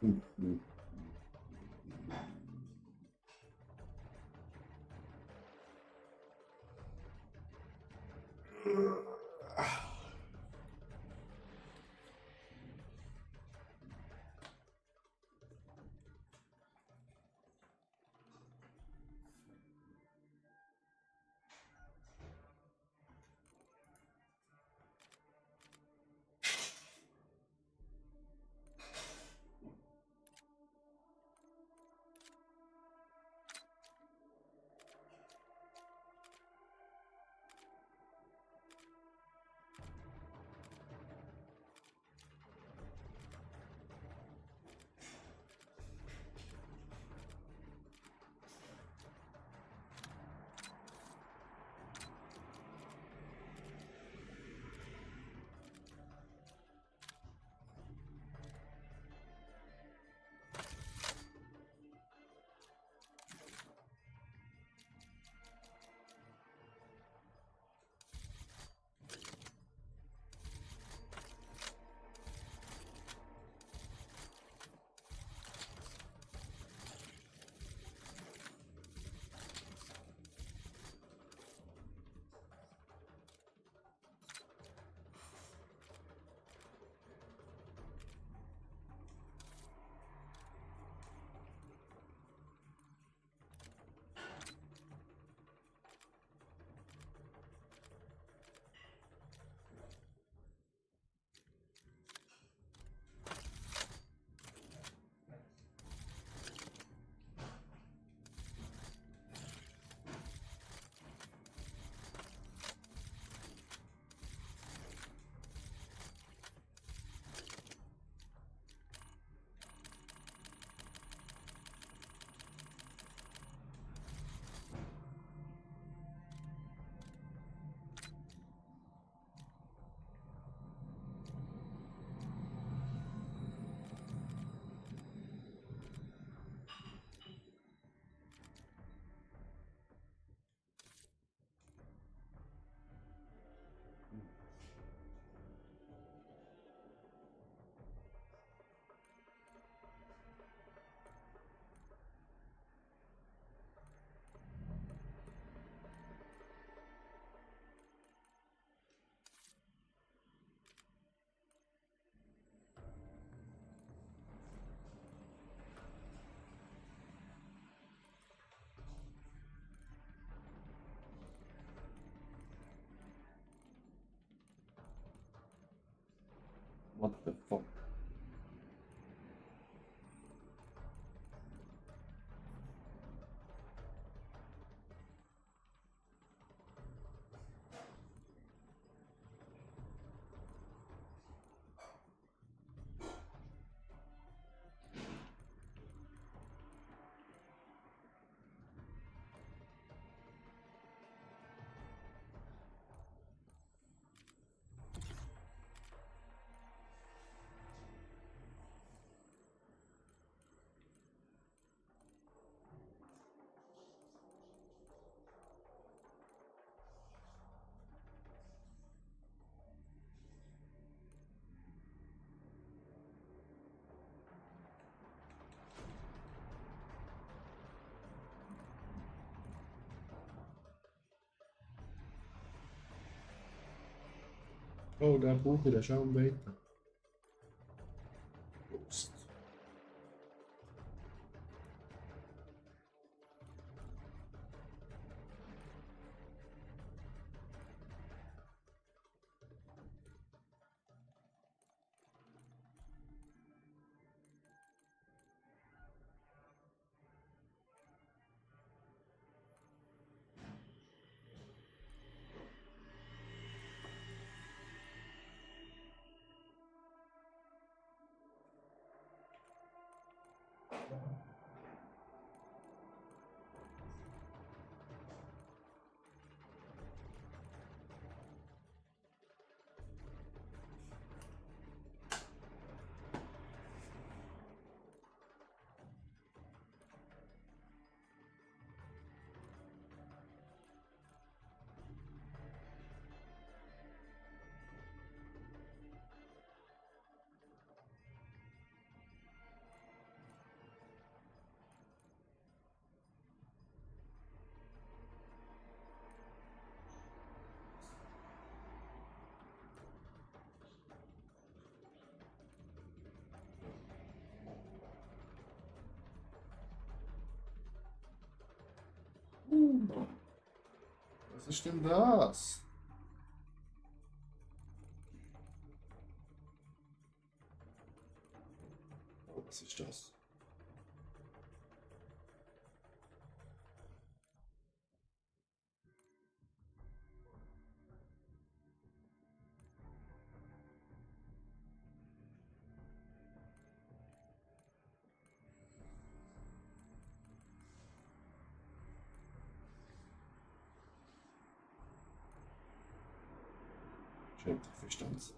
Mhm. What the fuck? Oh, da Buche, da schauen weiter. Prost. ist denn das? Oh, was ist das? Schämt dich Verstands.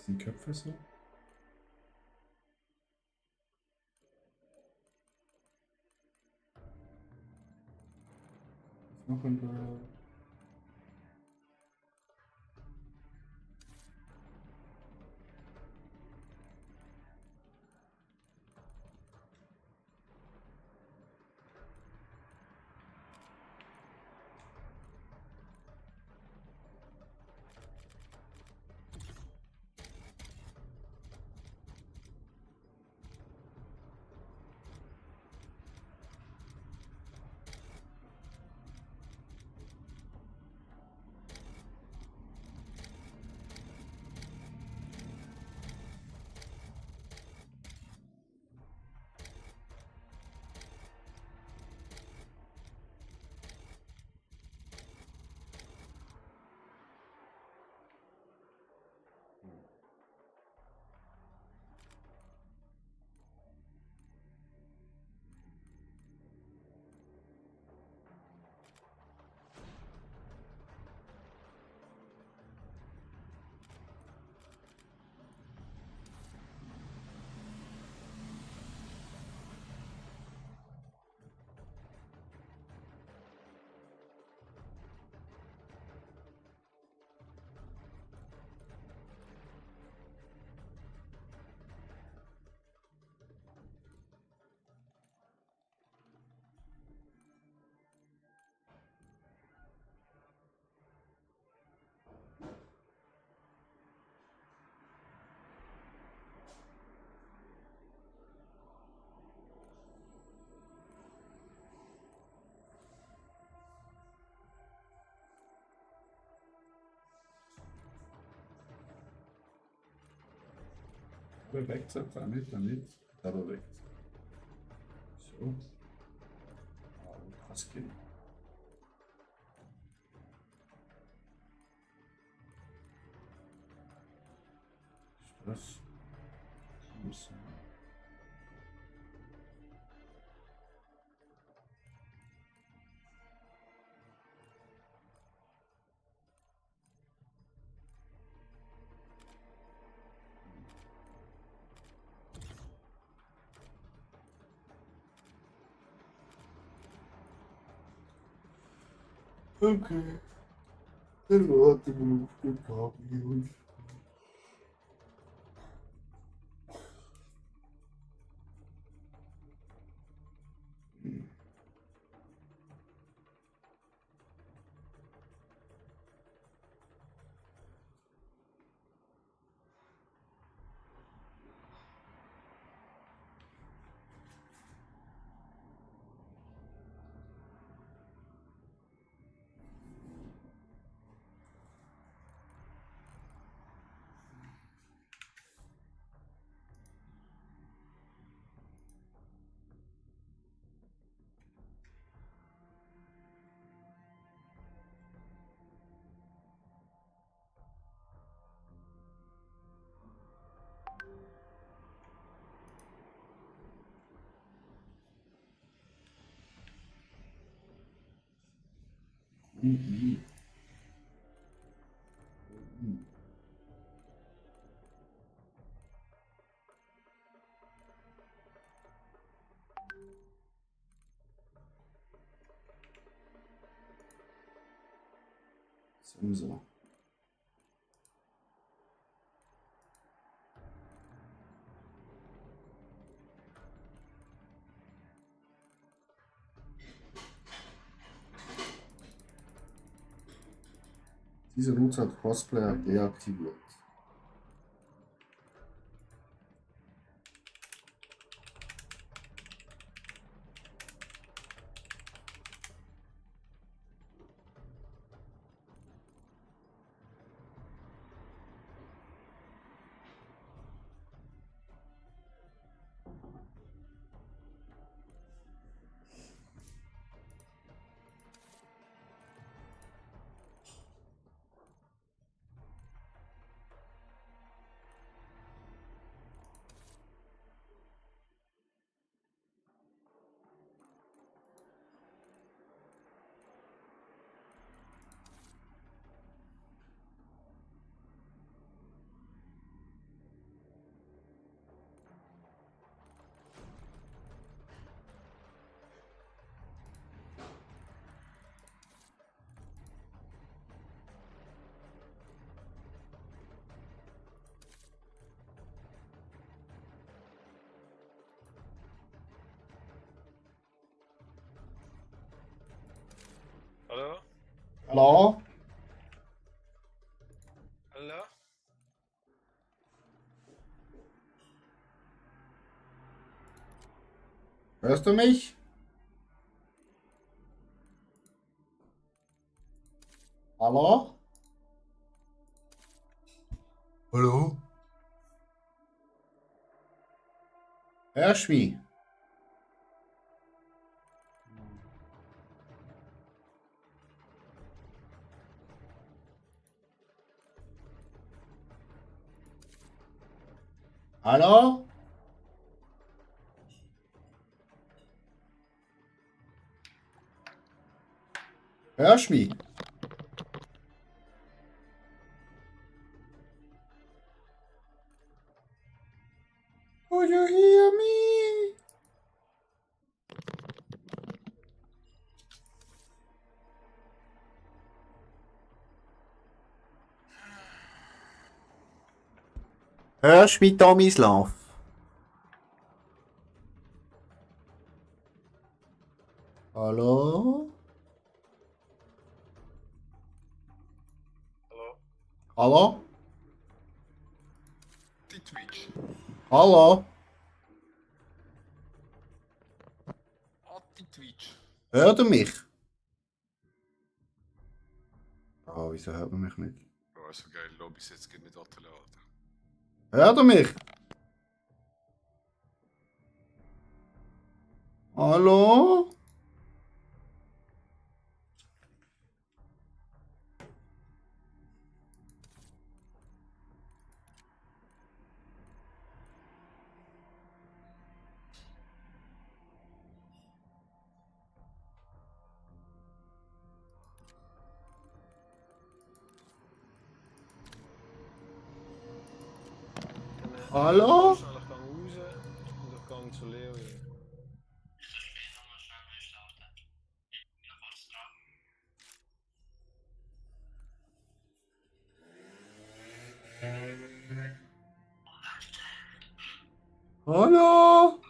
Sind die Köpfe so? Was machen wir? Bewegt, damit, da bewegt. So. Was geht? Das muss. Okay. Dann warten wir auf den Kabel. Mhm. Mhm. So. Dieser Nutzer hat Crossplayer deaktiviert. Hallo? Hallo? Hallo? Hörst du mich? Hallo? Hallo? Hörst du mich? Hallo? Hörst du mich? Do you hear me? Hörst du mich, Tomislav? Hallo? Hallo? Hallo? Die Twitch. Hallo? Die Twitch. Hört ihr mich? Oh, wieso hört man mich nicht? Oh, so geil, Lobbys jetzt geht nicht runterladen. Hört ihr mich? Hallo? Hallo? Schnell, ich gehe raus und ich gehe zu Leo. Hallo?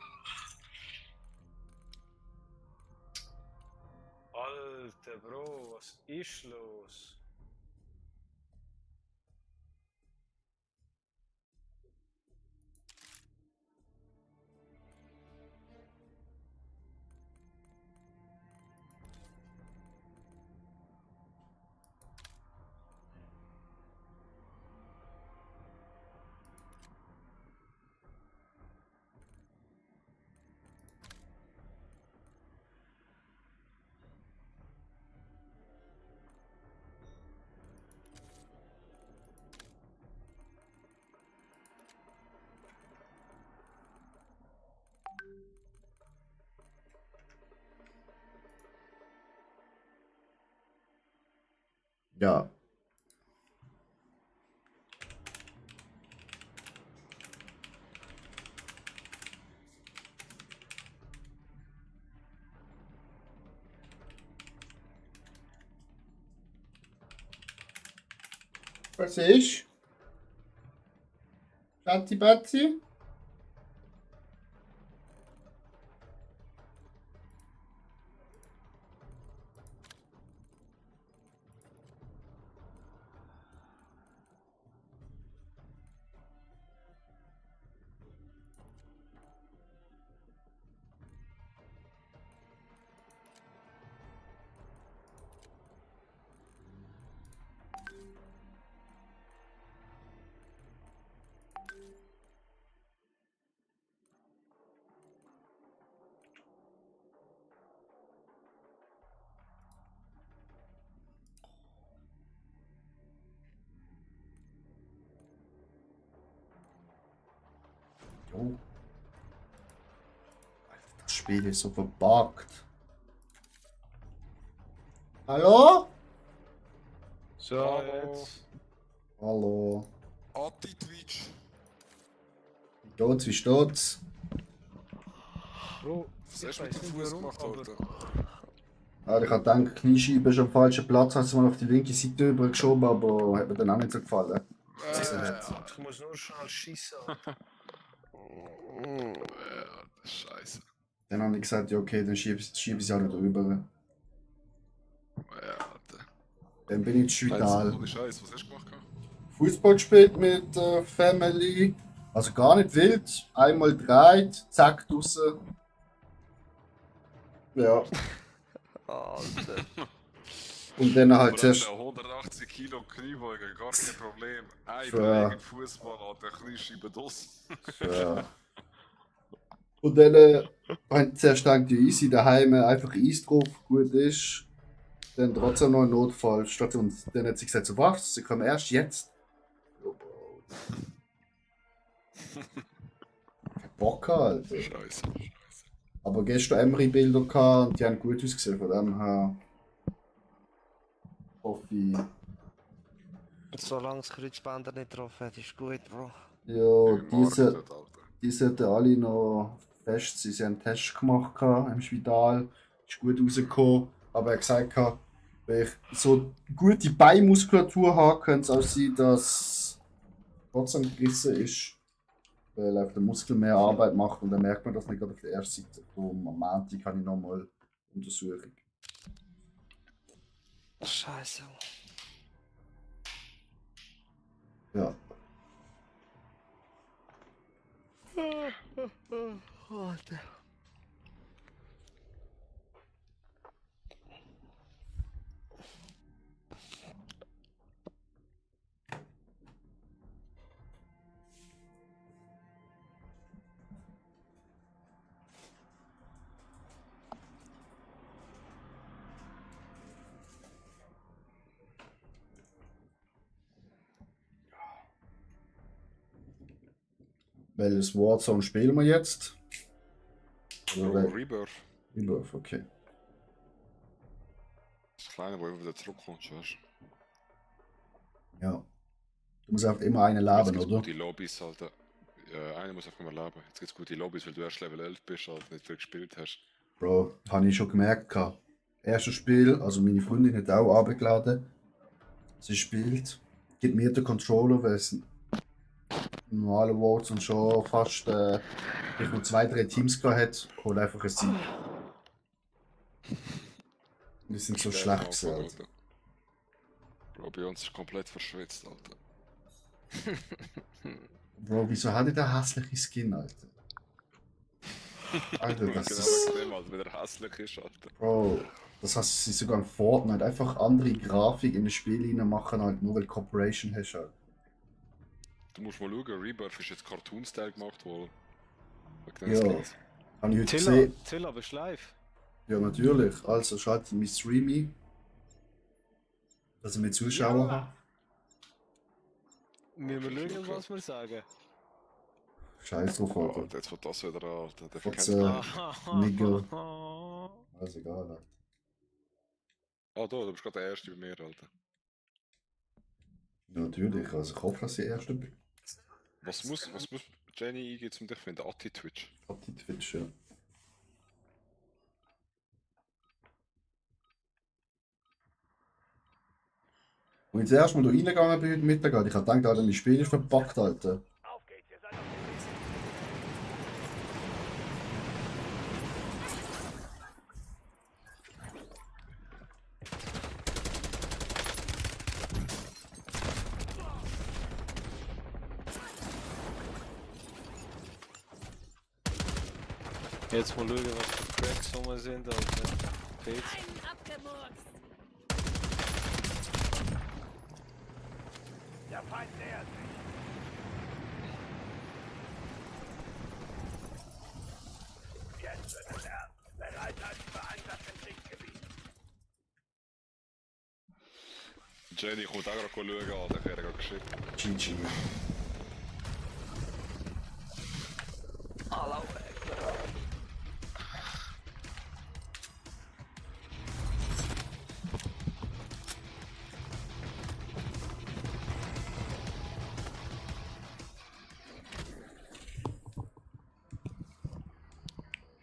Alter Bro, was ist los? Ja. Was ist? Schatzi Batzi? Oh. Alter, das Spiel ist so verbuggt. Hallo? So, Hallo. jetzt. Hallo. Anti-Twitch. Wie steht's? Bro, Was ich hast du mit weiß dem nicht Fuß warum, gemacht, aber Alter? Ja, ich habe gedacht, Kniescheibe ist am falschen Platz, hast du mal auf die linke Seite übergeschoben, aber hat mir dann auch nicht so gefallen. ich muss nur schnell schießen. Alter. Scheiße. Dann habe ich gesagt, ja okay, dann schiebe ich sie auch nicht rüber. Ja, Alter. Dann bin ich in Spital. Ohne Scheiß, was hast du gemacht? Fußball gespielt mit Family. Also gar nicht wild. Einmal dreht, zack, draussen. Ja. Alter. Und dann halt Aber zuerst. Alter, 180 Kilo Kniebeugen, gar kein Problem. Ein Ja. Beleg im Fußball, Alter, Kniescheibe draus. Ja. Und dann haben zuerst gedacht, ja, easy daheim, einfach Eis drauf, gut ist. Dann trotzdem noch ein Notfallstation. Und dann hat sie gesagt, so was, sie kommen erst jetzt. Ja, Bro. Kein Bock, Alter. Scheiße. Aber gestern Emery-Bilder gehabt und die haben gut ausgesehen, von dem her hoffe ich. Solange das Kreuzbänder nicht getroffen hat, ist gut, Bro. Ja, Market, Alter. die sollten alle noch fest sein. Sie haben einen Test gemacht gehabt im Spital, ist gut rausgekommen. Aber er hat gesagt, gehabt, wenn ich so gute Beinmuskulatur habe, könnte es auch sein, dass trotzdem gerissen ist. Weil einfach der Muskel mehr Arbeit macht und dann merkt man das nicht gerade auf der ersten Seite. Darum am Montag habe ich nochmal Untersuchung. Scheiße. Ja. Alter. Welches Warzone spielen wir jetzt? Bro, Oder Rebirth. Rebirth, okay. Das Kleine, wo immer wieder zurückkommt, weißt Ja. Du musst einfach immer einen du. Jetzt leben, gibt's oder? gute Lobbys, Alter. Ja, einer muss einfach mal leben. Jetzt gibt's gute Lobbys, weil du erst Level 11 bist, Alter, nicht viel gespielt hast. Bro, habe ich schon gemerkt. Gehabt. Erstes Spiel, also meine Freundin hat auch abgeladen. Sie spielt, gibt mir den Controller, weil es normale Warzone schon fast ich noch 2, 3 Teams gehabt hat, hol einfach ein Sieg. Die sind so Schwer am schlecht Anfang, gewesen. Alter. Bro, bei uns ist komplett verschwitzt, Alter. Bro, wieso hat ich den hässlichen Skin, Alter? Alter, das Genau ist... wegen dem, Alter, weil er hässlich ist, Alter. Bro, das heißt, sie sogar in Fortnite einfach andere Grafik in das Spiel rein machen, halt nur weil du Corporation hast. Halt. Du musst mal schauen, Rebirth ist jetzt Cartoon-Style gemacht worden. Wegen den Ja, Skins. habe ich heute Tilla, gesehen. Tilla, bist du live? Ja, natürlich. Also schalte mein Stream ein, dass ich mehr Zuschauer habe. Müssen wir schauen, was wir sagen? Scheiß drauf, Oh, Alter. jetzt wird das wieder an, Alter. Der Fotze. verkennt mich. Nigger. Alles egal, Alter. Ah, du bist gerade der Erste bei mir, Alter. Ja, natürlich. Also ich hoffe, dass ich Erster bin. Was muss Jenny eingehen, um dich zu finden? Atti-Twitch. Hat die Twitch, ja. Und ich zuerst mal da reingegangen bin heute Mittag, Alter, ich hab gedacht, Alter, mein Spiel ist verpackt, Alter. Jetzt mal schauen, was für Cracks rum sind, Alter. Geht's? Einen abgemurkst. Der Feind nähert sich. Jetzt wird es ernst. Bereit als für Einsatz im Kriegsgebiet. Jenny kommt auch gerade schauen, Alter, ich habe gerade geschickt. GG.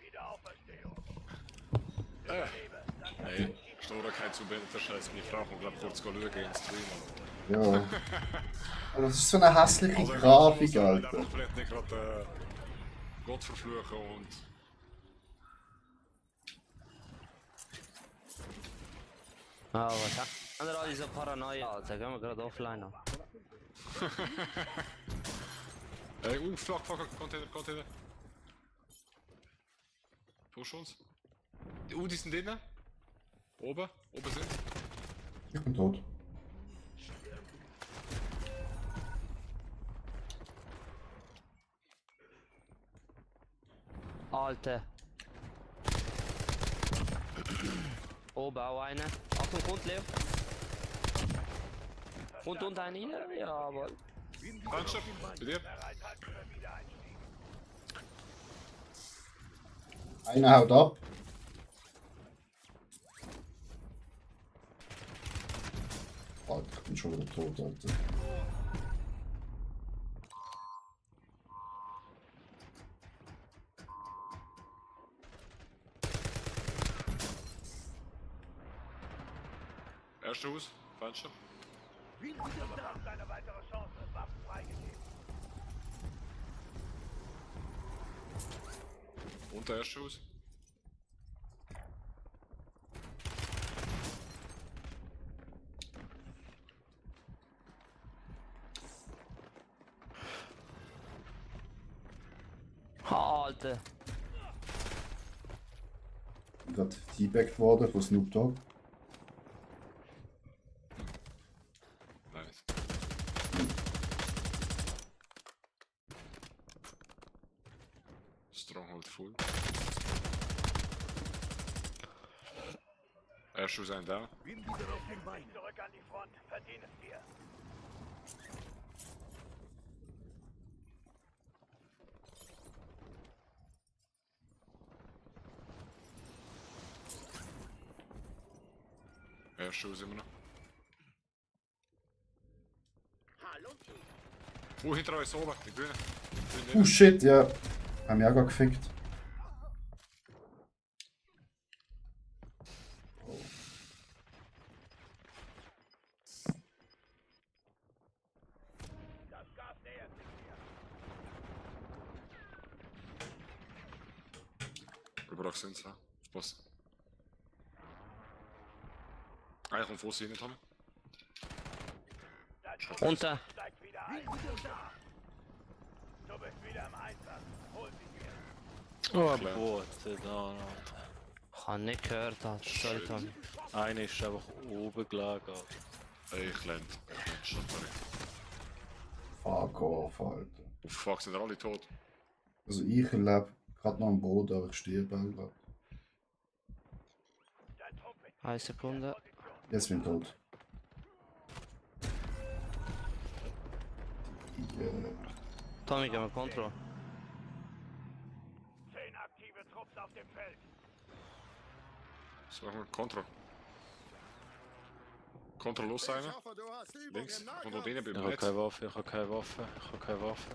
Wiederauferstehung. Hey, Stora kein zu der Scheiß, meine Frau kommt glaub kurz schauen ins Stream. Ja. Also, das ist so eine hässliche Also, Grafik, Alter. Alter. Ich will nicht gerade Gott verfluchen und... Ah, was? Sind wir alle so paranoia, Alter? Gehen wir gerade offline an. Hey, fuck, Container. Push uns. Die sind drinnen. Oben sind. Ich bin tot. Alter. Oben auch einer. Achtung, kommt Leo. Und einer rein? Jawohl. Punch-up, bei dir. Einer haut ab. Alter, ich bin schon wieder tot, Alter. Erster Haus, Punch-up. Du bekommst eine weitere Chance. Waffen freigegeben. Und der erste Haus. Alter. Ich bin gerade teabaggt worden von Snoop Dogg. Nice. Stronghold full. Erster Haus ein da. Zurück an die Front. Verdien es dir. Erster Haus immer noch. Hallo? Hinter euch oben, die Bühne. Oh shit, ja. Haben mich auch gerade gefickt. Das Gas nähert sich dir. Überall sind sie. Spaß. Einer kommt vor sie rein, Tommy. Unter. Steigt wieder ein. Du bist wieder im Einsatz. Hol sie mir. Oh, Klar. Bote da, Alter. Ich hab nicht gehört, Alter. Sorry, Tommy. Einer ist einfach oben gelegen, Alter. Ey, ich lerne. Sorry. Fuck off, Alter. Oh fuck, sind alle tot? Also ich lebe gerade noch am Boden, aber ich sterbe auch gerade. Dein Trupp ist 1 Sekunde. Jetzt bin ich tot. Tommy, gehen wir Control. 10 aktive Trupps auf dem Feld. So, machen wir Kontroll. Kontroll los sein. Links. Und dort drinnen beim Ich hab Netz. keine Waffe, ich hab keine Waffe, ich hab keine Waffe.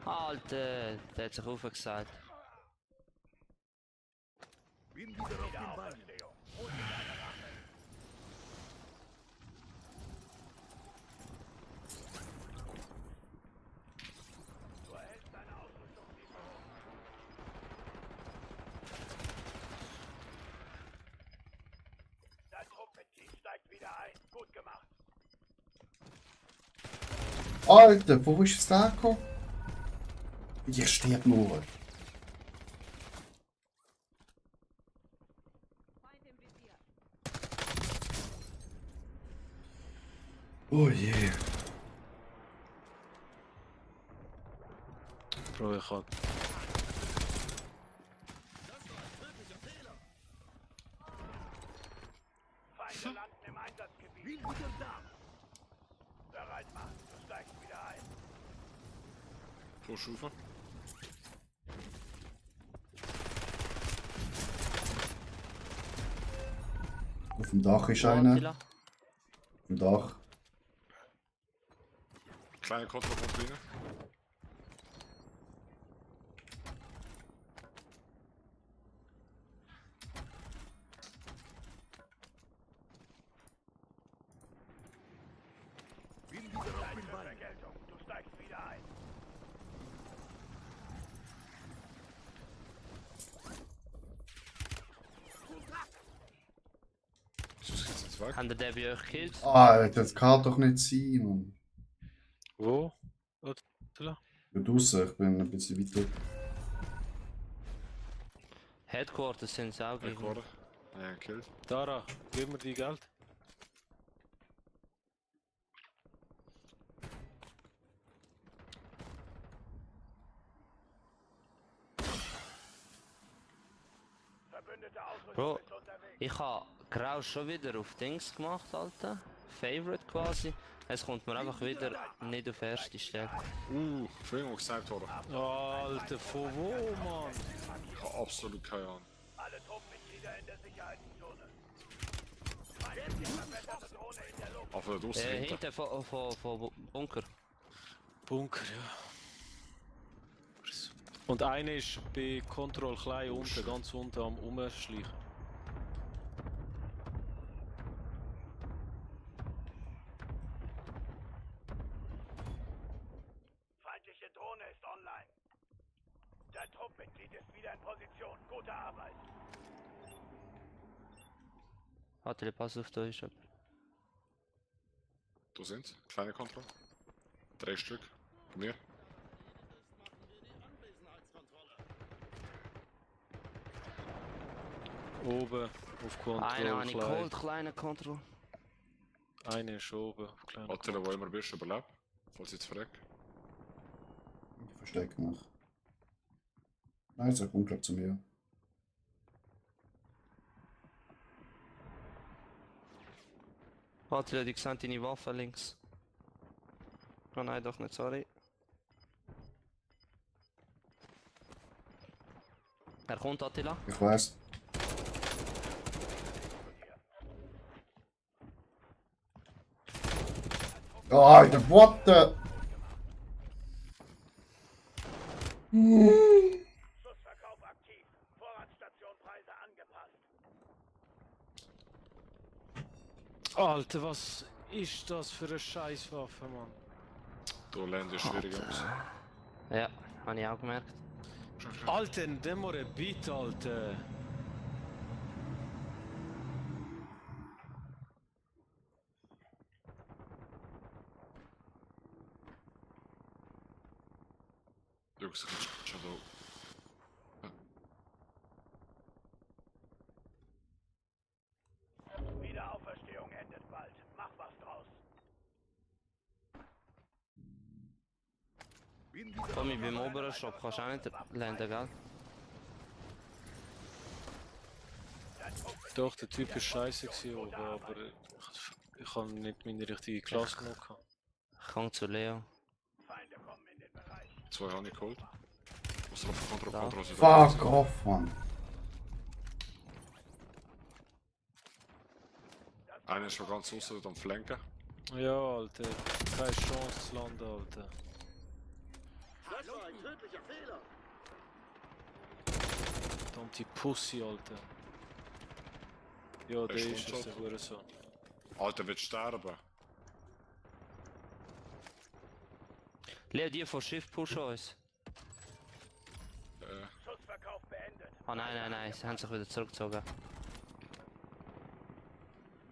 Alter, der hat sich aufgesagt. Wiederauferstehung. Alter, wo ist es da gekommen? Ich sterb nur. Oh je. Bro, ich hab... Feinde landen im Einsatzgebiet. Bereit machen, du steigst wieder ein. Vorstufe. Auf dem Dach ist Wo, einer. Attila? Auf dem Dach. Kleine Konto kommt rein. Vergeltung, du steigst wieder ein. Sonst geht's jetzt weg. Haben der bei euch gekillt? Alter, das kann doch nicht sein, Mann. Wo? Attila? Ich bin draussen, ich bin ein bisschen weiter. Headquarters sind es auch gegen. Rekorder. Ja, gekillt. Dara, gib mir die Geld. Verbündete Ausrüstung Bro, ist unterwegs. ich habe Grau schon wieder auf Dings gemacht, Alter. Favorite quasi. Es kommt mir einfach wieder nicht auf erste Stelle. Verringerung gesniped worden. Alter, von wo, Mann? Ich habe absolut keine Ahnung. Alle Truppenmitglieder in der Sicherheitszone. Feindliche verbesserte Drohne in der Luft. Auf der Dose hinter. Hinten von Bunker. Bunker, ja. Und einer ist bei Control klein unten, ganz unten am Umschleichen. Feindliche Drohne ist online. Dein Truppmitglied ist wieder in Position. Gute Arbeit. Attila, pass auf, da ist jemand. Da sind kleine Kontrolle. 3 Stück. Von mir. Oben auf Control Einer habe ich klein. geholt, kleiner Control. Einer ist oben auf klein. Attila, wo immer bist, überlebt. Falls ich jetzt verreck. Ich verstecke mich. Nein, es kommt glaub zu mir. Attila, die sehen deine Waffe links. Oh nein, doch nicht, sorry. Er kommt, Attila. Ich weiß. Alter, what the? Schussverkauf aktiv. Vorratsstation Preise angepasst. Alter, was ist das für eine Scheißwaffe, Mann? Da lernen die schwierig aus. Ja, habe ich auch gemerkt. Alter, nimm mal ein Beat, Alter. Jungs, ich bin schon da. Wiederauferstehung endet bald. Mach was draus. Tommy, beim oberen Shop kannst du auch nicht landen, gell? Doch, der Typ ist scheiße gewesen oben, aber ich habe nicht meine richtige Klasse genug gehabt. Ich komme zu Leo. Feinde kommen in den Bereich. 2 habe ich geholt. Was er auf Da. Kontrolle sind. Fuck off, Mann. Einer ist schon ganz außen am Flanken. Ja, Alter, keine Chance zu landen, Alter. Das war ein tödlicher Fehler. Verdammte Pussy, Alter. Ja, der ist ist es, tot. der Hurensohn. Alter wird sterben. Leo, die vom Schiff pushen uns. Schussverkauf beendet. Oh nein, sie haben sich wieder zurückgezogen.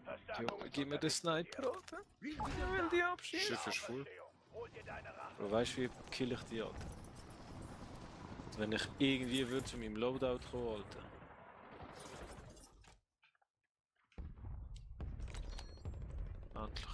Verstärkung Ja, ist gib mir den unterwegs. Sniper, Alter. Ich will die abschießen. Schiff ist voll. Hol dir deine Rache. Aber weißt du, wie kill ich die, Alter? Wenn ich irgendwie würde zu meinem Loadout kommen, Alter. Endlich.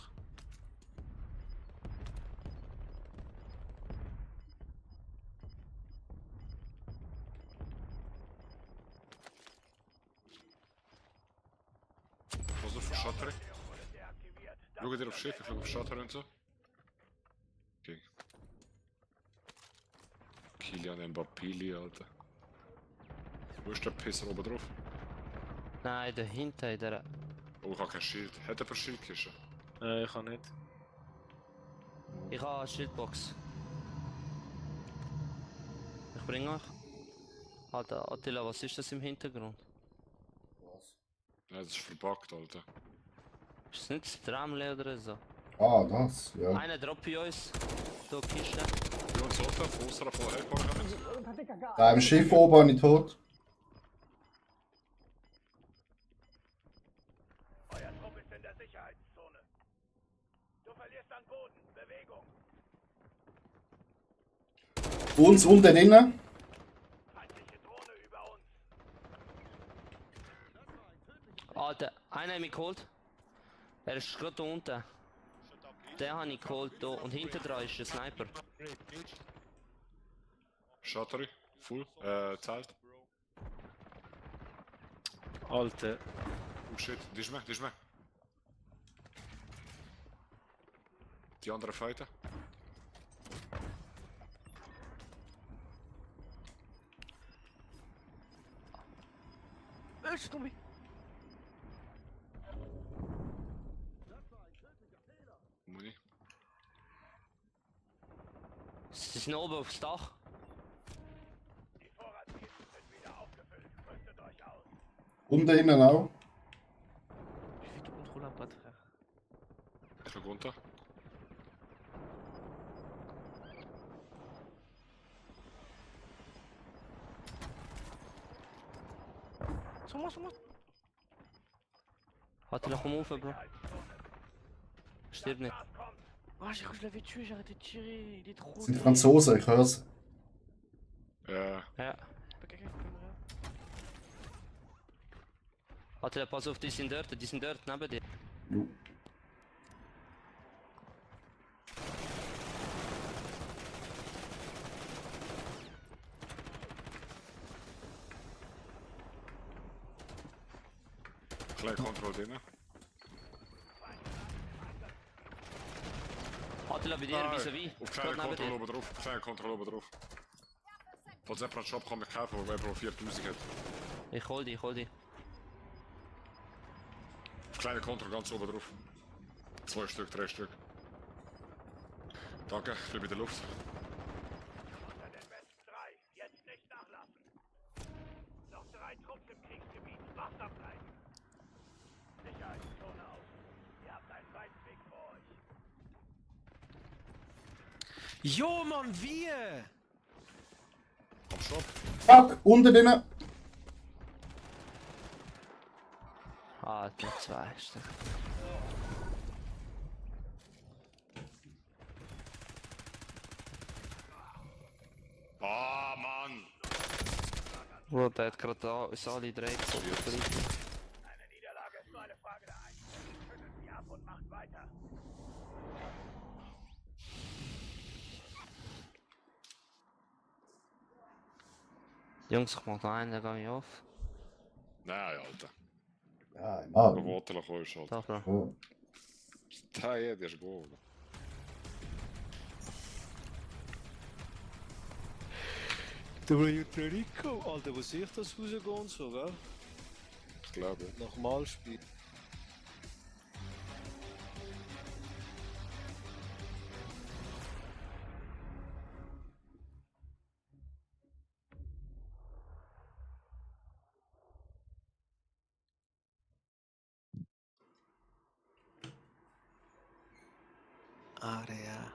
Was ist für Shutter? Wurde deaktiviert. Das Schau dir auf Schiff, ich schau auf Shutter und so. Okay. Kilian Mbappili, Alter. Wo ist der Pisser oben drauf? Nein, dahinter in der... Oh, ich habe kein Schild. Hat er eine Schildkiste? Nein, ich kann nicht. Ich habe eine Schildbox. Ich bringe euch. Attila, was ist das im Hintergrund? Was? Nein, das ist verbuggt, Alter. Ist das nicht das Tramle oder so? Ah, das, ja. Einer droppt bei uns. Da Kiste. Wir uns offen, von unserer von Airport kommen. Da im Schiff oben habe ich tot. Euer Trupp ist in der Sicherheitszone. Du verlierst an Boden. Bewegung. Uns unten innen. Feindliche Drohne über uns. Einer hat mich geholt. Er ist gerade da unten. Den habe ich geholt da. Und hinter dran ist der Sniper. Shutter, full, Zelt. Alter, Oh shit, die ist mir. Die andere Fighter. Er ist tombé. Muni. Sie sind oben aufs Dach. Die Vorratskisten sind wieder aufgefüllt. Rüstet euch aus. Unten innen auch. Je fais tout contrôle un pas, frère. Ich schau runter. Sur moi. Attila, komm rauf, Bro. Stirb nicht. Gas kommt. Ah, j'ai cru que je l'avais tué, j'ai arrêté de tirer. Il est trop. Das sind Franzosen, ich höre sie. Ja. Pas quelqu'un qui peut me rire. Attila, pass auf, die sind dort neben dir. Jo. Kleine Kontrolle drin. Attila, bei dir, vis-à-vis. Auf Gerade kleine neben Kontrolle dir. oben drauf. Kleine Kontrolle oben drauf. Falls jemand einen Shop kann mich kaufen, wo jemand 4000 hat. Ich hol dich. Auf kleine Kontrolle ganz oben drauf. 2 Stück, 3 Stück. Danke, ich bin bei der Luft. Unter den besten 3. Jetzt nicht nachlassen. Noch 3 Trupps im Kriegsgebiet. Wachsam bleiben. Sicherheitszone aus. Ihr habt einen weiten Weg vor euch. Jo, Mann, wie? Am Shop. Fuck, unten innen. Ah, die zwei ist das. Ah, Mann! Bro, der hat gerade uns alle drei gezogen. Eine Niederlage ist nur eine Frage der Einstellung. Schüttelt sie ab und macht weiter. Jungs, ich mach noch einen, dann gehe ich auf. Nein, Alter. Ja, im Der Arm. Water kommst, Alter. Da, Bro. Oh. Der ist gut. Der Puerto Rico, Alter, wo sehe ich das rausgehen und so, gell? Ich glaube. Nach Malspiel. Area.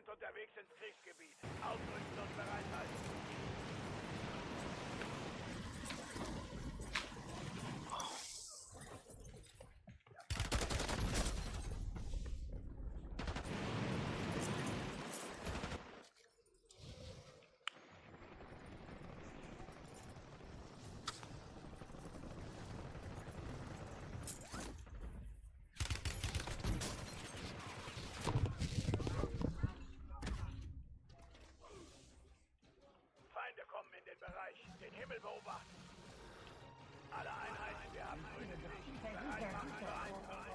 sind unterwegs ins Kriegsgebiet. Ausrüsten und bereithalten. Feinde kommen in den Bereich. Den Himmel beobachten. Alle Einheiten, wir haben grünes Licht. Bereit machen für Einfall.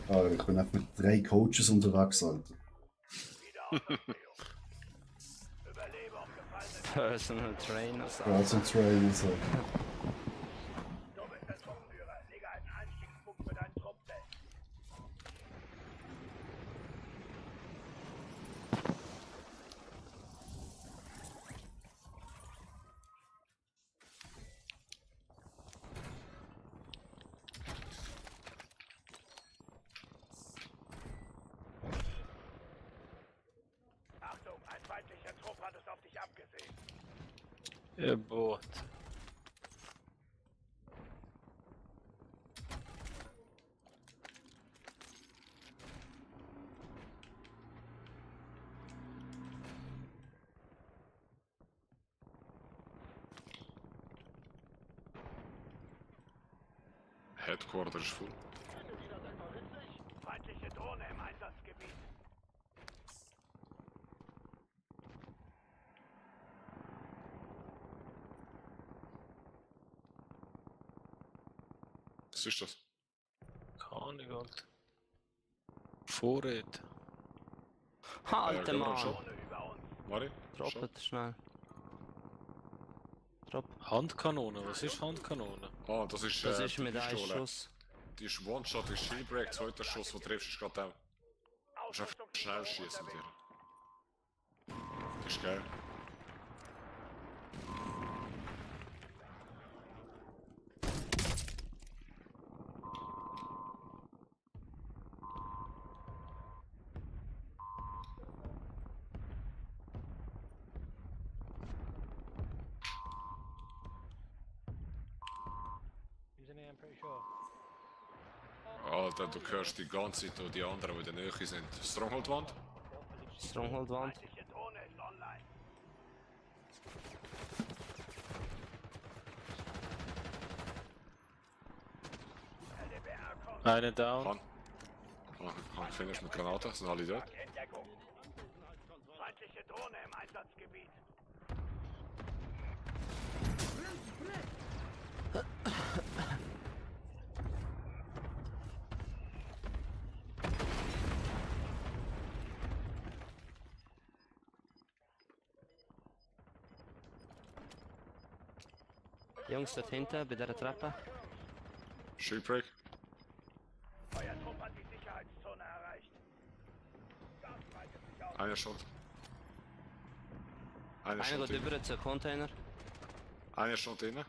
Ah, ich bin einfach mit 3 Coaches unterwegs, Alter. Wiederaufbau. Überlebe auf gefallenen. Personal Trainers. Girls and Trainers, so. Du bist der Truppenführer. Lege einen Einstiegspunkt für deinen Trupp fest. Achtung, ein feindlicher Trupp hat es auf dich abgesehen. Ihr Boot. Headquarter ist full. Feindliche Drohne im Einsatzgebiet. Was ist das? Keine Ahnung, Alter. Vorräte. Alter gehen wir am Mann! Shop. Drohne über uns. Mari? Droppet schnell. Drop. Handkanone, was ist Handkanone? Ah, das ist Das ist die mit einem Pistole. Schuss. Die ist One-Shot, ist Shieldbreak, zweiter Schuss, wo du triffst, ist gerade auch. Du musst einfach schnell schießen mit ihr. Das ist geil. Alter, du hörst die ganze Zeit, wo die anderen, die in der Nähe sind. Stronghold-Wand? Stronghold-Wand. Feindliche Drohne ist online. LDBR kommt. Eine down. Han finish mit Granaten, sind alle dort. In Deckung. Feindliche Drohne im Einsatzgebiet. Jungs dort hinten bei dieser Treppe. Shieldbreak. Euer Trupp hat die Sicherheitszone erreicht. Gas breitet sich aus. Einer Shot. Einer Einer Shot geht drin. über zum Container. Einer Shot drin.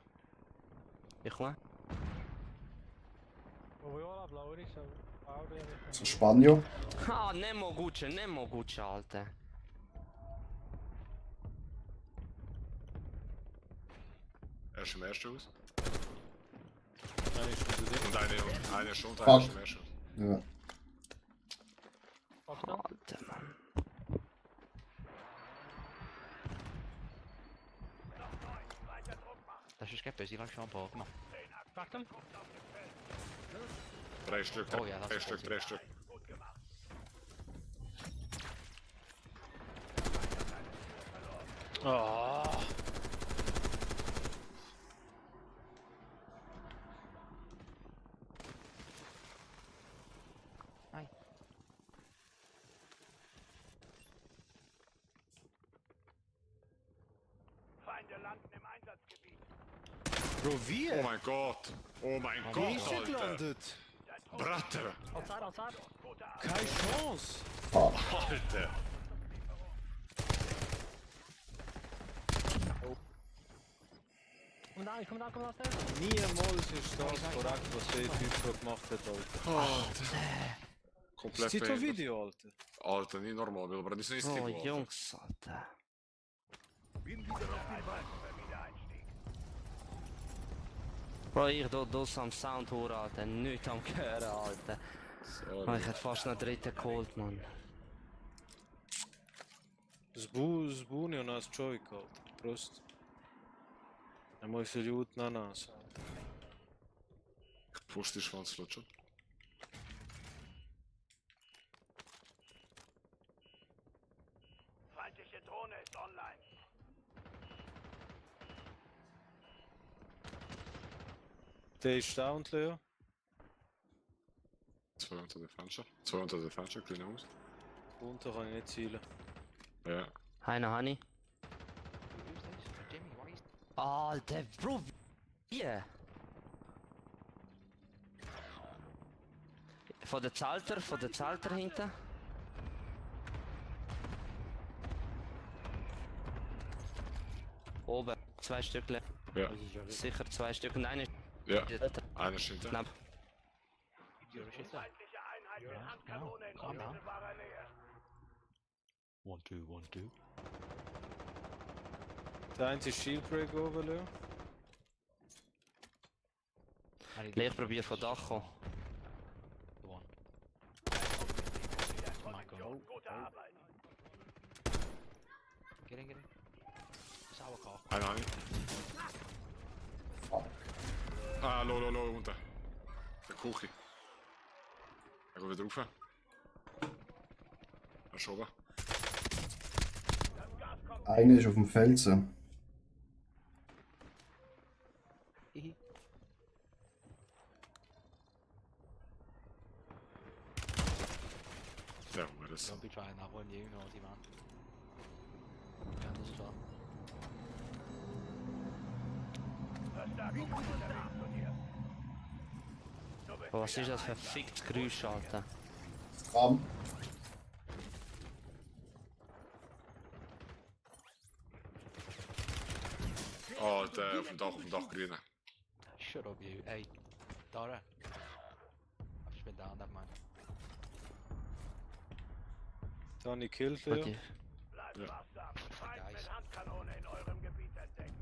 Ich komme. So Spanier. Ah, nemo Gucci, Alter. Er ist im ersten Haus. Eine ist wieder drin. Und einer Shot, Fuck. einer ist im ersten Haus. Ja. Alter Mann. Weiter Druck machen. Das ist kein Böse, ich schon Bogen gemacht. 10 aktive Trupps auf dem Feld. 3 Stück, Oh ja, das 3 ist Stück, gut. 3 Stück. Gut gemacht. Ah. Nein. Feinde landen im Einsatzgebiet. Bro, wie? Oh mein Gott! Oh mein Wie Gott, ist er Alter! gelandet? Bratter! Outside. Keine Chance! Alter! Komm downstairs. Niemals ist das korrekt, was der Typ da gemacht hat, Alter. Komplett Ist das ein behindert. Video, Alter? Alter, nicht normal, aber das ist nicht Bro, Alter. Jungs, Alter. Bro, ich da am Sound hören, Alter. Nichts am hören, Alter. Oh, Sorry. ich hätte fast einen dritten geholt, Mann. Zbuni u nas čovjek, Alter. Prost. Nemoj se ljut na nas, Alter. Push die Schwanzlutsche. Feindliche Drohne ist online. Der ist down, Leo. Zwei unter der Fenster. Zwei unter der Fenster, kleine Haus. Unten kann ich nicht zielen. Ja. Einer Honey. Alter, Bro, wie? Von der Zalter hinten. Oben, 2 Stück. Ja. Sicher 2 Stück und eine Ja. Einer steht da. knapp. Feindliche Einheit mit Handkanone in unmittelbarer Nähe. 1, 2, 1, 2. Der eine ist Shield Break oben, Leo. Ich probiere von Dach kommen. The one. Gute Arbeit. Get in. Sauerkraut. Einer, einer. Ah, lo, unten. Der Kuchi. Er geht wieder rauf. Verschoben. Einer ist auf dem Felsen. Ja, wo das? Don't be trying that one, you naughty man. Ja, das ist klar. Verstärkung unterwegs zu dir. Bro, was ist das für ein ficktes Geräusch, Alter? Ram. Oh, der auf dem Dach grüne. Shut up, you. Hey, Dara. I've just been down that man. Der habe ich gekillt, Bro, Leo. die- Bleibt Ja. wachsam. Feind mit Handkanone in eurem Gebiet entdeckt.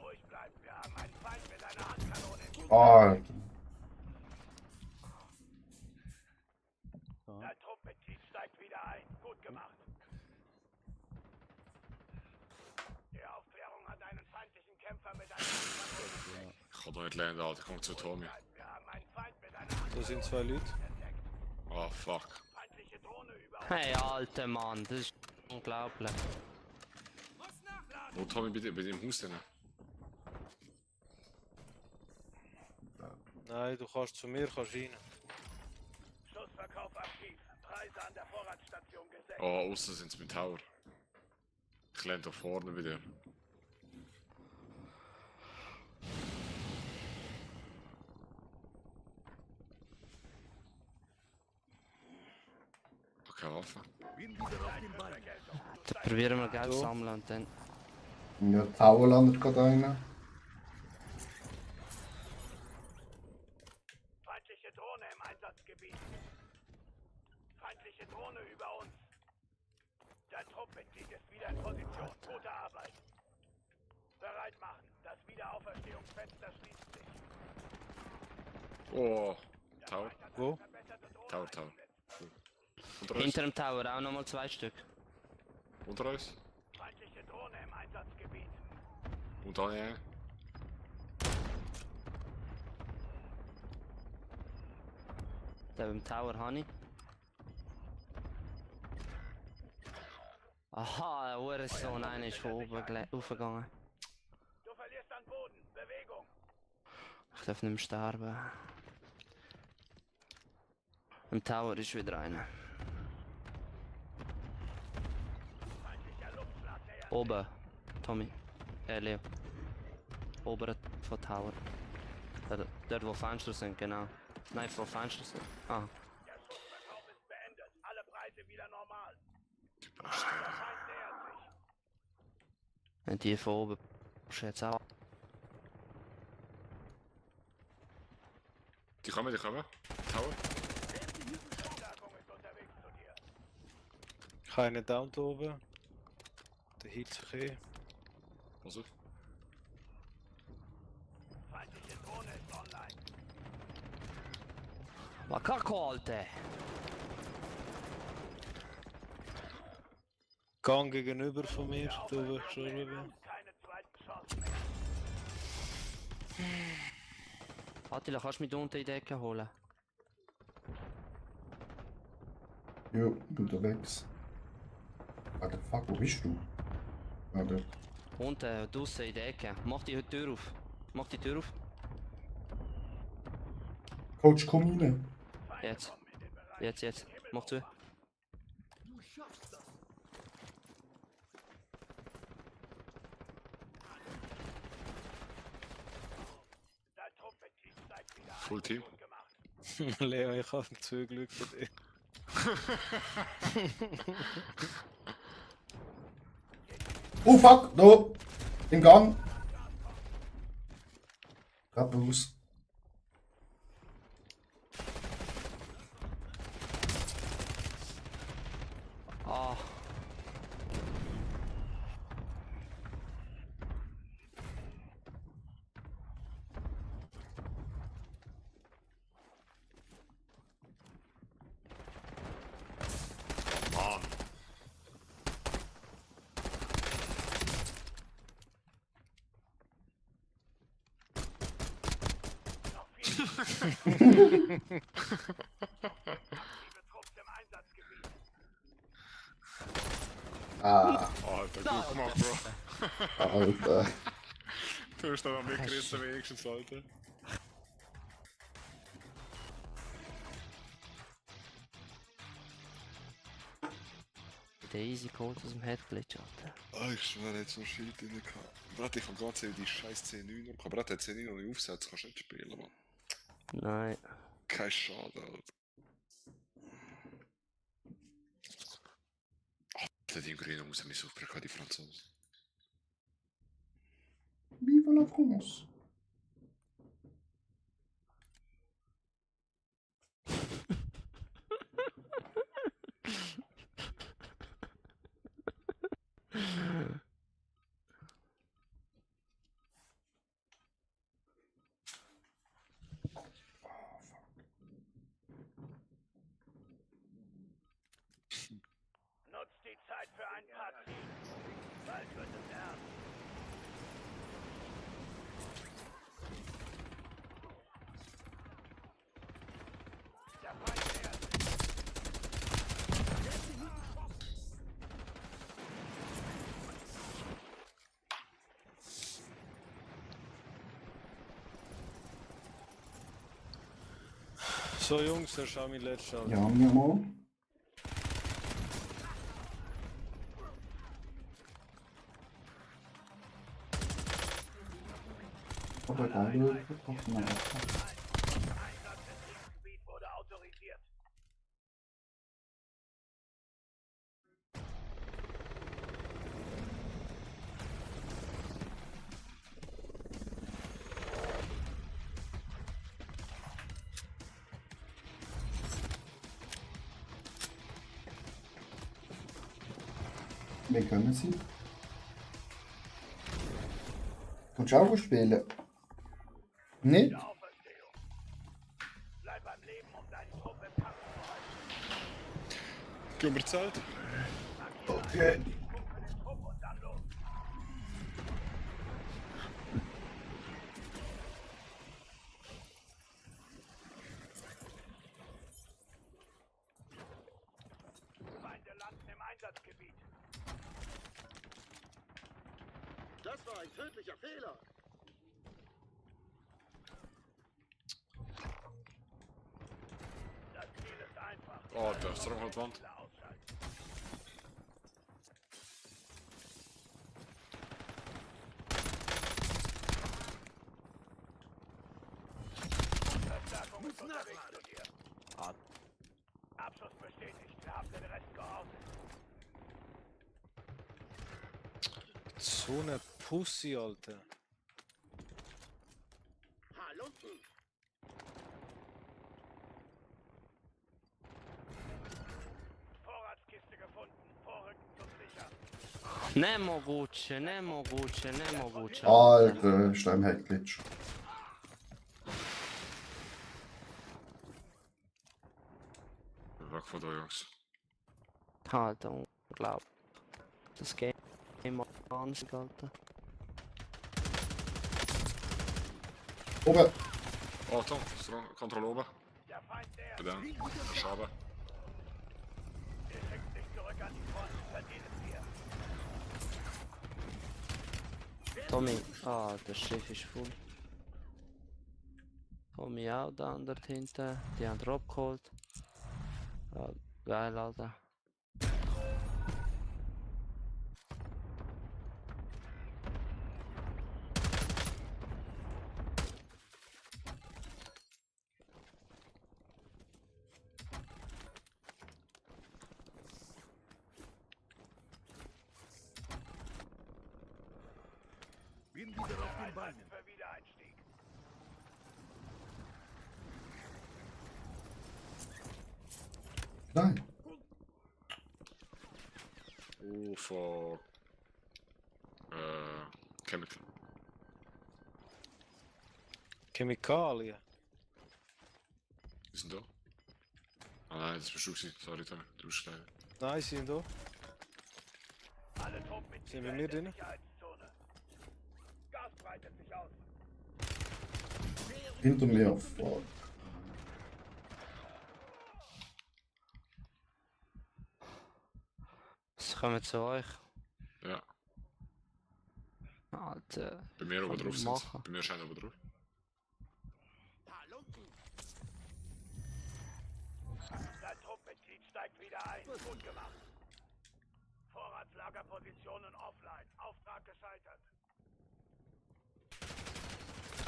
Ruhig bleiben. Wir haben einen Feind mit einer Handkanone in Gebiet. Ah, Dein Truppmitglied steigt wieder ein. Gut gemacht. Die Aufklärung hat einen feindlichen Kämpfer mit einer Handkanone entdeckt. Ich kann doch nicht lernen, Alter. Komm zu Tommy. Wir haben einen Feind mit einer Handkanone Da sind zwei Leute. entdeckt. Oh, fuck. Feindliche Drohne über uns. Hey, Alter Mann, das ist unglaublich. Wo Tommy bei dem Haus denn? Nein, du kannst zu mir kannst rein. Schussverkauf aktiv. Preise an der Vorratsstation gesenkt. Oh, außen sind sie mit Tower. Ich lerne da vorne wieder. Okay, Waffe. Da probieren wir Geld So. sammeln und dann. ja, Tower landet gerade einer. Feindliche Drohne im Einsatzgebiet. Feindliche Drohne über uns. Dein Truppmitglied ist wieder in Position. Gute Arbeit. Bereit machen. Das Wiederauferstehungsfenster schließt sich. Oh, Tower. Wo? Verbesserte Drohne Tower. eingesetzt. Unter uns. Hinter dem Tower auch nochmal 2 Stück. Unter uns. Feindliche Drohne im Einsatzgebiet. Und dann einen. Der beim Tower habe ich. Aha, der Hurensohn, einer ist von oben raufgegangen. Du verlierst an Boden. Bewegung. Ich darf nicht mehr sterben. Im Tower ist wieder einer. Feindlicher Luftschlag näher. Oben, Tommy. Leo. Oben von Tower. Dort wo Fenster sind, genau. Nein, wo Fenster sind. Ah. Der Schutzverkauf ist beendet. Alle Preise wieder normal. Der Feind nähert sich. Und die von oben. Ist jetzt auch. Die kommen. Tower. Verstärkung ist unterwegs zu dir. Ich habe einen Down da oben. Der hielt sich eh. Also, Feindliche Drohne ist online. Makako, Alter! Gang gegenüber von mir, da oben schon rüber. Keine zweiten Chancen mehr. Attila, kannst du mich da unten in die Ecke holen? Jo, bin unterwegs. Alter, fuck, wo bist du? Ah, dort. Unten, draussen in der Ecke. Mach die Tür auf. Mach die Tür auf. Coach, komm rein. Jetzt. Jetzt. Mach zu. Dein Truppenteam zeigt wieder Full Team. gut gemacht. Leo, ich habe zwei Glück für dich. Oh fuck, da! Im Gang! Treppe aus. Ah. Mann. Aktive Trupps im Einsatzgebiet. Ah, Alter, gut gemacht, Bro. Alter. Du hast noch mitgerissen wenigstens, Alter. Der Easy geholt aus dem Headglitch, Alter. Ah, ich schwöre, jetzt noch Schild drin gehabt. Brat, ich hab ganz ehrlich die scheiß 10-9er gehabt. Brat, der 10-9 noch nicht aufsetzt, kannst du nicht spielen, Mann. Nein. Kein Schade, Alter. Alter, die im Grünen muss mich aufbrechen, die Franzosen. Vive la France! Nutzt die Zeit für ein paar Ziele. Bald wird es ernst. Der Feind nähert sich. So Jungs, das ist auch mein letzter. Ja, mir mal. Aber geil, doch mal. Einsatz im Kriegsgebiet wurde autorisiert. Wir können sie. Kannst du auch spielen? Nicht? Der Auferstehung. Bleib am Leben, um deinen Trupp im Kampf zu halten. Gehen wir Zelt? Okay. Guck für den Trupp und dann los. Feinde landen im Einsatzgebiet. Das war ein tödlicher Fehler. Das Ziel ist einfach. Oh, da ist Stronghold Wand. Ausschalten. unterwegs zu dir. Ah. Abschuss bestätigt. Wir haben den Rest geortet. So eine Pussy, Alter. Halunken! Vorratskiste gefunden. Vorrücken zum Sichern. Nemoguće, nemoguće, nemoguće. Alter, ist da im Heckglitch. Weg von da, Jungs. Alter, unglaublich. Das Game Wahnsinn, Alter. Oben! Achtung, Kontrolle oben. Der Feind der. Bedankt. Schaben. Ihr schickt sich zurück an die Front. Verdienen wir. Tommy, das Schiff ist voll. Tommy auch da dort hinten. Die haben Drop geholt. Ja, geil, Alter. Bin wieder auf den Beinen. Für Wiedereinstieg. Nein! Voor chemical. Chemikalien. Is het dat? Ah nee, dat is bezoeksie. Sorry Tommy, du bist klein. Nein, sie sind da. Alle Truppmitglieder Sind wir in mit der drin? Sicherheitszone. Gas breitet sich aus. Hinter mir. Fuck. Sie kommen zu euch. Ja, Alter. bij meer oben Kan drauf niet zit. machen. Bij meer zijn oben drauf. Halunken! Dein Truppmitglied steigt wieder ein. Gut gemacht. Vorratslagerpositionen offline. Auftrag gescheitert.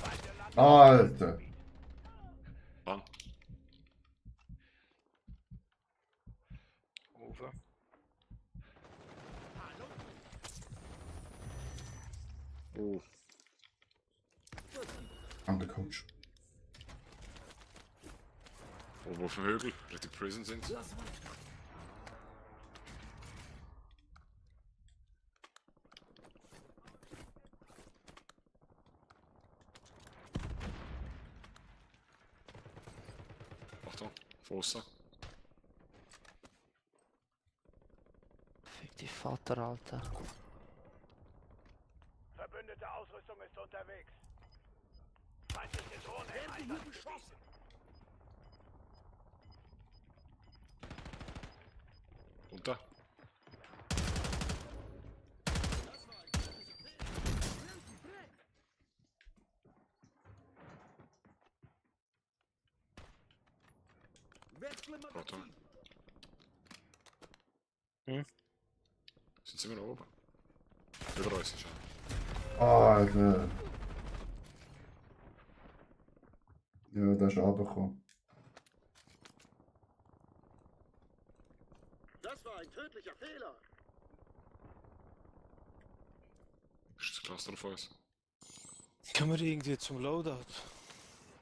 Feinde landen Alter! Wann? Over. Oeh. Aan de coach. Oben auf dem Hügel, Richtung Prison sind sie. Achtung, Fossa. Fick die Vater, Alter. Verbündete Ausrüstung ist unterwegs. Feindliche Drohne im Einsatzgebiet. Und da. Wechsle Achtung. Magazin! Sind sie immer noch oben? Über uns ist er. Alter! Ja, der ist runtergekommen. Das war ein tödlicher Fehler! Ist das Cluster auf uns? Können wir irgendwie zum Loadout?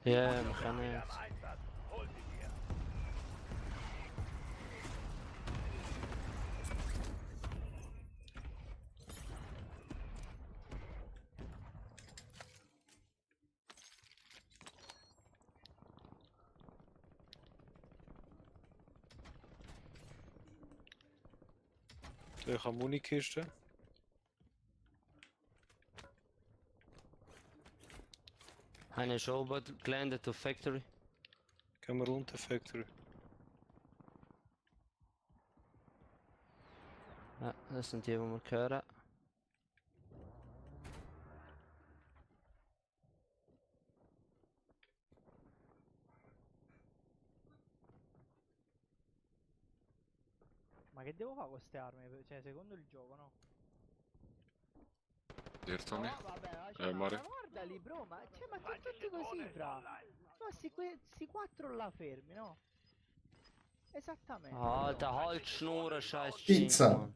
Ja, wir können Wieder jetzt. im Einsatz. Hol sie dir. Ich habe Munikiste. Eine ist oben gelandet auf Factory. Gehen wir runter, Factory. Ja, das sind die, die wir hören. Ma che devo fare con queste armi? Cioè, secondo il gioco, no? Hier, Tommy. No, vabbè, Mari. ma guardali, bro, ma, cioè, ma Feindliche tutti così, Drohne ist bra. online. No, sti quattro là fermi, no? Esattamente. Alter, halt die Schnur, scheiß Pizza. Chink, Mann.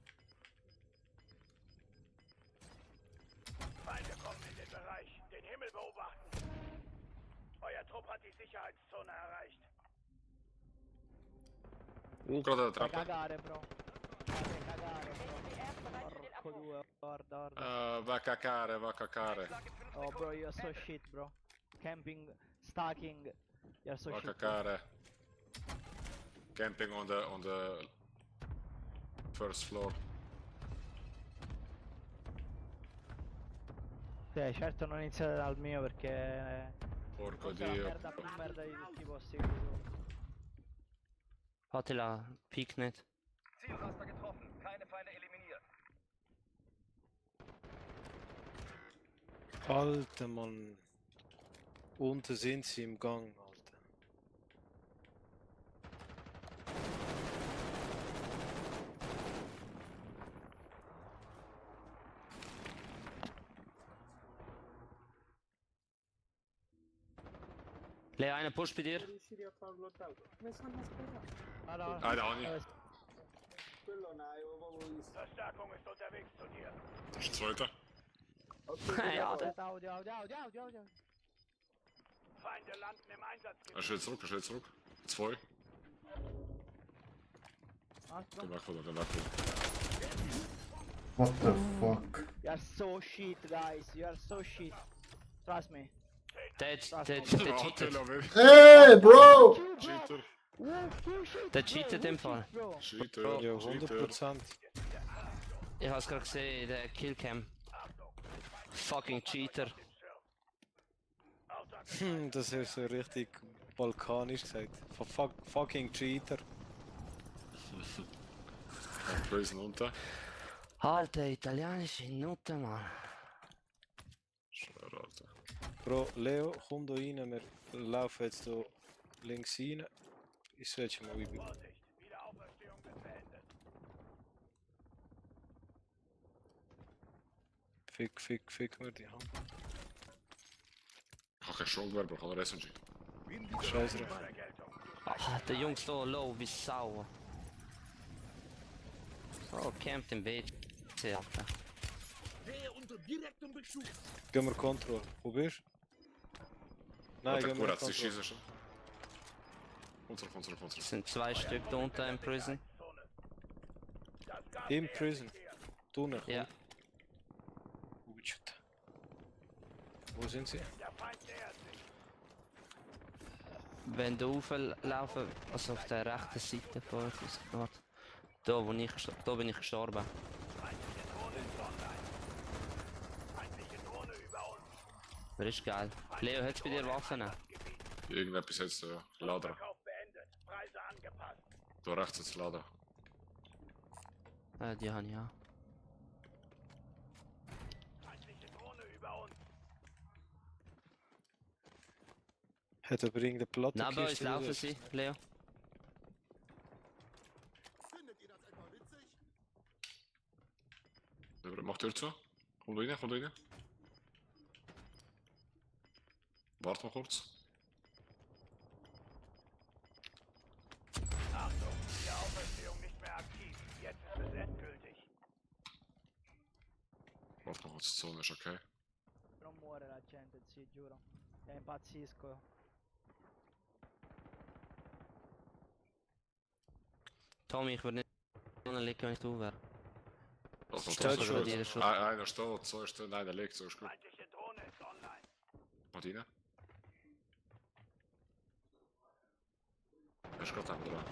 Feinde kommen in den Bereich. Den Himmel beobachten. Euer Trupp hat die Sicherheitszone erreicht. Gerade der Fai Treppe. cagare, bro. Fai cagare, bro. Porco due, guarda, guarda. Va cacare. Oh, bro, you're so shit, bro. Camping, stacking. You're so Va shit. Bro. cacare. Camping on the first floor. Cioè, certo non iniziate dal mio perché... Porco Questa è la dio. merda più merda di tutti i posti che sono. Attila, peek nicht. Zielraster getroffen. Keine Feinde eliminiert. Alter Mann. Unten sind sie im Gang, Alter. Leo, einer Push bei dir. Allora, Ah, da nicht. Verstärkung ist unterwegs zu dir. Das ist der zweite. Ja, audio. Feinde landen im Einsatzgebiet. Er steht zurück. Zwei. Altro. Geh weg von der. What the fuck? You are so shit, guys. You are so shit. Trust me. der cheatet. Hey, Bro! Cheater. Der cheatet im Fall. Bro. Cheater. Ja, Cheater. 100%. Ich hab's gerade gesehen, der Killcam. Fucking Cheater. Das ist so richtig balkanisch gesagt. Fucking Cheater. Prison unten. Alter, italienische Note, Mann. Schwer, Alter. Bro, Leo, komm da rein. Wir laufen jetzt hier links rein. Ich switche mal über. Vorsicht, Wiederauferstehung wird beendet. Fick mir die Hand. Ich habe kein Stromgewehr, ich habe ein SMG. Scheiße. Vergeltung. Ah, der Jungs da low wie Sau. So, campt im WC, Alter. Stehe unter direktem Beschuss. Gehen wir Control. Wo bist du? Nein, Warte, gehen wir Kurat, sie Control. schießen schon. Unsere. Es sind 2 Stück da unten im Prison. Das Gas Im nähert Prison. sich dir. Tunnel. Ja. Shit. Wo sind sie? Der Feind nähert sich. Wenn du auflaufen, also auf der rechten Seite von uns, warte. Da bin ich gestorben. Feindliche Drohne ist online. Feindliche Drohne über uns. Das ist geil. Leo, hättest du bei dir Waffen? Irgendetwas jetzt, Lader. Verkauf beendet. Preise angepasst. Da rechts ist Lader. Die habe ich ja. Feindliche Drohne über uns. Hat aber irgendeine Platte Neben uns laufen sie, Leo. Findet ihr das etwa witzig? Mach Tür zu. Komm da rein. Warte mal kurz. Achtung, Wiederauferstehung nicht mehr aktiv. Jetzt ist es endgültig. Warte mal kurz, die Zone ist okay. Non muore la gente, sì, giuro. Impazzisco. Tommy, ich würde nicht liegen, wenn ich du wäre. Also, Steht das schon. ist Jeder gut. schon. Einer steht, zwei stehen, nein, der liegt, so ist gut. Feindliche Drohne ist online. Mach rein. Er ist gerade dran.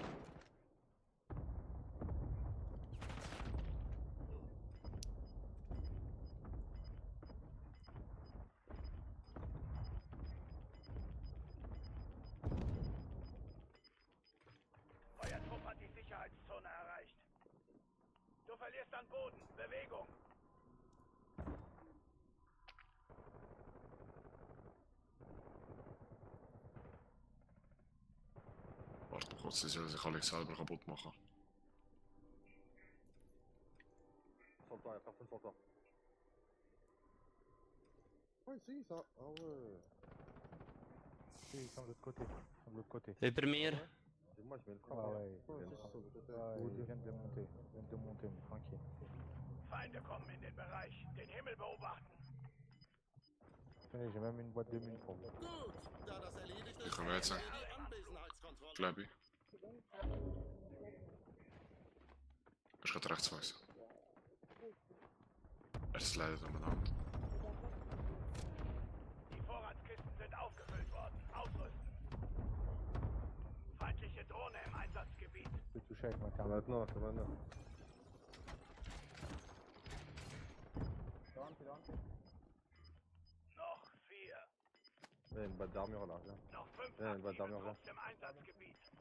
Euer Trupp hat die Sicherheitszone erreicht. Du verlierst an Boden. Bewegung. Warte mal kurz, die sollen sich alle selber kaputt machen. Si, ils sont de l'autre côté. Ils sont de l'autre côté. Über mir. Moi, je mets le camp. Ouais, ils viennent de monter. Ils viennent de monter, mais tranquille. Feinde kommen in den Bereich. Den Himmel beobachten. Tenez, j'ai même une boîte de mine pour vous. Gut, da das erledigt Ich ist, kann mir jetzt beenden sagen, wir die Anwesenheitskontrolle. glaube ich. Ist gerade rechts weiß. Es leidet umeinander. Die Vorratskisten sind aufgefüllt worden. Ausrüsten. Feindliche Drohne im Einsatzgebiet. Je peux toucher avec ma carte. Maintenant, ça va, non. Noch 4. Il y a une boîte d'armure là. Noch 5 une boîte aktive d'armure là. Trupps im Einsatzgebiet.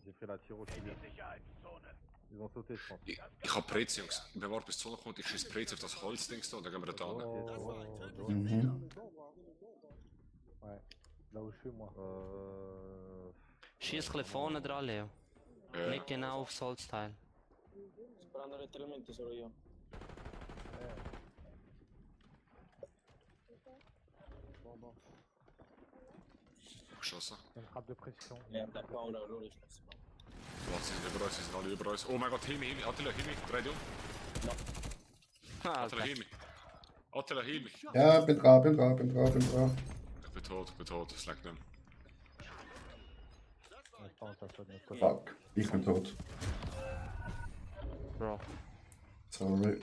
J'ai fait la tire au In civil. die Sicherheitszone. Ils ont sauté, je pense. Ich hab Prez, Jungs. Ich bewahre bis die Sonne kommt, ich schieße Prez auf das Holzdings da und dann gehen wir da hin. Das war ein tödlicher Mhm. Fehler. Ouais. Là où je suis, moi. Schieß ein bisschen vorne dran, Leo. Ja. Nicht genau aufs Holzteil. Sparando letteralmente solo io. Bon. Geschossen. Une frappe de pression. Da paura loro ich muss. Warte, sie sind über uns, sie sind alle über uns. Oh mein Gott, Himi, Attila, Himi, dreh dich um. Ah, Attila, okay. Himi. Attila, Himi. Ja, bin dran, bin dran, bin dran, bin dran. Ich bin tot, es leckt nicht mehr. Je pense à ça de notre côté. Fuck, ich bin tot. Bro. Sorry.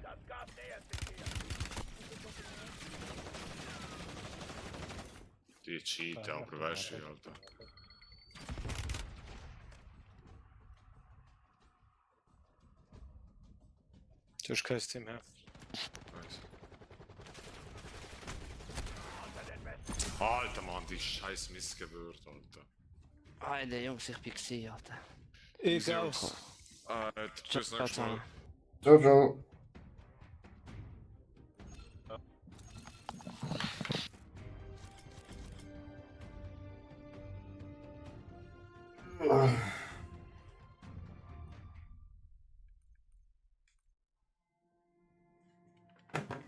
Das Gas nähert sich hier. Die Cheat, aber weißt du, Alter. Just kein Team her. Weiß. Unter den Westen. Alter Mann, die scheiß Missgeburt, Alter. Alter, Jungs, ich bin gewesen, Alter. Ich auch. Jungs. Tschüss, Ciao, nächstes Mal. Ciao, ciao.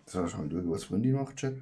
So, schauen wir, was Wendy macht, Chat.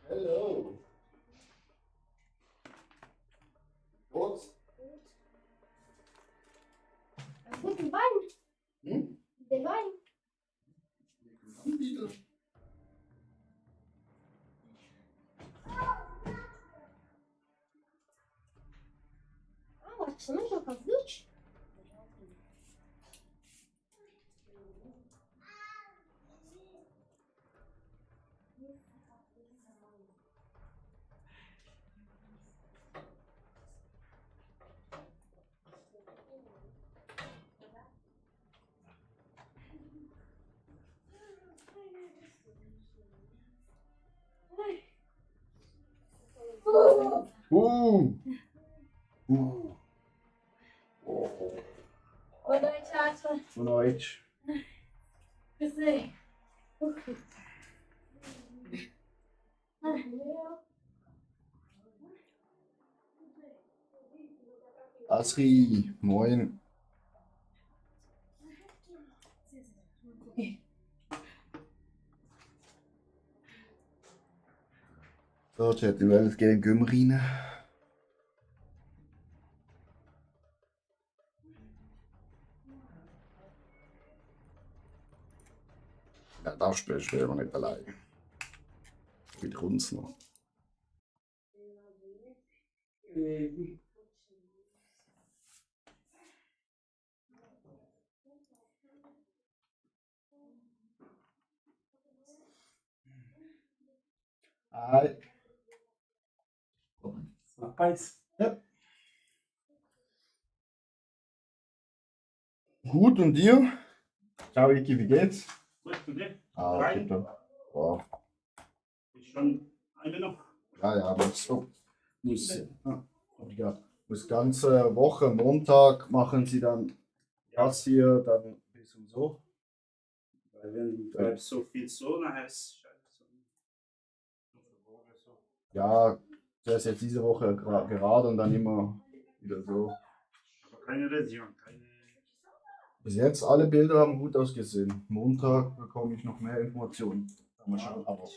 Hello. Gut. Guten Wein. Hm? Den Wein. Anbieter. Ah, acho que você não joga flute? Uh. Boa noite, Atila. Boa noite. Você. Asri, moin. So, Chat, wir wollen gehen in den Gümmer rein. Ja, das spielst du aber nicht allein. Wie kommt's noch? Hi. Ja. Gut, und dir? Ciao, Iki, wie geht's? Gut, und dir? Ah, okay, dann. Wow. Ist schon eine noch. Ja, muss, oh, muss ganze Woche, Montag machen sie dann das hier, dann bis und so. Weil wenn du bleibst so viel so, nachher ist es scheiße. So. Ja, zuerst jetzt diese Woche gerade und dann immer wieder so. Aber keine Läsion, keine. Bis jetzt alle Bilder haben gut ausgesehen. Montag bekomme ich noch mehr Informationen. Mal schauen, aber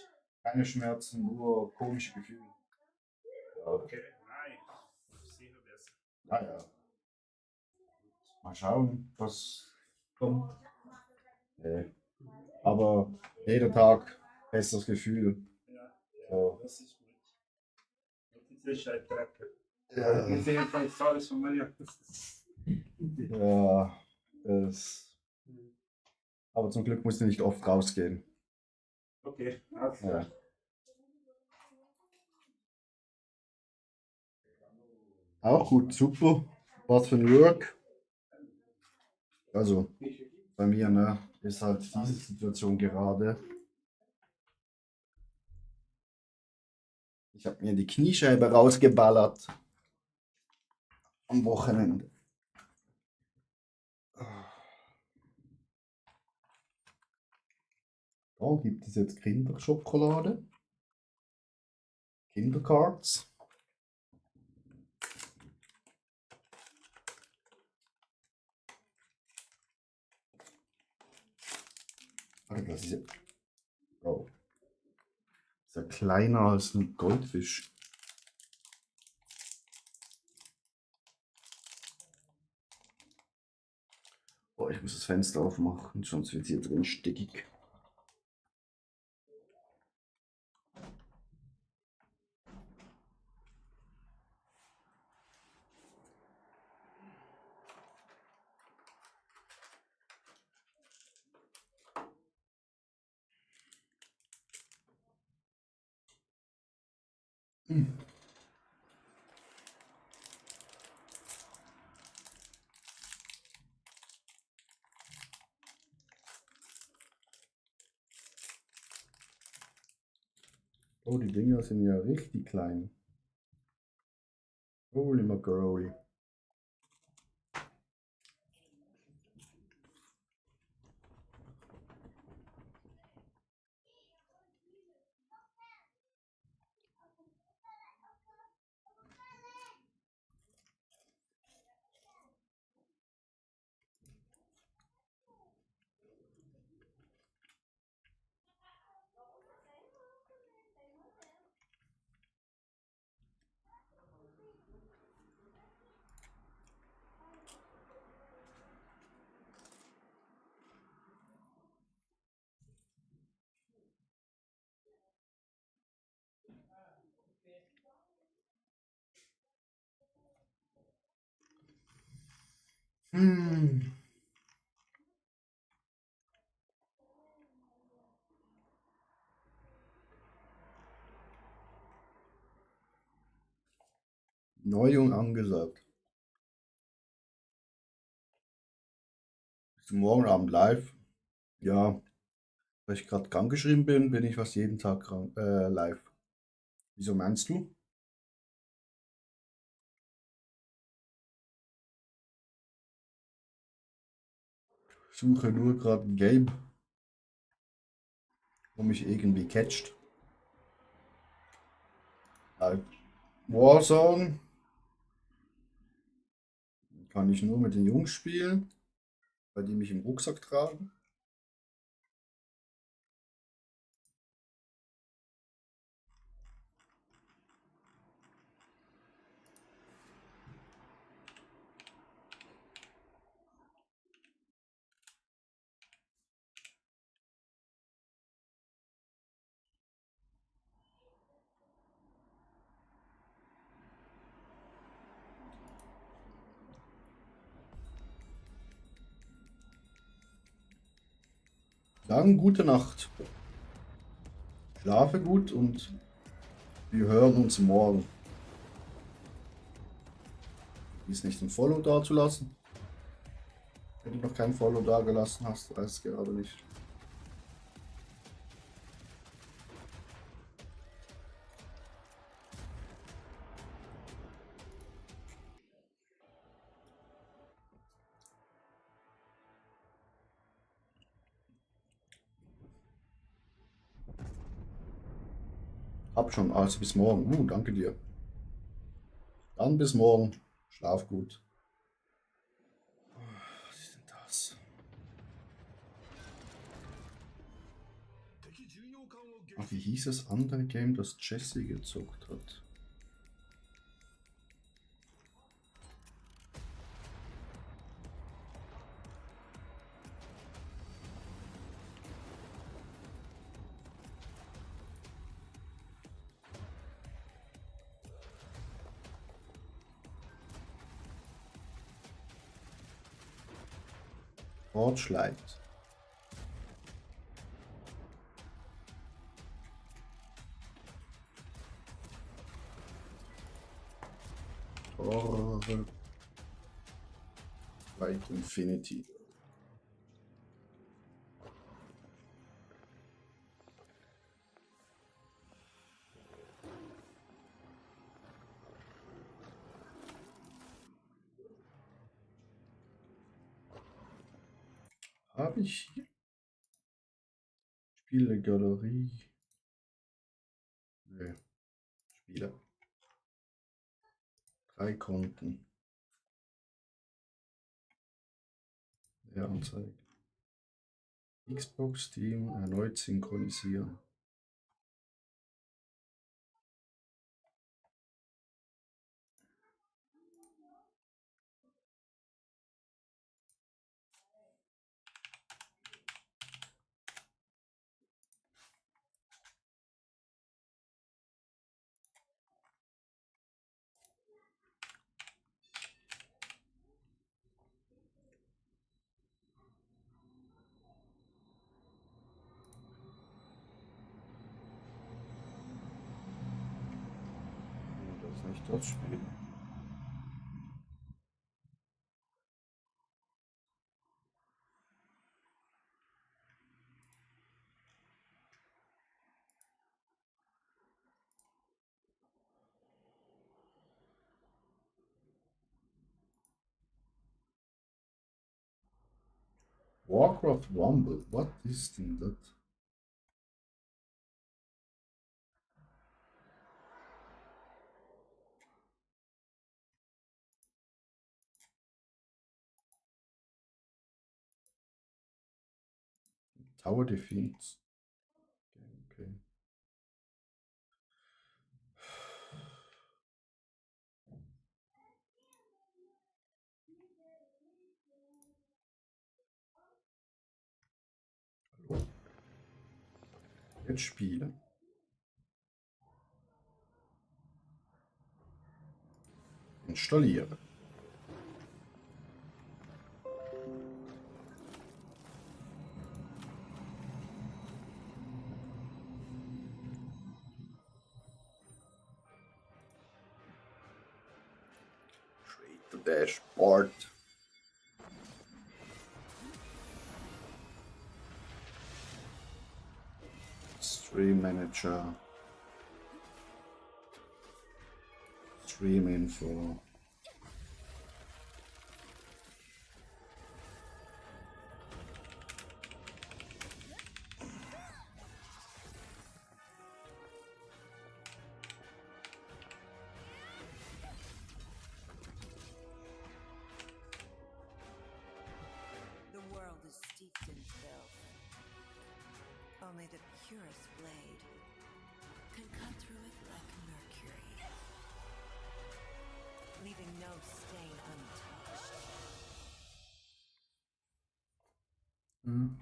keine Schmerzen, nur komische Gefühle. Ja, Okay, nein. Sicher besser. ja. Mal schauen, was kommt. Aber jeder Tag besseres Gefühl. Ja, So. das ist gut. Und diese Scheittreppe. Ja. Ich sehe jetzt alles von Maria. Ja, aber zum Glück musst du nicht oft rausgehen. Okay, alles Ja. klar. Auch gut, super. Was für ein Work. Also, bei mir, ne, ist halt diese Situation gerade. Ich habe mir die Kniescheibe rausgeballert. Am Wochenende. Da gibt es jetzt Kinderschokolade. Kindercards. Alter, das ist ja. Oh. Ist ja kleiner als ein Goldfisch. Oh, ich muss das Fenster aufmachen, sonst wird es hier drin stickig. Oh, die Dinger sind ja richtig klein. Holy Macaroni. Hm. Neuerung angesagt. Bist du morgen Abend live? Ja, weil ich gerade krankgeschrieben bin, bin ich fast jeden Tag krank, live. Wieso meinst du? Ich suche nur gerade ein Game, wo mich irgendwie catcht. Warzone kann ich nur mit den Jungs spielen, weil die mich im Rucksack tragen. Dann gute Nacht. Schlafe gut und wir hören uns morgen. Ist nicht ein Follow da zu lassen. Wenn du noch kein Follow da gelassen hast, weiß ich gerade nicht. Hab schon, also bis morgen. Danke dir. Dann bis morgen. Schlaf gut. Was ist denn das? Ach, wie hieß das andere Game, das Jesse gezockt hat? Torchlight. Light Infinity. Habe ich hier? Spielegalerie. Nee. Spiele. 3 Konten. Ja, anzeigen. Xbox, Steam, erneut synchronisieren. Das ist nicht das Spiel. Warcraft Rumble, was ist denn das? Tower Defense. Okay. Hallo. Jetzt spielen. Installieren. Dashboard. Stream Manager. Stream Info. The world is steeped in filth. Only the purest blade can cut through it like mercury, leaving no stain untouched. Hm.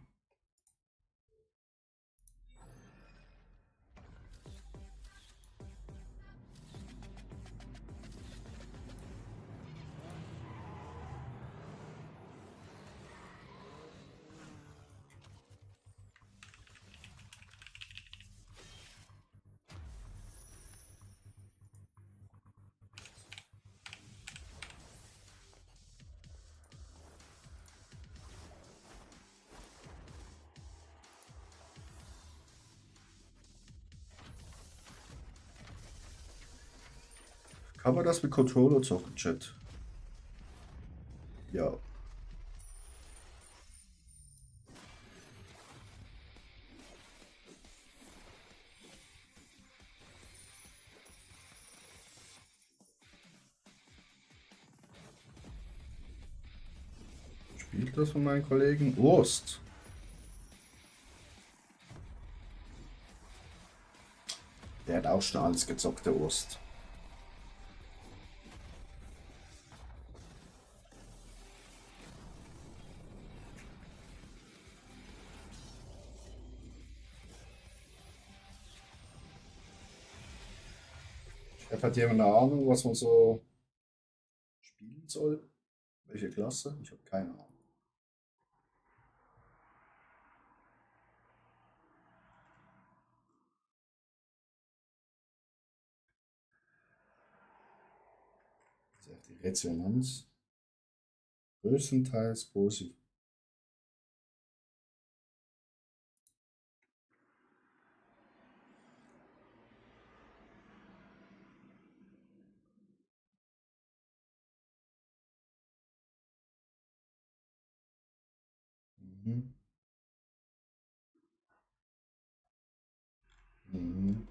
Kann man das mit Controller zocken, Chat? Ja. Spielt das von meinen Kollegen? Wurst. Der hat auch schon alles gezockt, der Wurst. Hat jemand eine Ahnung, was man so spielen soll? Welche Klasse? Ich habe keine Ahnung. Die Resonanz größtenteils positiv. Mhm. Mhm.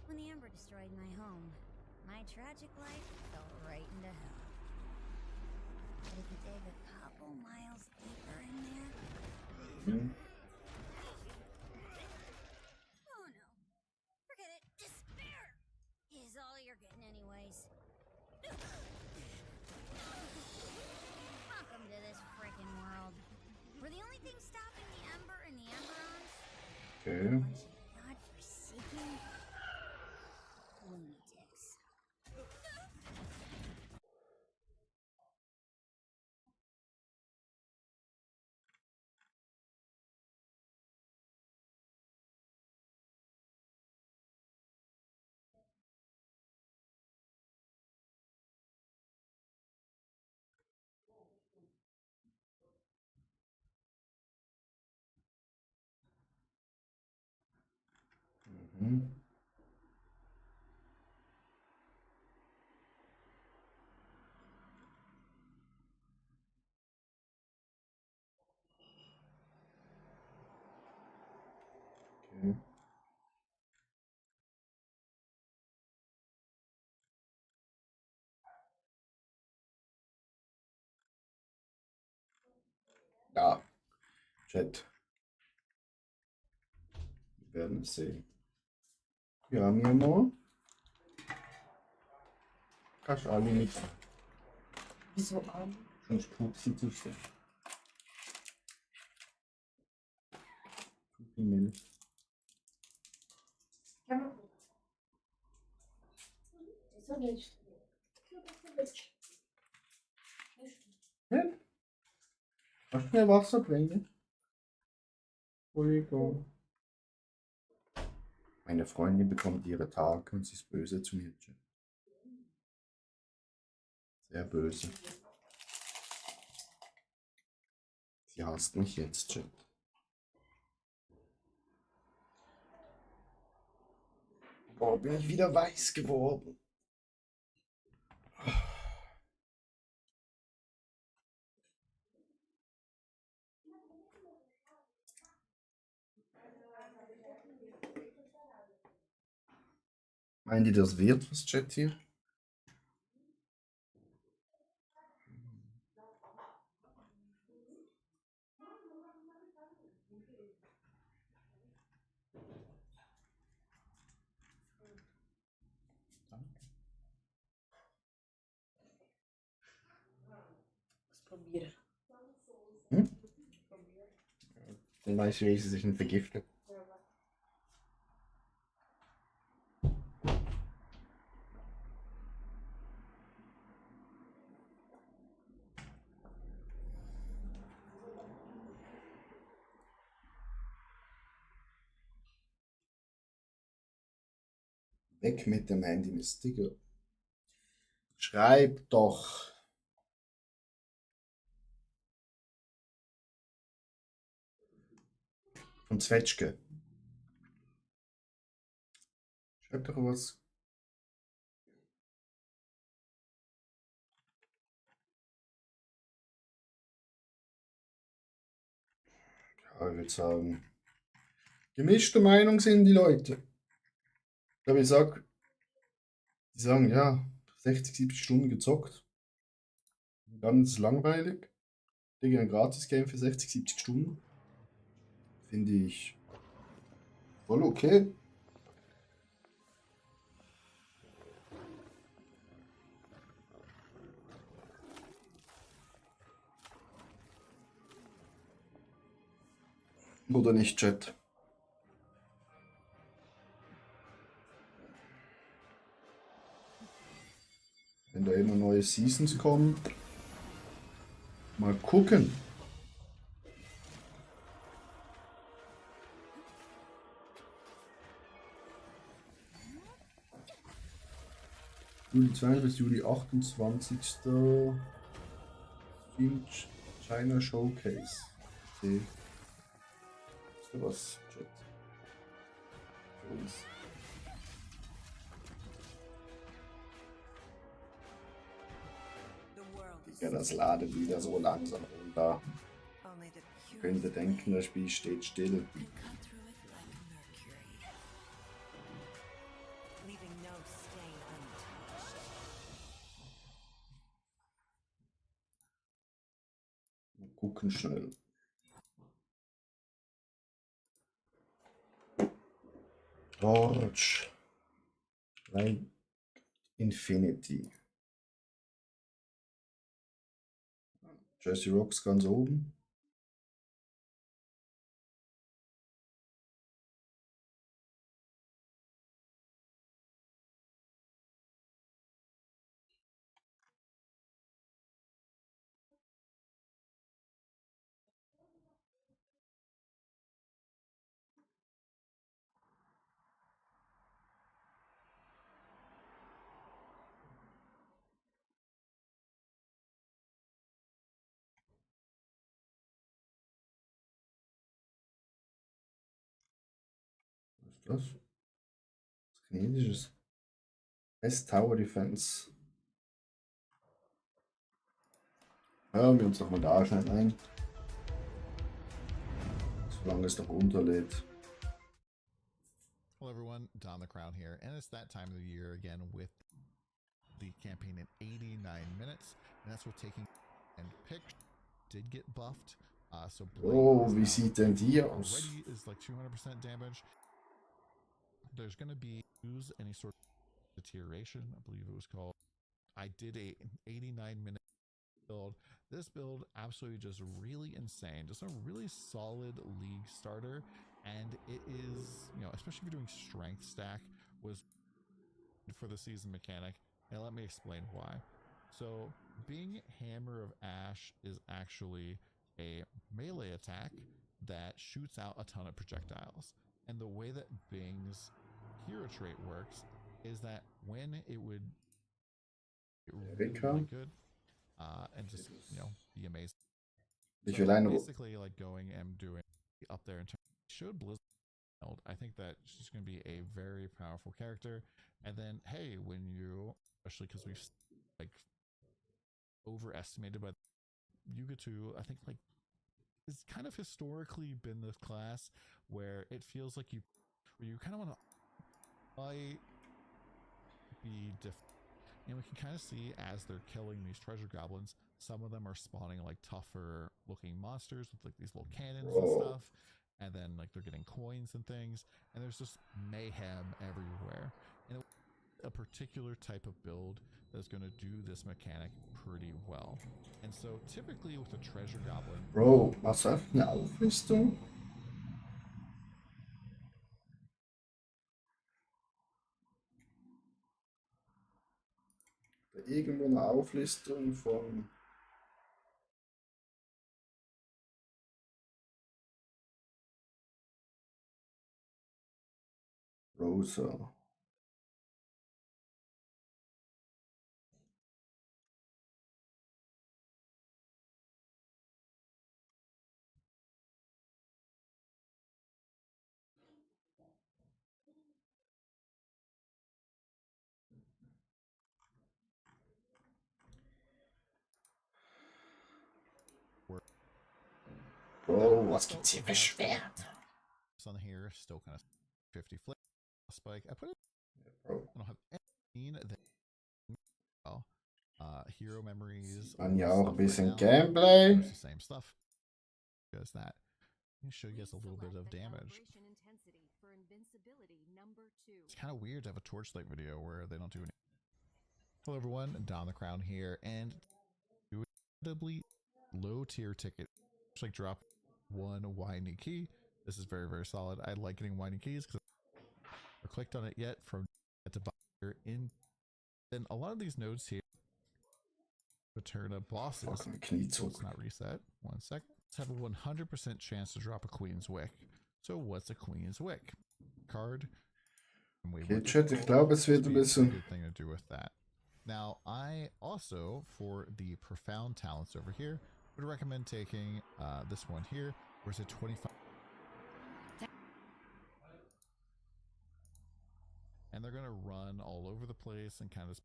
When the Ember destroyed my home, my tragic life fell right into hell. But if you dig a couple miles deeper in there... Mhm. Oh no. Forget it. Despair is all you're getting anyways. Welcome to this frickin' world. We're the only thing stopping the Ember and the Emberons. Okay. God-forsaken lunatics. Mhm. Okay. Ja, Chat. Wir werden es sehen. Ja, mir mal. Kannst du alle nicht. Wieso an? Sonst tut sie zu sehr. Zu viel Milch. Ja. Wieso nicht? Kannst du mir Wasser bringen? Entschuldigung. Meine Freundin bekommt ihre Tage und sie ist böse zu mir. Sehr böse. Sie hasst mich jetzt, Chat. Boah, bin ich wieder weiß geworden. Meinen die, das wird was, Chat hier? Probieren. Hm? Dann weiß ich, wie sie sich nicht vergiftet. Weg mit dem Handy, Mist, Digga. Schreib doch. Von Zwetschge. Schreib doch was. Ja, ich würde sagen, gemischte Meinung sind die Leute. Aber ich sag, die sagen, ja, 60, 70 Stunden gezockt. Ganz langweilig. Digga, ein Gratis-Game für 60, 70 Stunden. Finde ich voll okay. Oder nicht, Chat? Wenn da immer neue Seasons kommen. Mal gucken. Juli 20 bis Juli 28. Stream China Showcase. Okay. Ist da was, Chat? Für uns. Ja, das ladet wieder so langsam runter. Könnte denken, das Spiel steht still. Mal gucken schnell. Torch. Rein Infinity. Jesse Rocks ganz oben. Was ist das? Was Chinesisches. Best Tower Defense. Hören wir uns doch mal da schnell ein. Solange es noch unterlädt. Hello everyone, Don the Crown here, and it's that time of the year again with the campaign in 89 minutes, and that's what taking and pick did get buffed. So oh, wie sieht denn die aus? already is like 200% damage. There's going to be use any sort of deterioration, I believe it was called. I did a 89-minute build. This build absolutely just really insane, just a really solid league starter, and it is, you know, especially if you're doing strength stack, was for the season mechanic, and let me explain why. So being Hammer of Ash is actually a melee attack that shoots out a ton of projectiles. And the way that Bing's hero trait works is that when it would get really good and just, you know, be amazing. So basically, like going and doing up there in terms showed Blizzard. I think that she's going to be a very powerful character. And then, hey, when you, especially because we've like overestimated, but Yuga 2, I think like it's kind of historically been this class where it feels like you kind of want to be different. And we can kind of see as they're killing these treasure goblins, some of them are spawning like tougher looking monsters with like these little cannons and stuff. And then like they're getting coins and things. And there's just mayhem everywhere. And a particular type of build that's going to do this mechanic pretty well. And so typically with a treasure goblin... Bro, was für eine Auflistung? Irgendwo eine Auflistung von Rosa. Bro, was gibt's hier für Schwert? On here, still kind of 50 flip spike. I put it. Bro. I don't have any that. Well, hero memories. Man ja auch ein bisschen Gameplay. It's the same stuff. Does that? Let me show you guys a little bit of damage. It's kind of weird to have a Torchlight video where they don't do any. Hello everyone, Don the Crown here, and incredibly low tier ticket. Just like drop one winding key. This is very, very solid. I like getting winding keys because I clicked on it yet from to buy here in. Then a lot of these nodes here return a bosses. So it's not reset. 1 second. Let's have a 100% chance to drop a Queen's Wick. So what's a Queen's Wick? Card. Okay, Chat, ich glaube, es wird ein bisschen. Good thing to do with that. Now, I also, for the profound talents over here, would recommend taking this one here, where it's a 25. And they're going to run all over the place and kind of.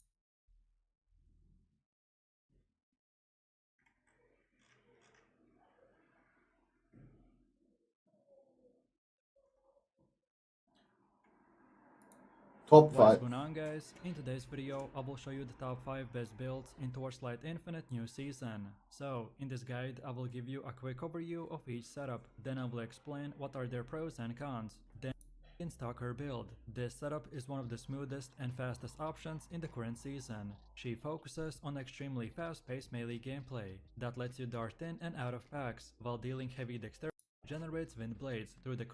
Top 5. What's going on, guys? In today's video I will show you the top 5 best builds in Torchlight Infinite new season. So in this guide I will give you a quick overview of each setup, then I will explain what are their pros and cons. Then in Stalker build. This setup is one of the smoothest and fastest options in the current season. She focuses on extremely fast-paced melee gameplay that lets you dart in and out of packs while dealing heavy dexterity, generates wind blades through the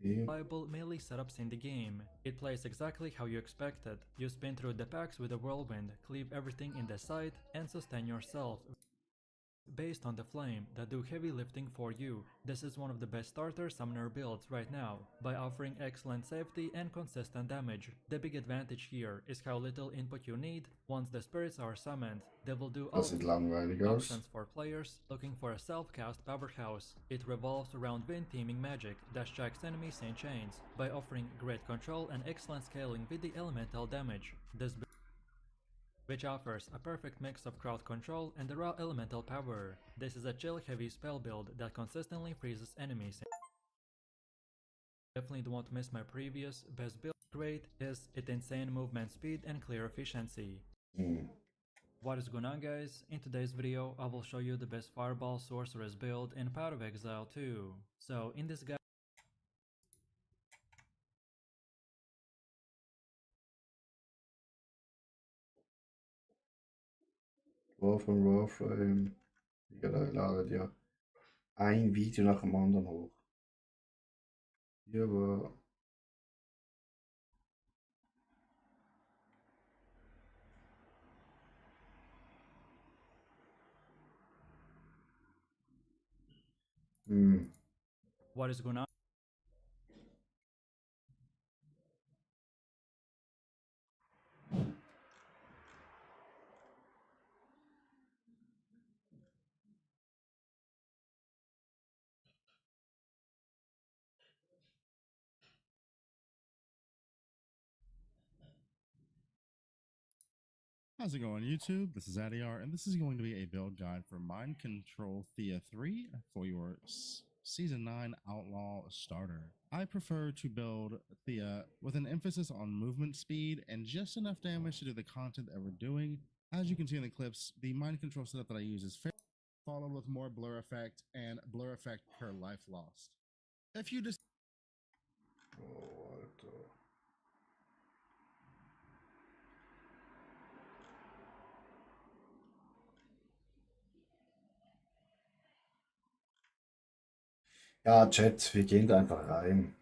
reliable melee setups in the game. It plays exactly how you expected. You spin through the packs with a whirlwind, cleave everything in the sight, and sustain yourself based on the flame that do heavy lifting for you. This is one of the best starter summoner builds right now, by offering excellent safety and consistent damage. The big advantage here is how little input you need. Once the spirits are summoned, they will do all options for players looking for a self-cast powerhouse. It revolves around wind teaming magic that strikes enemies in chains, by offering great control and excellent scaling with the elemental damage. This build, which offers a perfect mix of crowd control and the raw elemental power. This is a chill heavy spell build that consistently freezes enemies. Definitely don't want to miss my previous best build. Great is its insane movement speed and clear efficiency. What is going on, guys? In today's video I will show you the best Fireball Sorceress build in Path of Exile 2. So in this guide Von Warframe. Ja, da ladet ja ein Video nach dem anderen hoch. Hier war. What is going on? How's it going, YouTube? This is Adiar, and this is going to be a build guide for Mind Control Thea 3 for your Season 9 Outlaw starter. I prefer to build Thea with an emphasis on movement speed and just enough damage to do the content that we're doing. As you can see in the clips, the Mind Control setup that I use is fair, followed with more blur effect and blur effect per life lost. If you just... Oh, Alter. Ja, Chat, wir gehen da einfach rein.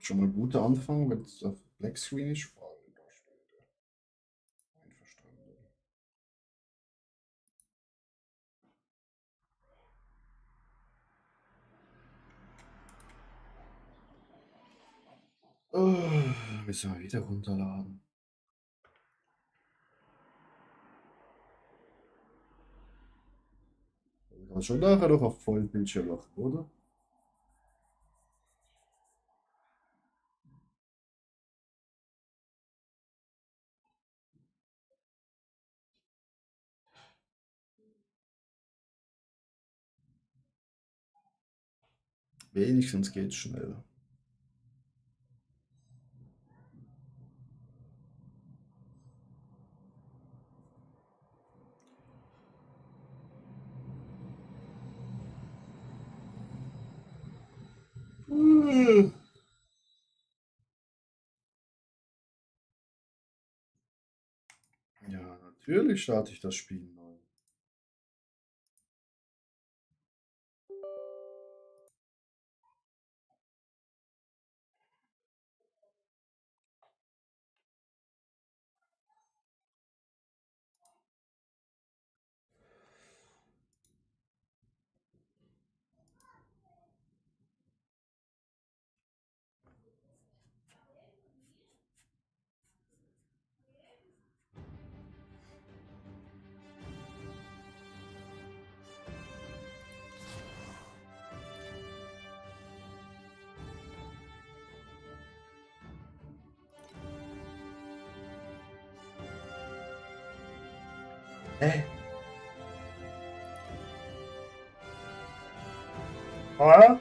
Schon mal ein guter Anfang, wenn es auf Black Screen ist. Einverstanden. Müssen wir wieder runterladen. Ich kann schon nachher noch auf Vollbildschirm machen, oder? Wenigstens geht's schnell. Ja, natürlich starte ich das Spiel neu. Ah?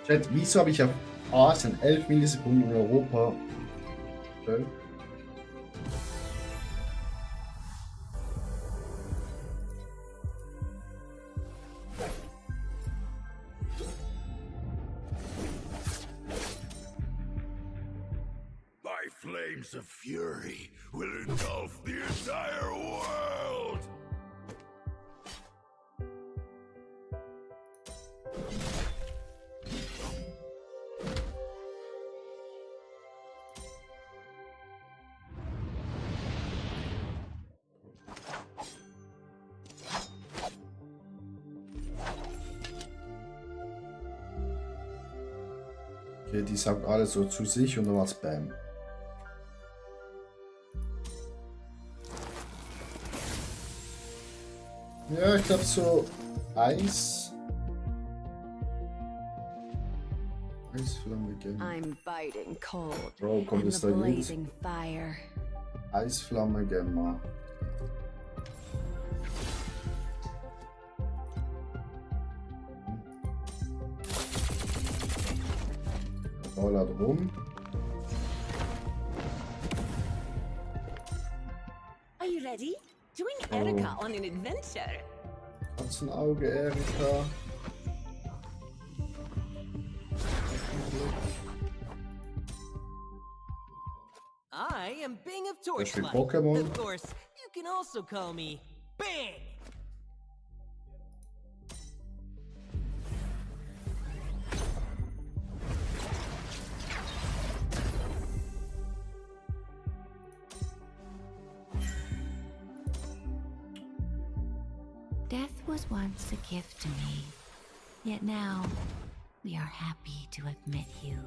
Chat, wieso habe ich auf Asien 11 Millisekunden in Europa? Okay. My flames of fury will engulf the entire world! Okay, die sagt alles so zu sich und dann war's Bam. Ja, ich glaube so Eisflamme gehen. I'm biting cold. Bro, kommt and es the da gut? blazing fire. Eisflamme gehen mal. Ballert rum. Are you ready? Join Erika on an adventure. Katzenauge, Erika. I am Bing of Das spielt Torchlight. Pokémon. Of course, you can also call me Bing. Death was once a gift to me, yet now we are happy to admit you.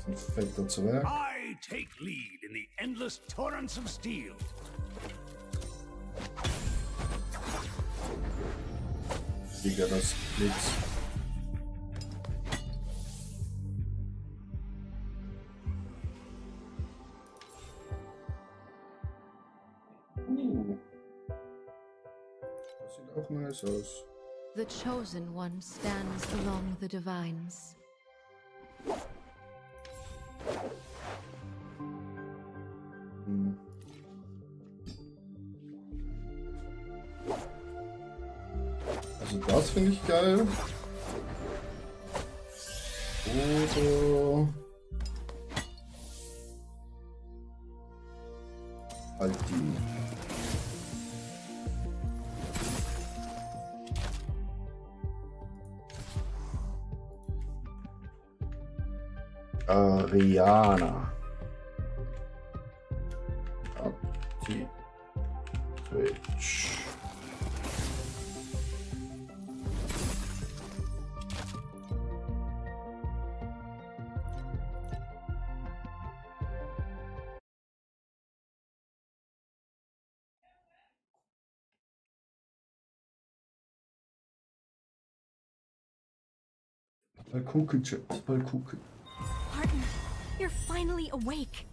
Ein fetter Zwerg. I take lead in the endless torrents of steel. Digga, das Blitz. Das sieht auch nice aus. The chosen one stands along the divines. Hm. Also das finde ich geil. Oder halt die. Ariana. Aktiv. Twitch. Mal gucken, Chat. Mal gucken. Partner, you're finally awake.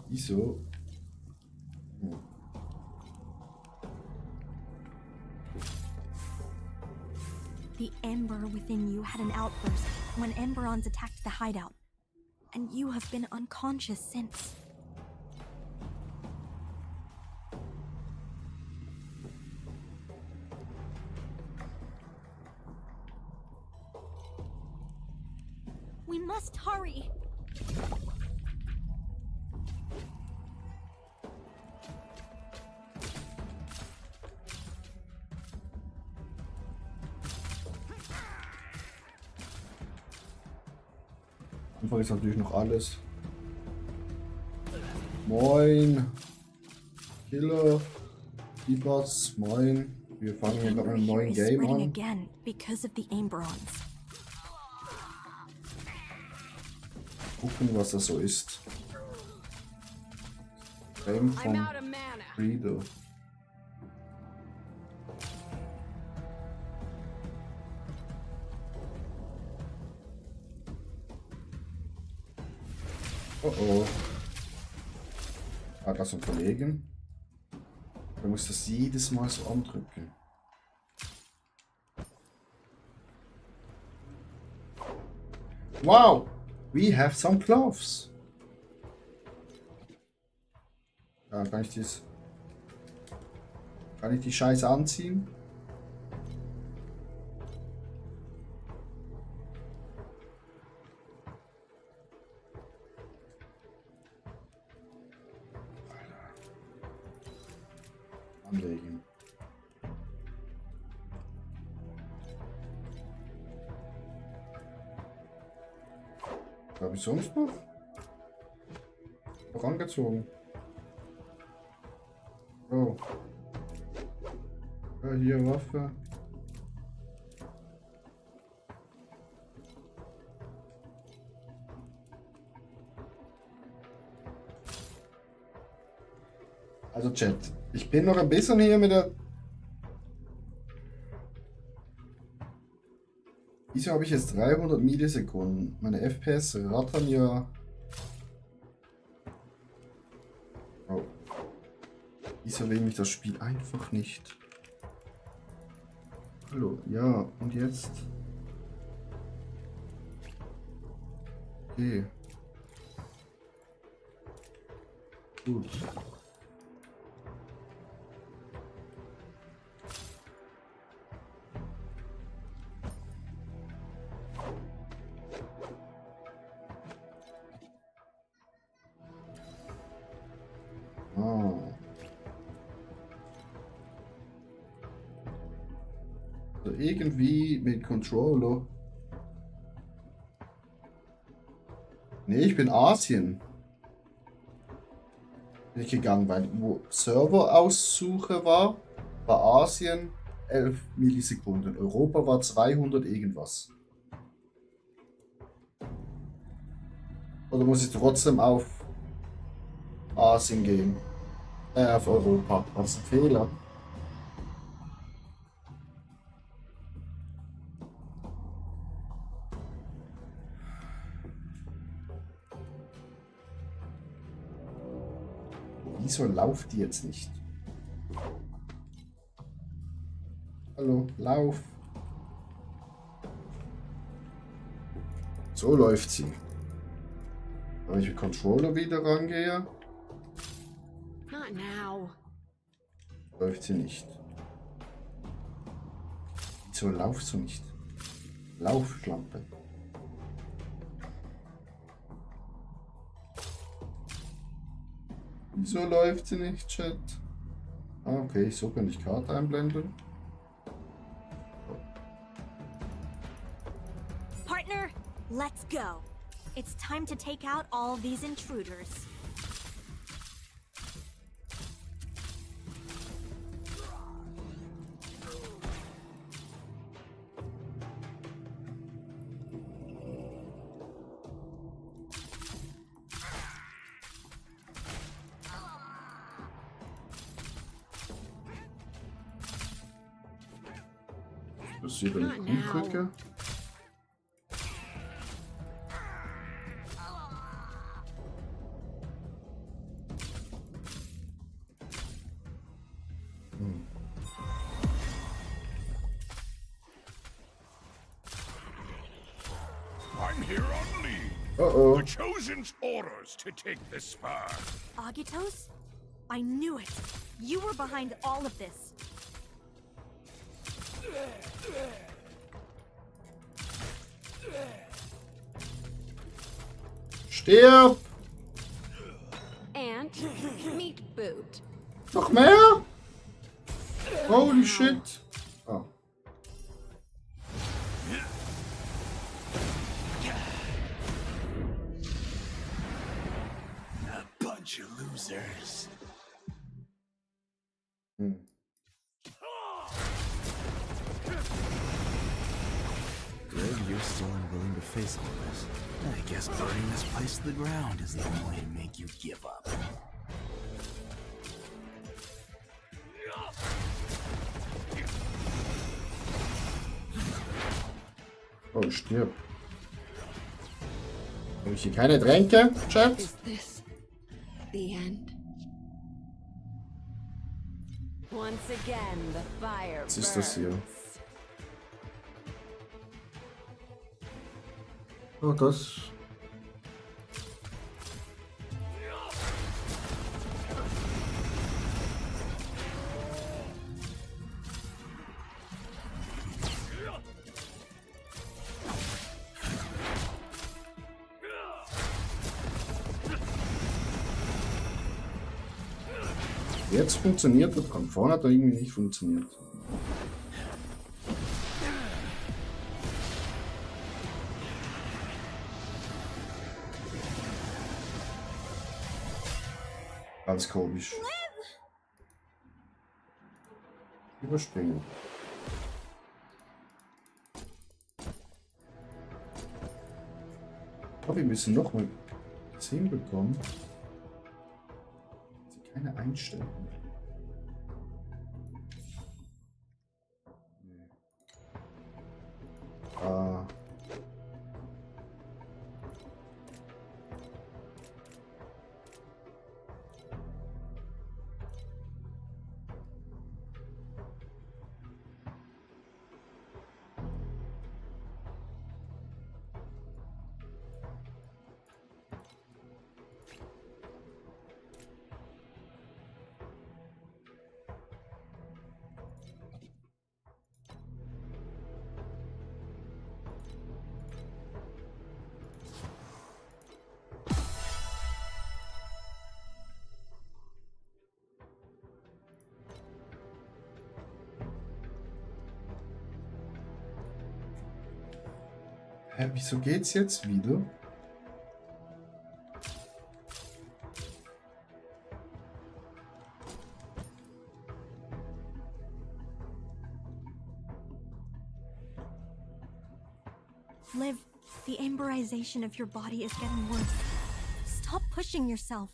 Wieso? The Ember within you had an outburst when Emberons attacked the hideout, and you have been unconscious since. We must hurry! Am Anfang ist natürlich noch alles. Moin. Killer. Bots. Moin. Wir fangen hier mit einem neuen Is Game spreading an. again because of the Emberons. Gucken, was das so ist. Game von Breeder. Oh oh. Ah, das ist ein Kollegen. Er muss das jedes Mal so andrücken. Wow! We have some gloves. Ja, kann ich das... Kann ich die Scheiße anziehen? Anlegen. Was habe ich sonst noch? Noch angezogen. Oh. Ja, hier Waffe. Also Chat, ich bin noch ein bisschen hier mit der... Wieso habe ich jetzt 300 Millisekunden? Meine FPS rattern ja... Oh. Wieso will mich das Spiel einfach nicht? Hallo, ja, und jetzt? Okay. Gut. Also irgendwie mit Controller. Nee, ich bin Asien. Bin ich gegangen, weil wo Server-Aussuche war Asien 11 Millisekunden. Europa war 200 irgendwas. Oder muss ich trotzdem auf Asien gehen? Auf Europa. Was ein Fehler. Wieso lauft die jetzt nicht? Hallo, lauf. So läuft sie. Wenn ich mit Controller wieder rangehe, Not now. läuft sie nicht. Wieso laufst du nicht? Laufschlampe. Wieso läuft sie nicht, Chat? Ah, okay, so kann ich Karte einblenden. Partner, let's go. It's time to take out all these intruders. Das ist hier, wenn ich umdrücke. I'm here on leave. Uh-oh. The Chosen's orders to take the spur. Agitos? I knew it. You were behind all of this. Stirb! And meat boot. Noch mehr? Holy shit. Oh. A bunch of losers. Good, you're still unwilling to face all this. I guess burning this place to the ground is the only way to make you give up. Oh, stirb. Habe ich hier keine Tränke, Chat? Is this the end? Once again, the fire Was ist das hier? Oh, das. Jetzt funktioniert das. Von vorne hat er irgendwie nicht funktioniert. Ganz komisch. Überspringen. Aber wir müssen noch mal das hinbekommen. Sie keine Einstellung. Nee. Ah. Hä, wieso geht's jetzt wieder? Liv, the amberization of your body is getting worse. Stop pushing yourself.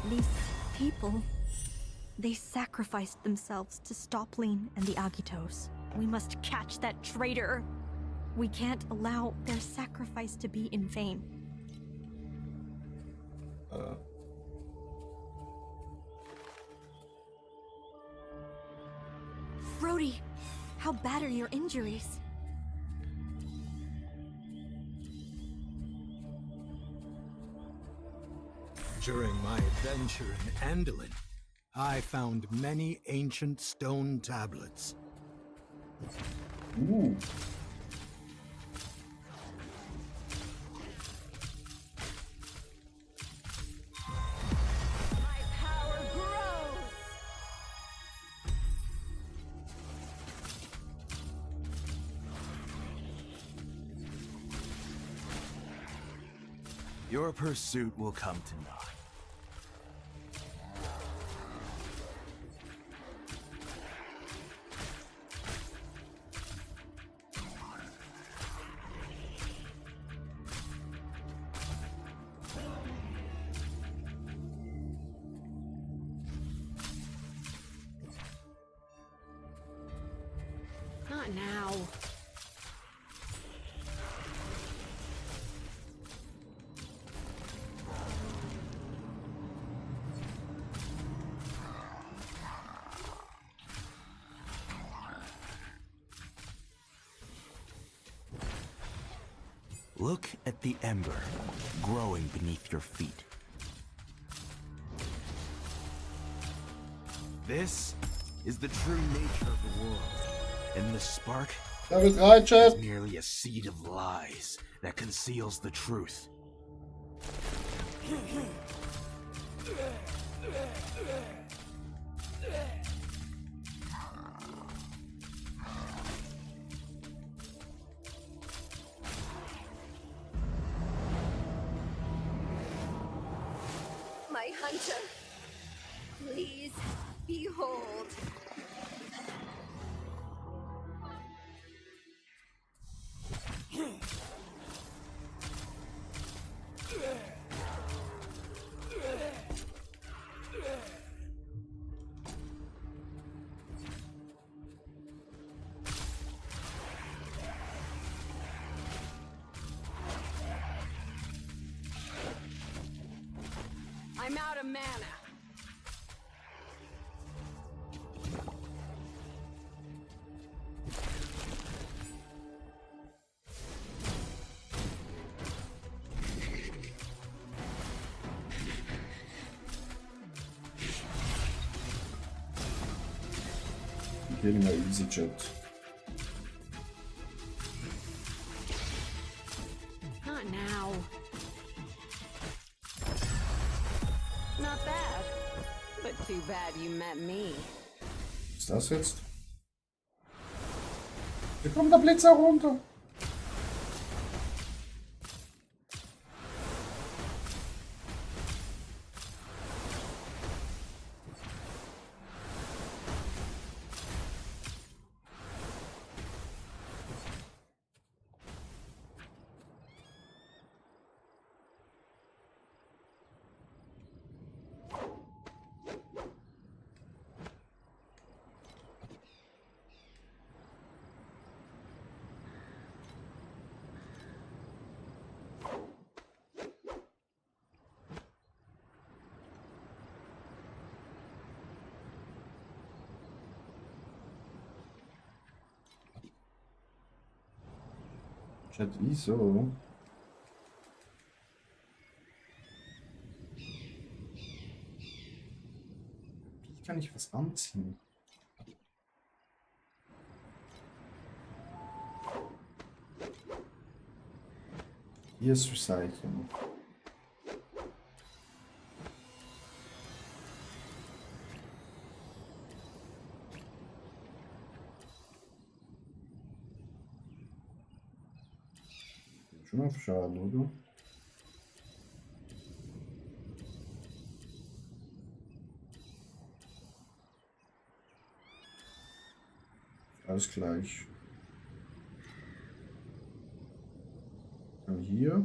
These people, they sacrificed themselves to stop Lean and the Agitos. We must catch that traitor. We can't allow their sacrifice to be in vain. Brody, how bad are your injuries? During my adventure in Andalin, I found many ancient stone tablets. Ooh. My power grows! Your pursuit will come to naught. Not now. Look at the ember growing beneath your feet. This is the true nature of the world, and the spark is merely a seed of lies that conceals the truth. My hunter, please behold. I'm out of mana. Getting my easy jet. Not now. Not bad. But too bad you met me. Was ist das jetzt? Hier kommt der Blitzer runter. Chat, wieso? Wie kann ich was anziehen? Hier ist Recycling. Schon auf Schaden, oder? Alles gleich. Und hier.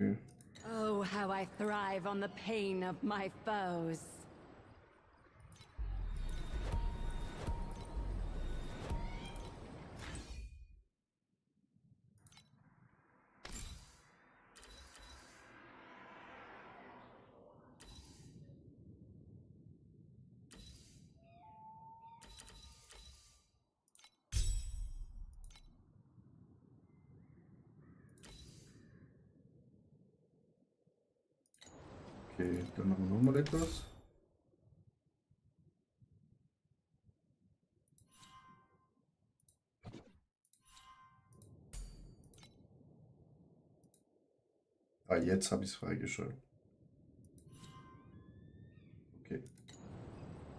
Okay. Oh, how I thrive on the pain of my foes. Okay, dann machen wir nochmal etwas. Ah, jetzt habe ich es freigeschaltet. Okay.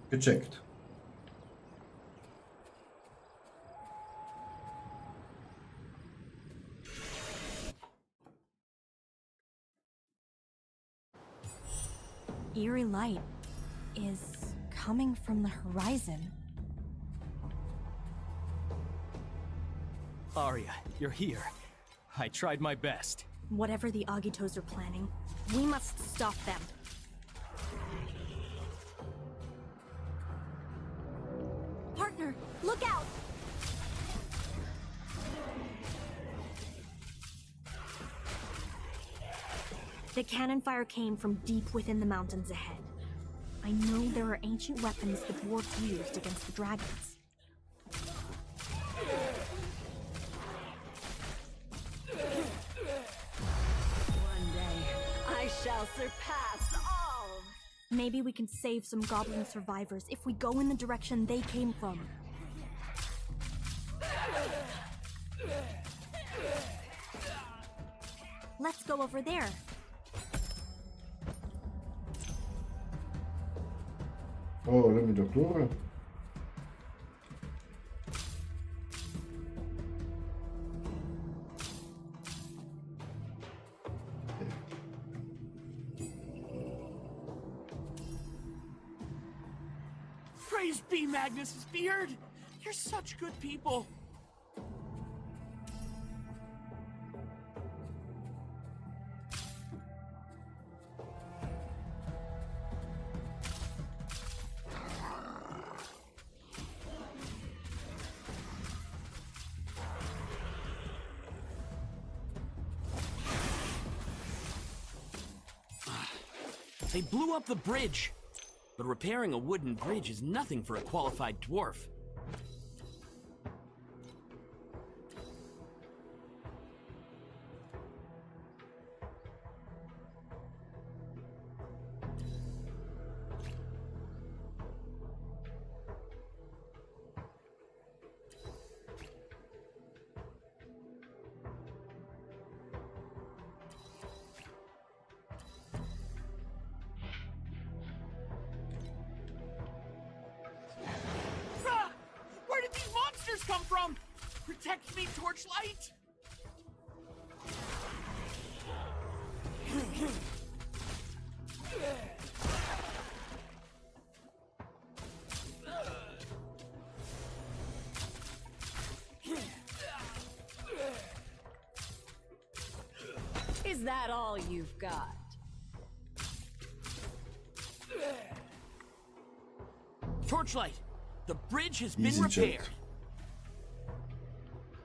Gecheckt. Eerie light is coming from the horizon. Arya, you're here. I tried my best. Whatever the Agitos are planning, we must stop them. Partner, look out! The cannon fire came from deep within the mountains ahead. I know there are ancient weapons the dwarves used against the dragons. One day, I shall surpass all. Maybe we can save some goblin survivors if we go in the direction they came from. Let's go over there. Oh, lass mich doch durch. Praise be Magnus's beard! You're such good people! They blew up the bridge. But repairing a wooden bridge is nothing for a qualified dwarf. Where did these monsters come from? Protect me, Torchlight! Is that all you've got? Torchlight! The bridge has been Easy repaired. check.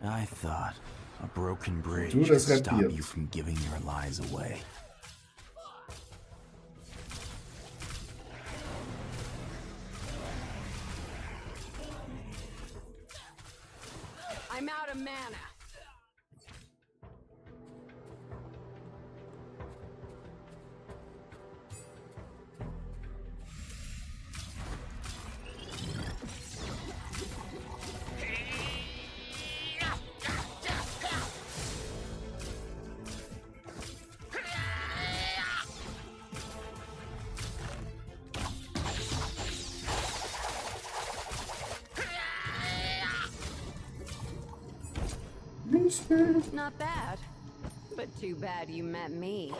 I thought a broken bridge Du, could das stop rentiert. you from giving your lies away. I'm out of mana. Not bad. But too bad you met me.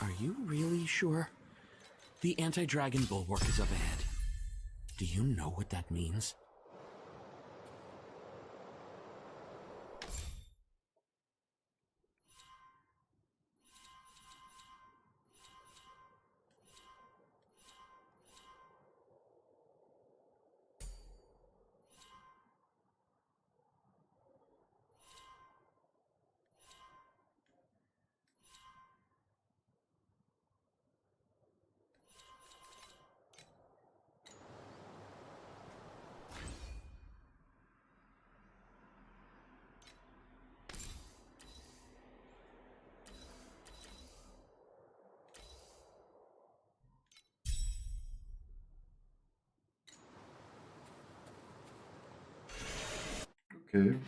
Are you really sure? The anti-dragon bulwark is up ahead. Do you know what that means? Okay.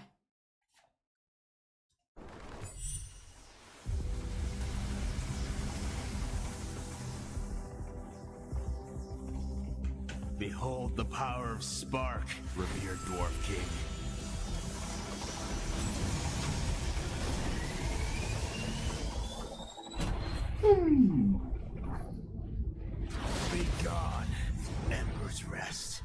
Behold the power of Spark, revered Dwarf King. Be gone, Ember's Rest.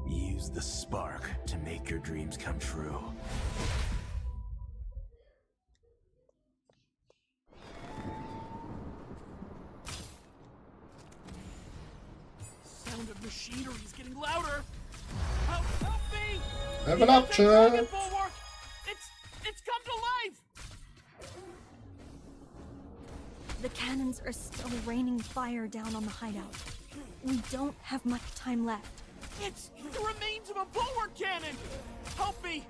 Use the spark to make your dreams come true. Sound of machinery is getting louder. Help me! Level up, Chad. It's come to life. The cannons are still raining fire down on the hideout. We don't have much time left. It's the remains of a bulwark cannon. Help me!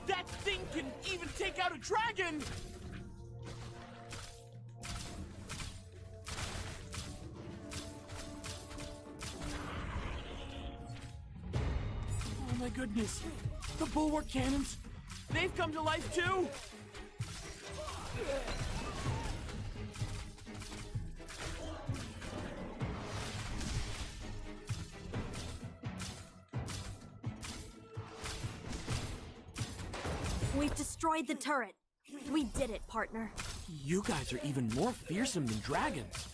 That thing can even take out a dragon. my goodness! The bulwark cannons! They've come to life too! We've destroyed the turret. We did it, partner. You guys are even more fearsome than dragons.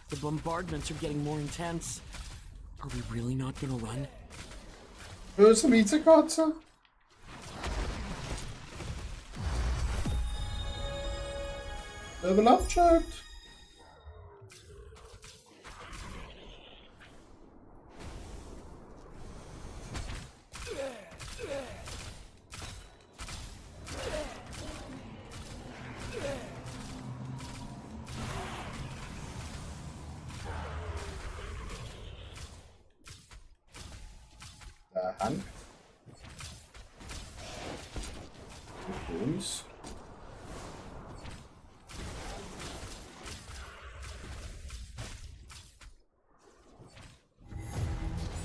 The bombardments are getting more intense. Are we really not gonna run? Böse Mietzekatze. Level up, chat. Hand. Mit uns.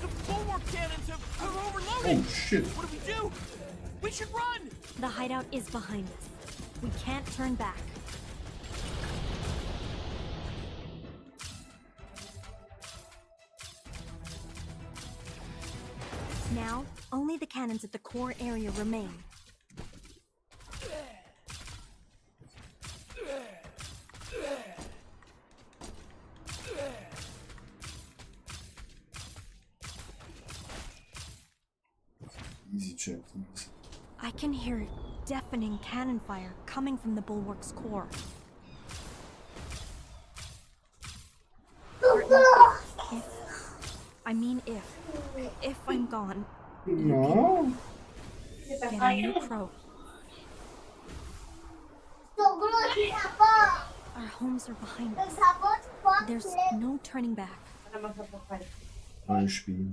The bulwark cannons have overloaded! Oh shit. What do we do? We should run! The hideout is behind us. We can't turn back. Now, only the cannons at the core area remain. Easy chat, easy. I can hear deafening cannon fire coming from the bulwark's core. If I'm gone, No. get a new crow. Our homes are behind us. There's no turning back. Neues Spiel.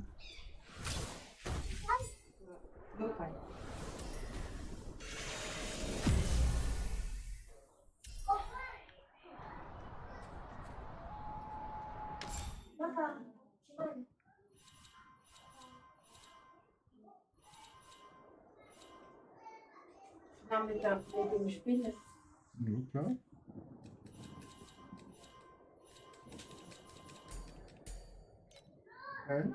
Nachmittag mit dem Spielen. Ja, klar. Okay.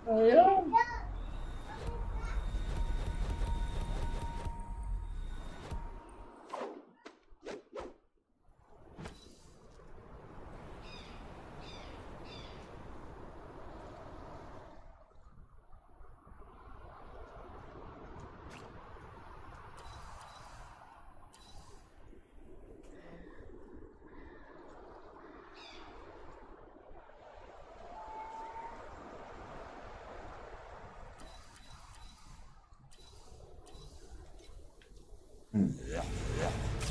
Oh ja.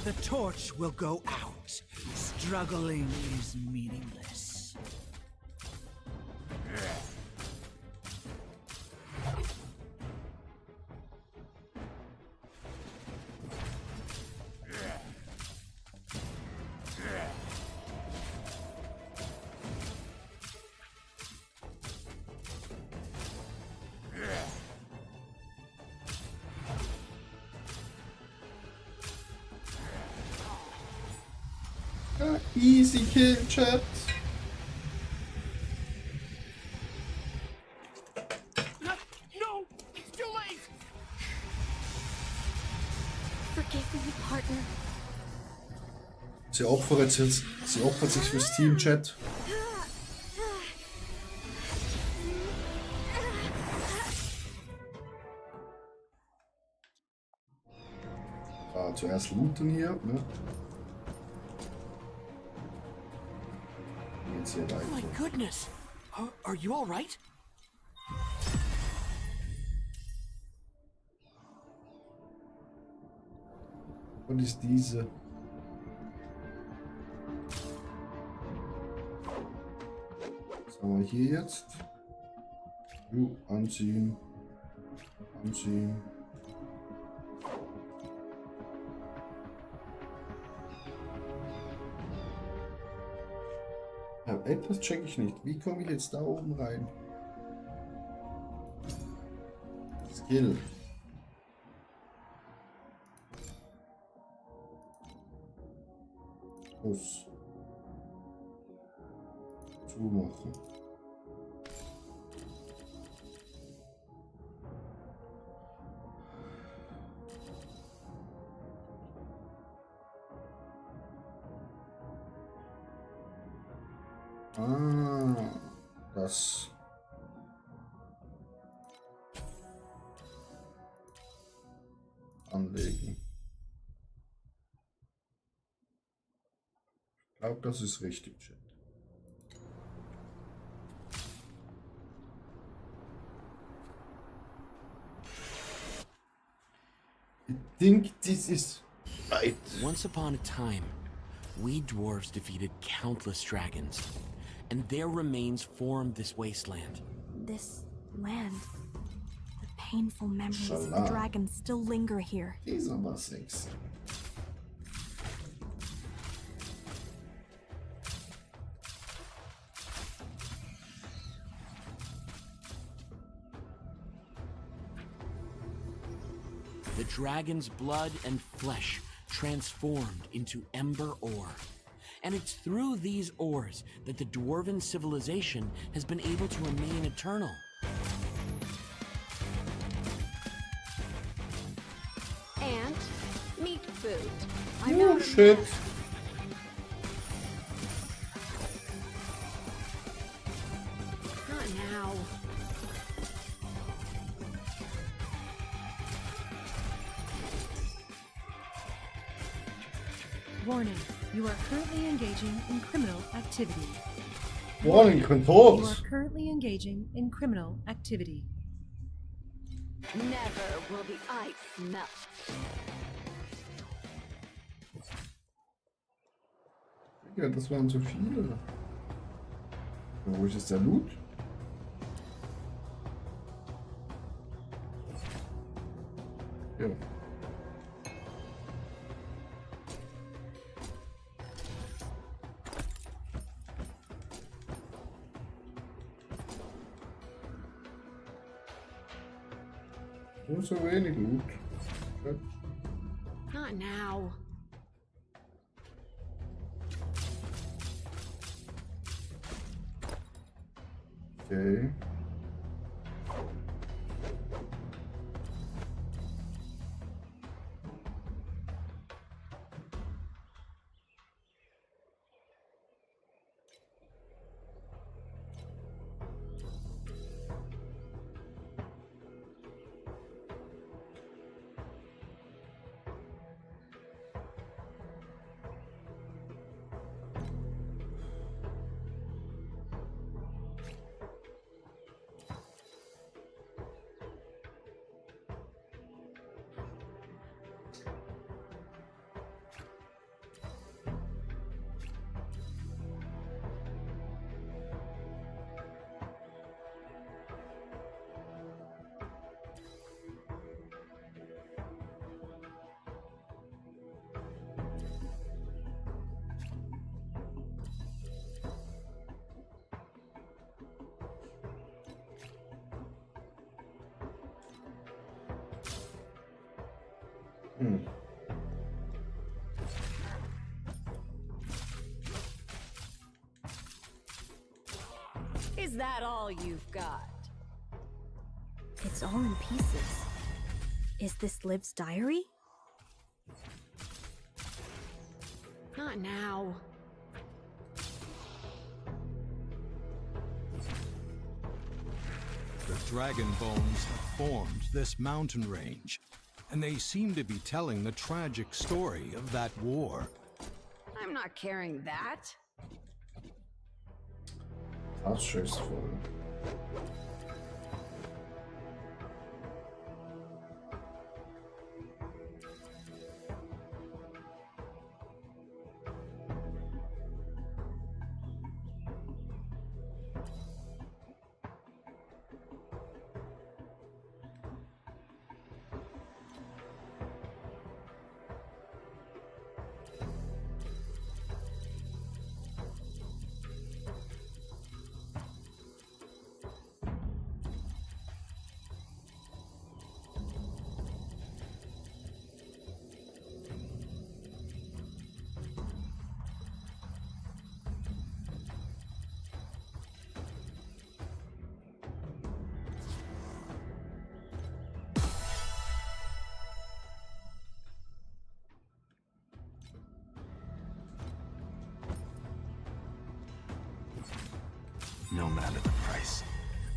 The torch will go out. Struggling is meaningless. Easy kill, chat. No! It's too late! Forgive me, partner. Sie opfert sich fürs Team, Chat. Zuerst looten hier, ne? kompliziert Oh my eigentlich. goodness! Are you all right? Und ist diese. Was haben wir hier jetzt? Anziehen. Anziehen. Ja, etwas check ich nicht. Wie komme ich jetzt da oben rein? Skill. Muss. Zumachen. Das. Anlegen. Ich glaube, das ist richtig, Chat. I think this is right. Once upon a time, we dwarves defeated countless dragons, and their remains formed this wasteland. This land. The painful memories of the Shala. dragons still linger here. Die ist aber sexy. The dragon's blood and flesh transformed into ember ore. And it's through these ores that the dwarven civilization has been able to remain eternal. And meat food. Oh shit. Not now. Warning, you are currently engaging in criminal activity. Warning, You controls. are currently engaging in criminal activity. Never will the ice melt. Ja, das waren so viele. Wo ist jetzt der Loot? Ja. Nur so wenig Loot. Ja. Not now. Okay. Is that all you've got? It's all in pieces. Is this Liv's diary? Not now. The dragon bones have formed this mountain range, and they seem to be telling the tragic story of that war. I'm not carrying that. Ausschussvoll. No matter the price,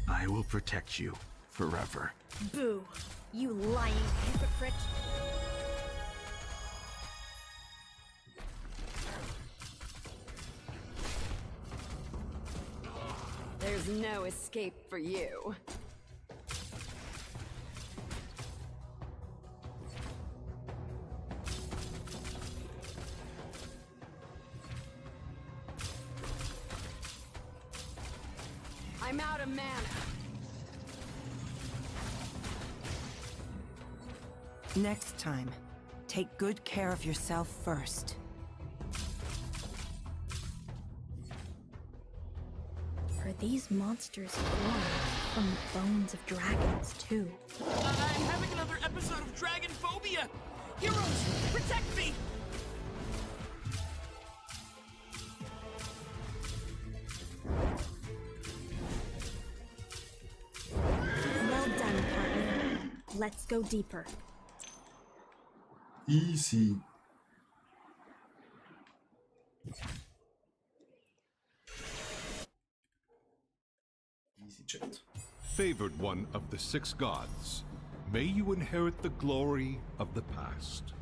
I will protect you forever. Boo! You lying hypocrite! There's no escape for you. I'm out of mana. Next time, take good care of yourself first. Are these monsters born from the bones of dragons, too? I'm having another episode of dragon phobia! Heroes, protect me! Well done, partner. Let's go deeper. Easy. Easy chat. Favored one of the 6 gods, may you inherit the glory of the past.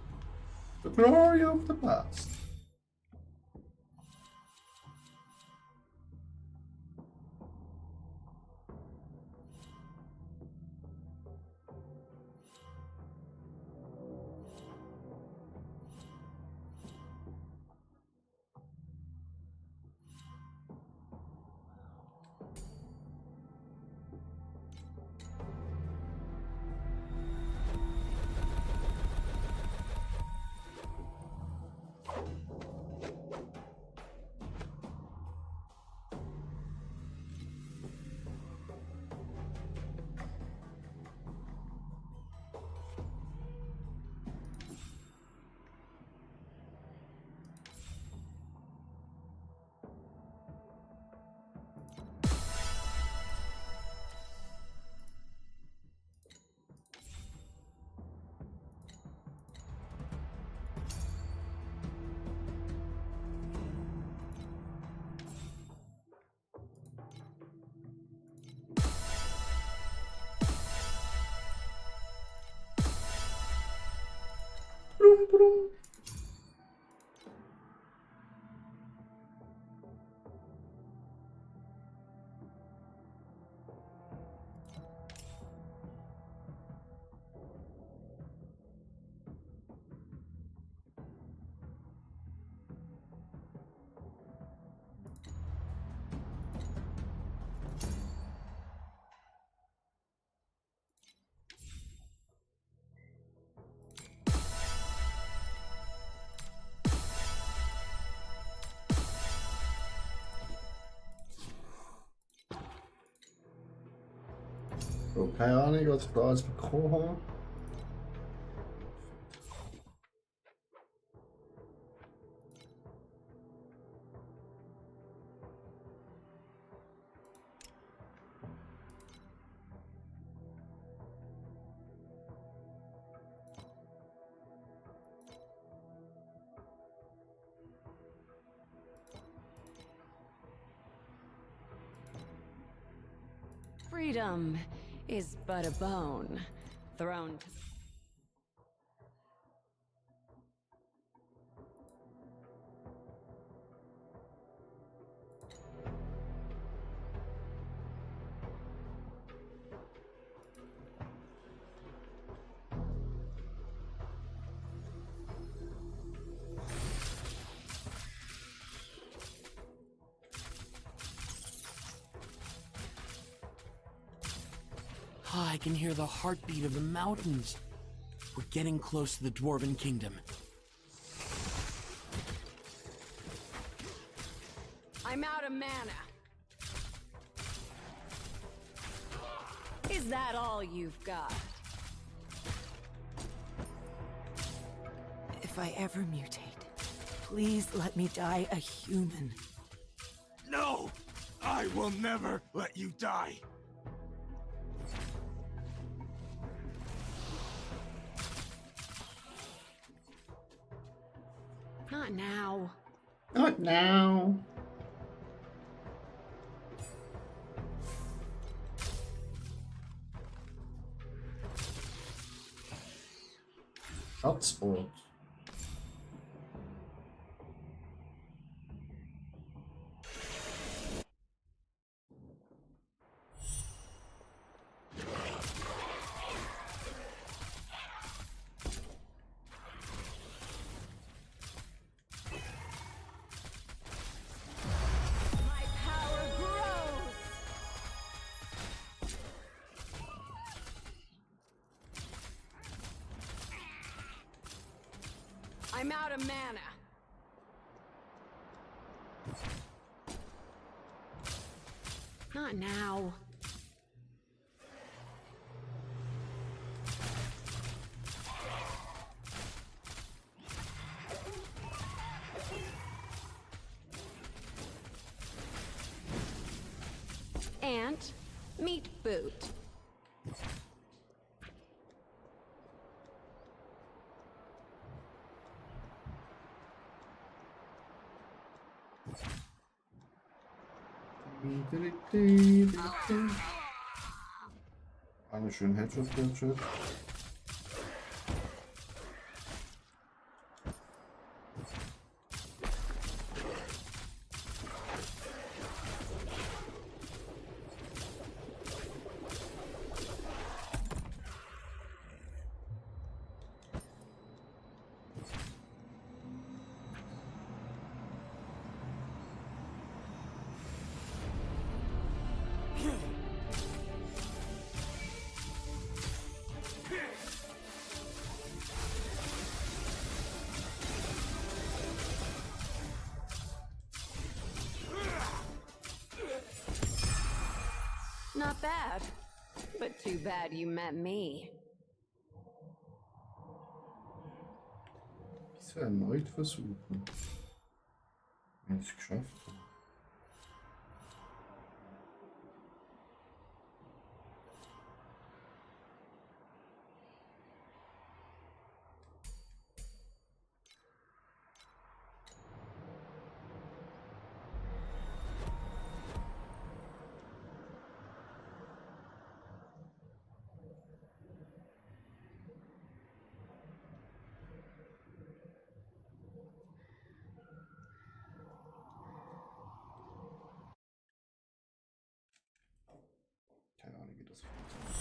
The glory of the past. So, keine Ahnung, was ich da alles bekommen habe. Freedom is but a bone thrown to... I can hear the heartbeat of the mountains. We're getting close to the Dwarven Kingdom. I'm out of mana. Is that all you've got? If I ever mutate, please let me die a human. No! I will never let you die! Not now. Not now. Schatzort. My power grows. I'm out of mana. Not now. Ant, meat boot. Eine schöne Headshot. Not bad. But too bad you met me. Bisher erneut versuchen. Wenn ich es geschafft habe. Keine Ahnung, wie das funktioniert.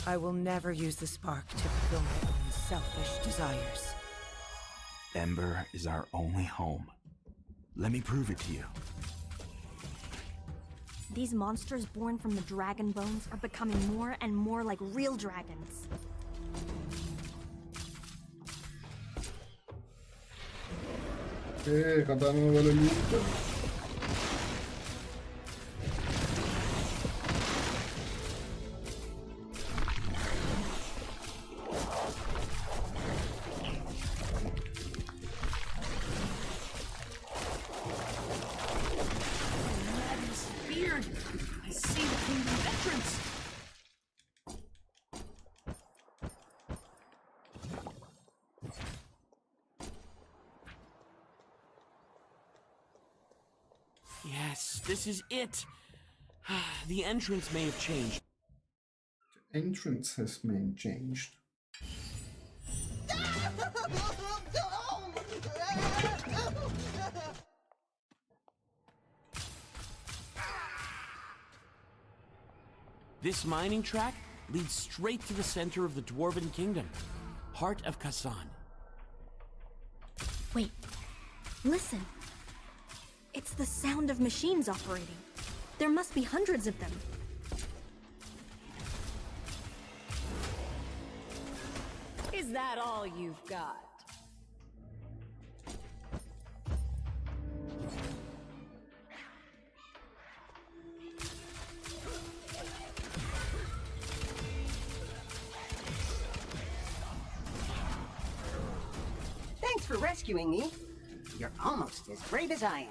I will never use the spark to fulfill my own selfish desires. Ember is our only home. Let me prove it to you. These monsters born from the dragon bones are becoming more and more like real dragons. Okay, kann da noch mal looten. weird. I see the kingdom's entrance. Yes, this is it. The entrance may have changed. The entrance has been changed. This mining track leads straight to the center of the Dwarven Kingdom, heart of Kasan. Wait, listen. It's the sound of machines operating. There must be hundreds of them. Is that all you've got? Thanks for rescuing me. You're almost as brave as I am.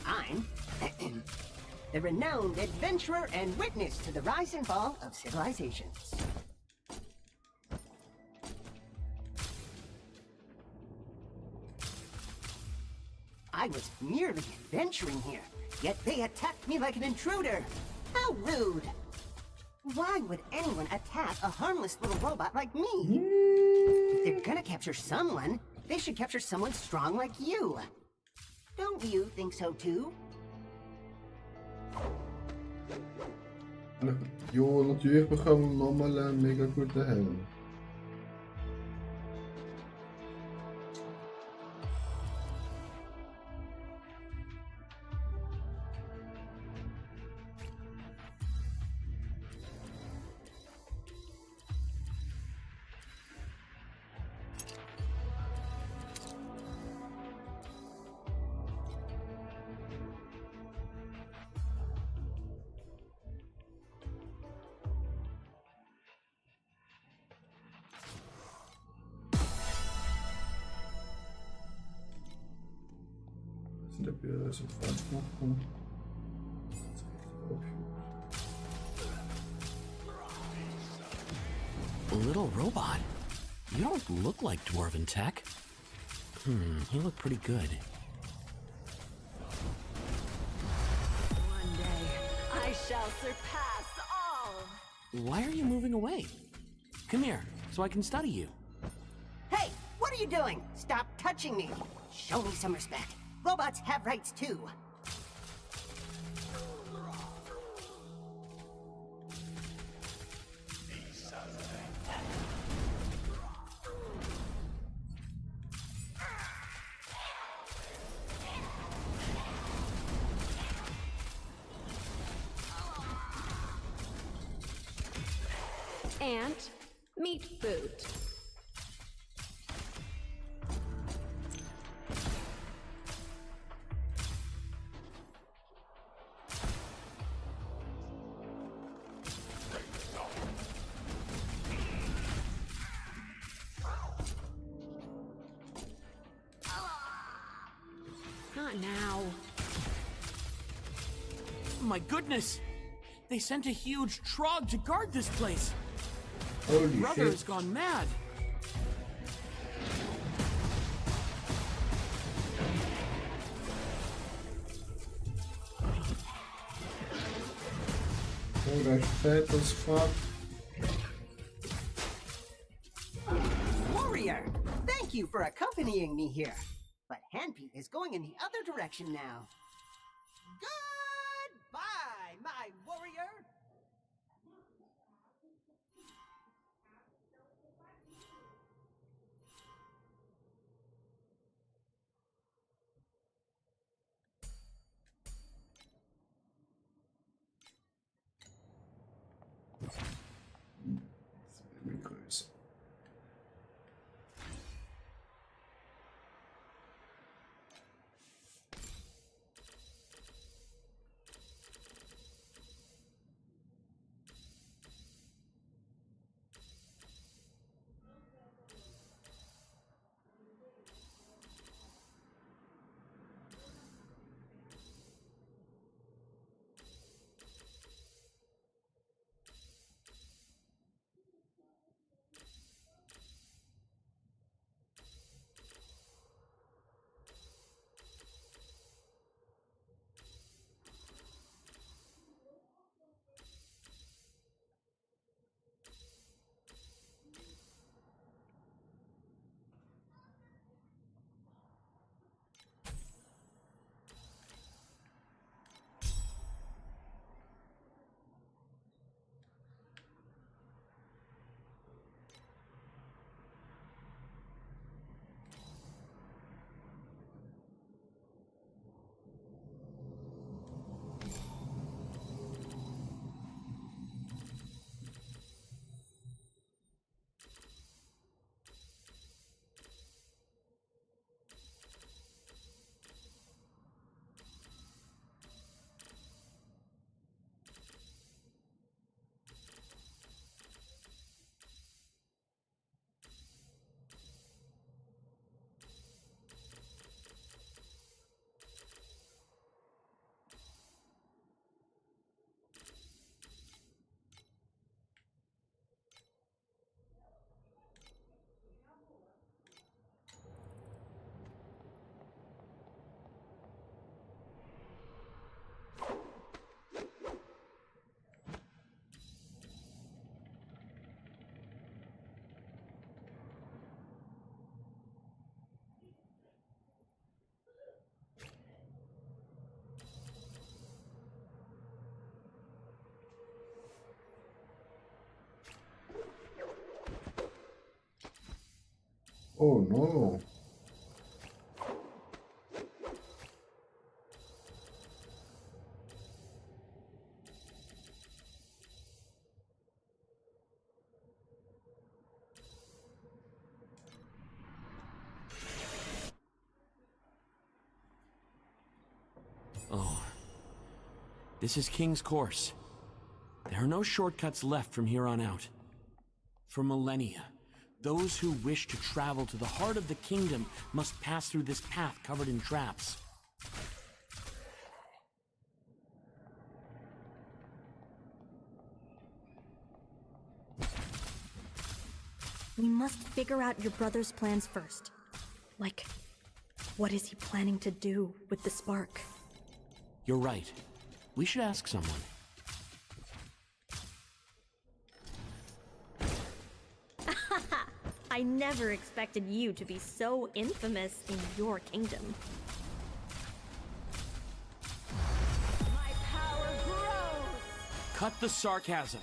I'm the renowned adventurer and witness to the rise and fall of civilizations. I was merely adventuring here, yet they attacked me like an intruder. How rude! Why would anyone attack a harmless little robot like me? If they're gonna capture someone, they should capture someone strong like you. Don't you think so too? Jo, natürlich bekommen wir nochmal einen mega guten Helm. Ob wir das sofort machen. Little robot, you don't look like Dwarven tech. You look pretty good. One day, I shall surpass all. Why are you moving away? Come here, so I can study you. Hey, what are you doing? Stop touching me. Show me some respect. Robots have rights too. And meat food. Not now. My goodness! They sent a huge Trog to guard this place. Holy Brother shit. has gone mad. Oh, that's fat as fuck. Warrior, thank you for accompanying me here. But Handpete is going in the other direction now. Goodbye, my warrior! Very close. Oh no. Oh. This is King's Course. There are no shortcuts left from here on out. For millennia, those who wish to travel to the heart of the kingdom must pass through this path covered in traps. We must figure out your brother's plans first. Like, what is he planning to do with the spark? You're right. We should ask someone. I never expected you to be so infamous in your kingdom. My power grows! Cut the sarcasm.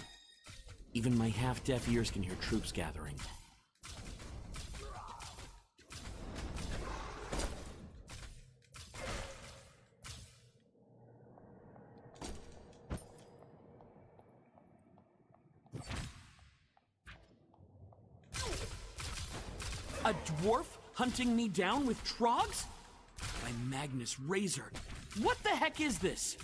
Even my half-deaf ears can hear troops gathering. A dwarf hunting me down with trogs? By Magnus Razor. What the heck is this?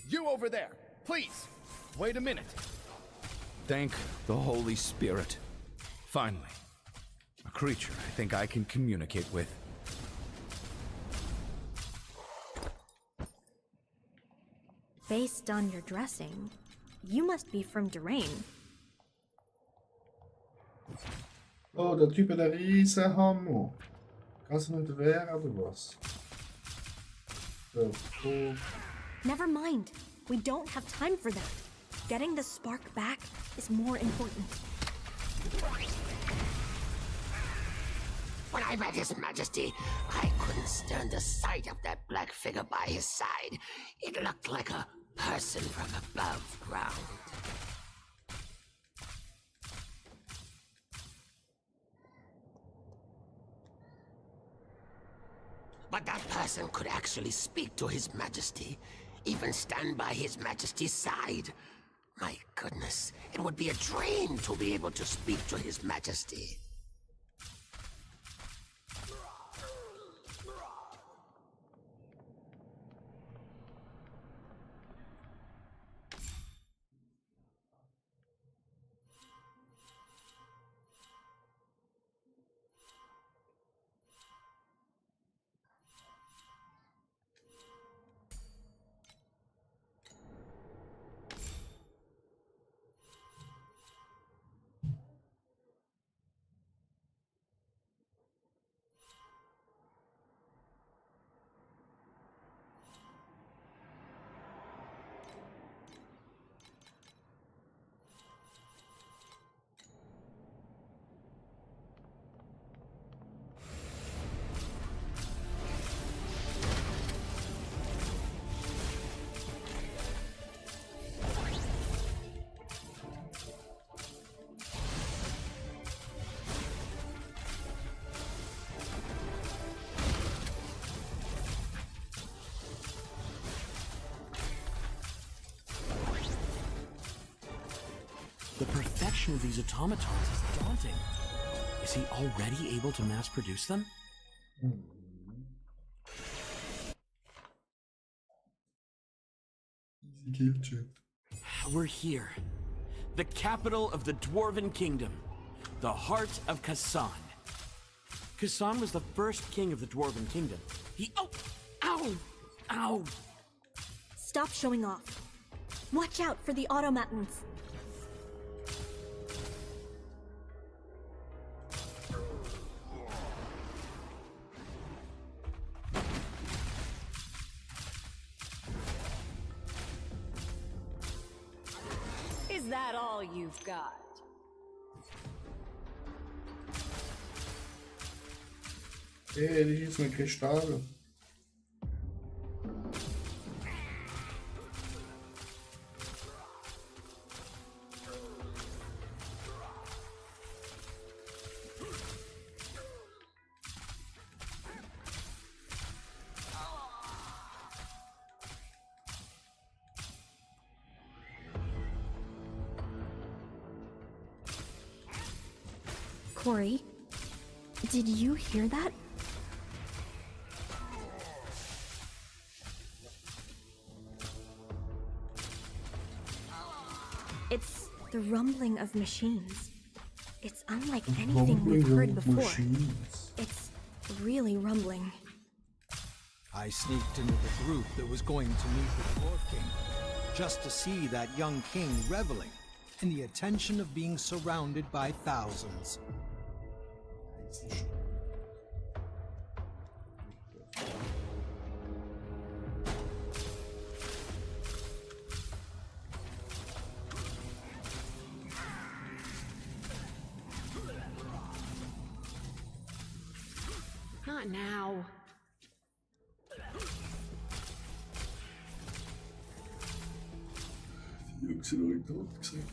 You over there, please, wait a minute. Thank the Holy Spirit. Finally, a creature I think I can communicate with. Based on your dressing, you must be from Durain. Oh, der Typ hat einen riesen Hammer. Kannst du nicht wehren oder was? So, cool. Never mind. We don't have time for that. Getting the spark back is more important. When I met His Majesty, I couldn't stand the sight of that black figure by his side. It looked like a person from above ground. But that person could actually speak to His Majesty, even stand by His Majesty's side. My goodness, it would be a dream to be able to speak to His Majesty. The perfection of these automatons is daunting. Is he already able to mass produce them? We're here. The capital of the Dwarven Kingdom. The heart of Kasan. Kasan was the first king of the Dwarven Kingdom. He... Oh! Ow! Ow! Stop showing off. Watch out for the automatons. Is that all you've got? Hey, die ist mit Kristall. Corey, did you hear that? It's the rumbling of machines. It's unlike anything we've heard before. It's really rumbling. I sneaked into the group that was going to meet the Dwarf King, just to see that young king reveling in the attention of being surrounded by thousands. Not now. Die Jungs sind alle tot gesehen.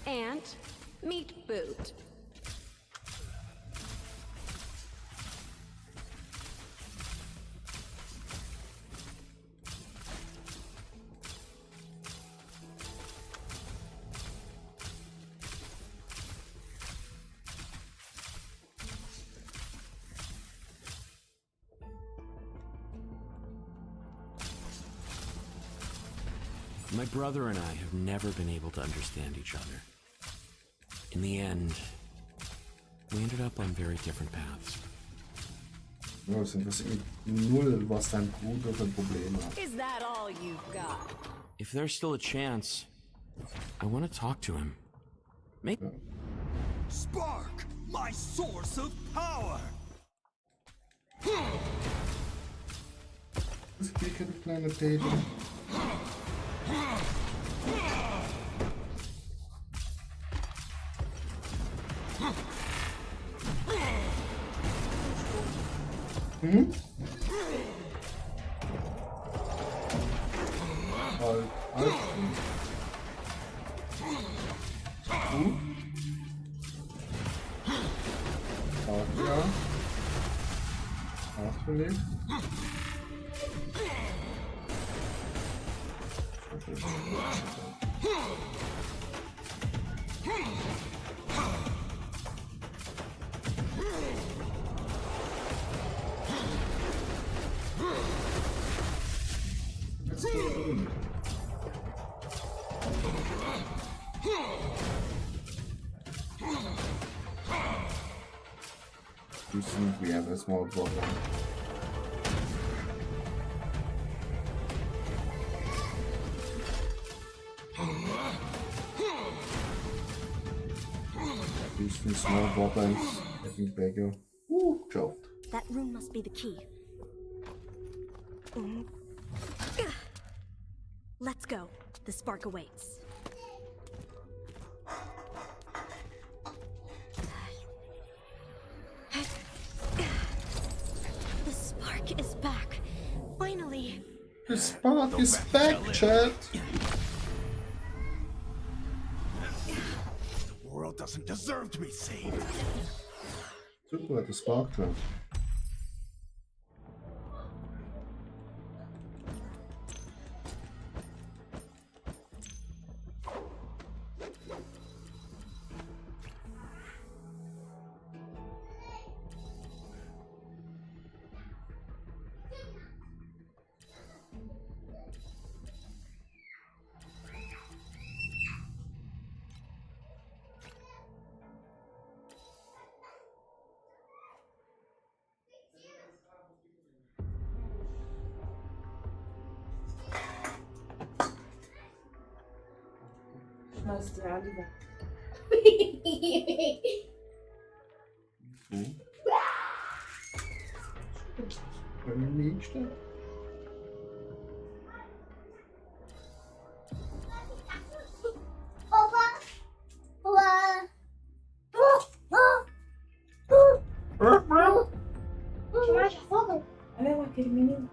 Ant, meat boot. My brother and I have never been able to understand each other. In the end, we ended up on very different paths. Ja, es interessiert mich null, was dein Bruder für Probleme hat. Is that all you've got? If there's still a chance, I want to talk to him. Maybe. Spark, my source of power. Das geht keine kleine Täter. Hm? Halt. Ja. Nachgelegt. You think we have a small problem? These three small problems getting bigger. Woo, dropped. That room must be the key. Let's go. The spark awaits. The spark is back. Finally. The spark is back, chat. The world doesn't deserve to be saved. Super, the spark trap. Schmeiß die Erde weg. Können wir nicht stellen? Chama fogo. Olha lá aquele menino.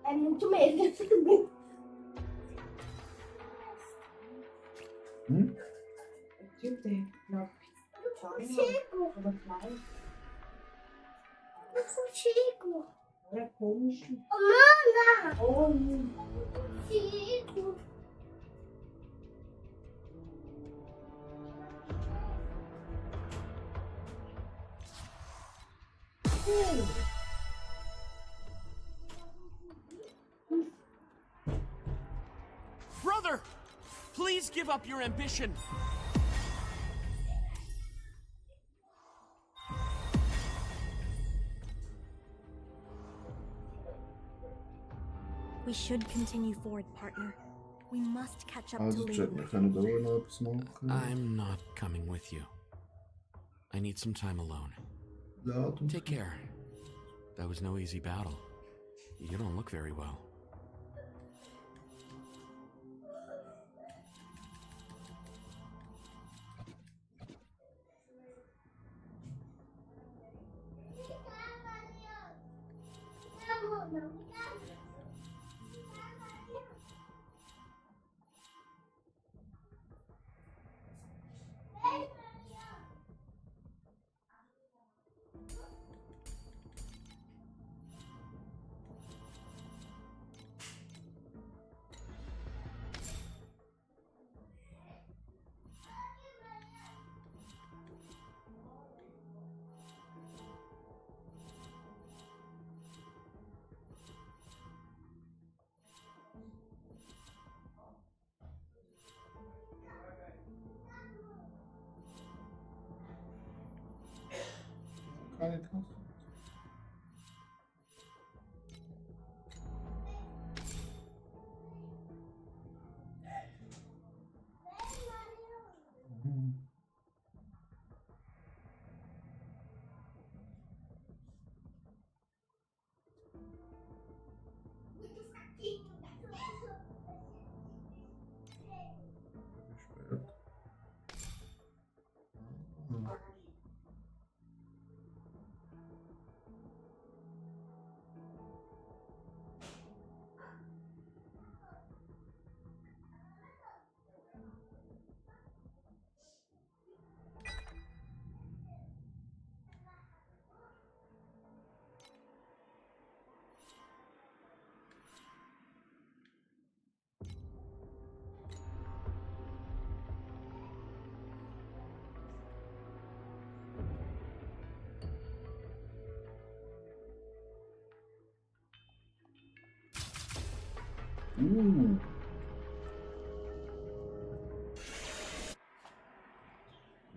É muito medo. Hm? Brother! Please give up your ambition! We should continue forward, partner. We must catch up to Also, Lee. Chat, wir können da noch etwas machen. I'm not coming with you. I need some time alone. Take care. That was no easy battle. You don't look very well. Keine Taste.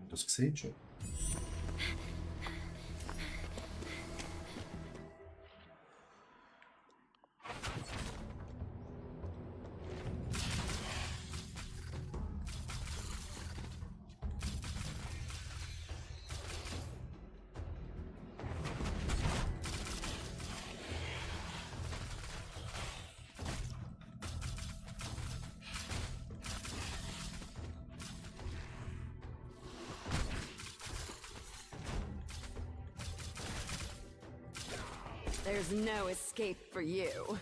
Das sieht schon. There's no escape for you.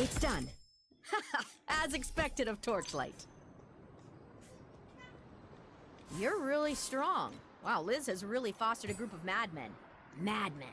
It's done. As expected of Torchlight. You're really strong. Wow, Liz has really fostered a group of madmen. Madmen.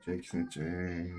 Check's nicht check.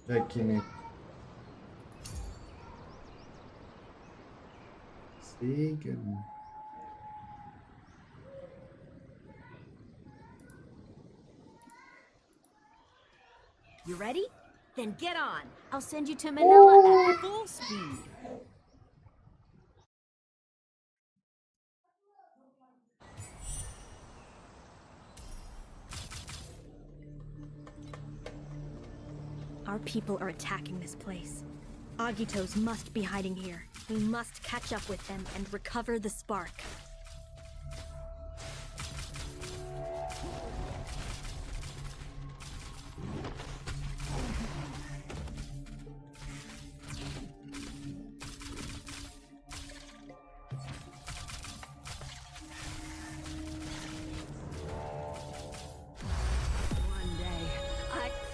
Check ich nicht. Segen. You ready? Then get on. I'll send you to Manila at full speed. Our people are attacking this place. Agitos must be hiding here. We must catch up with them and recover the spark.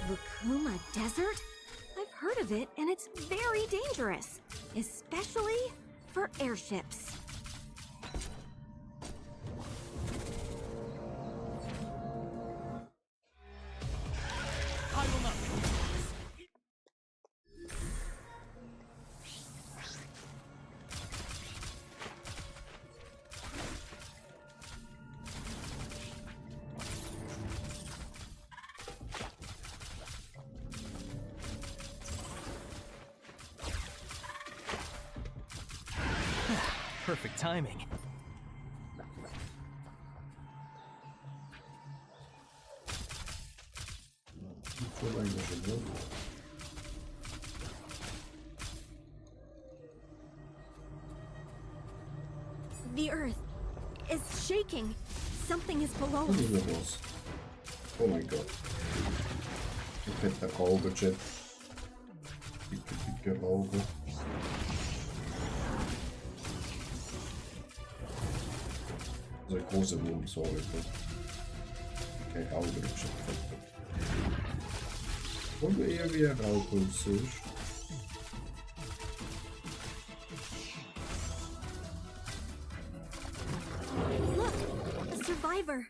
Lukuma Desert? I've heard of it, and it's very dangerous, especially for airships. I will not. Perfect timing. The earth is shaking. Something is below us. Oh my god. Ich hätte ein Augenjet. Dicke Augen. Also große Wurm, sorry. Kein Auge, das ist und eher wie ein Rauchholz ist. Look, a survivor.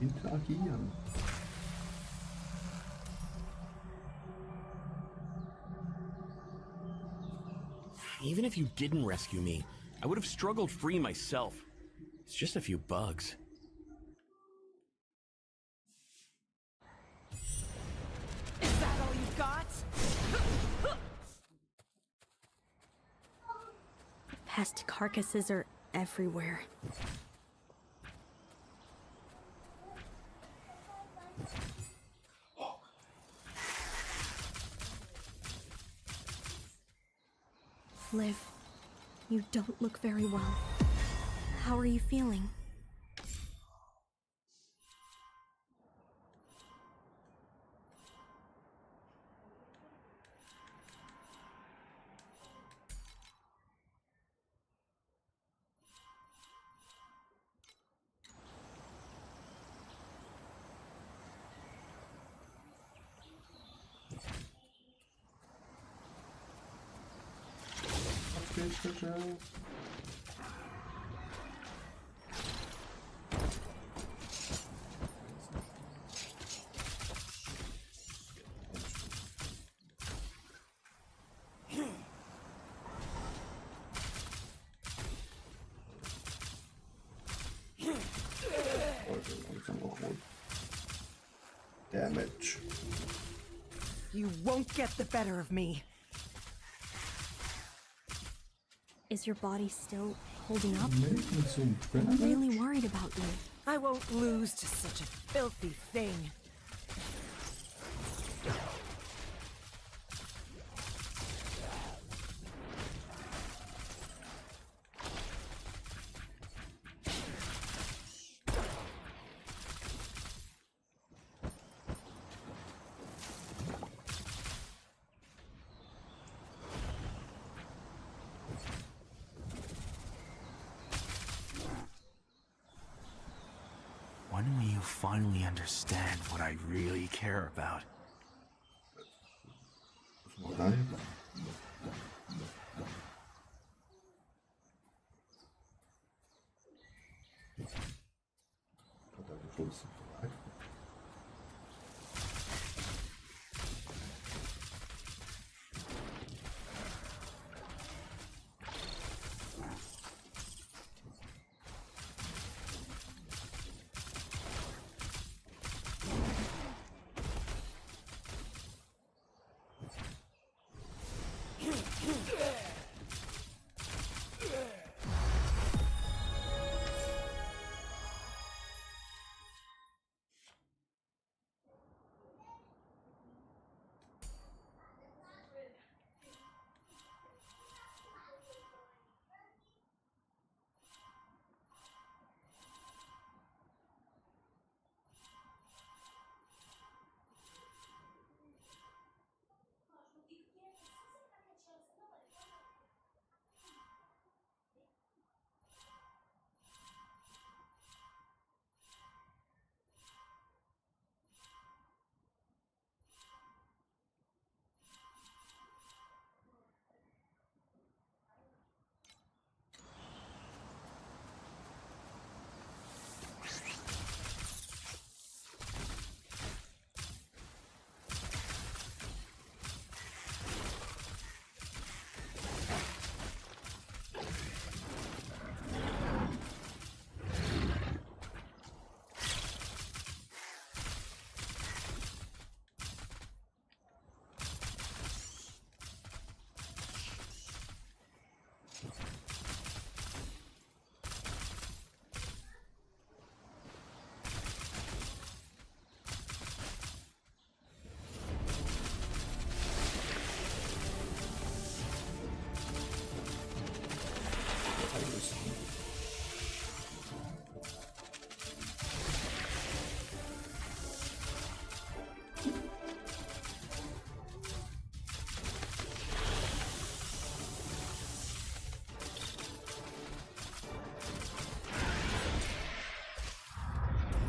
Interagieren. Even if you didn't rescue me, I would have struggled free myself. It's just a few bugs. Is that all you got? Pest carcasses are everywhere. Liv, you don't look very well. How are you feeling? Dankeschön. Damage. You won't get the better of me. Is your body still holding up? Making some I'm damage. really worried about you. I won't lose to such a filthy thing. When will you finally understand what I really care about?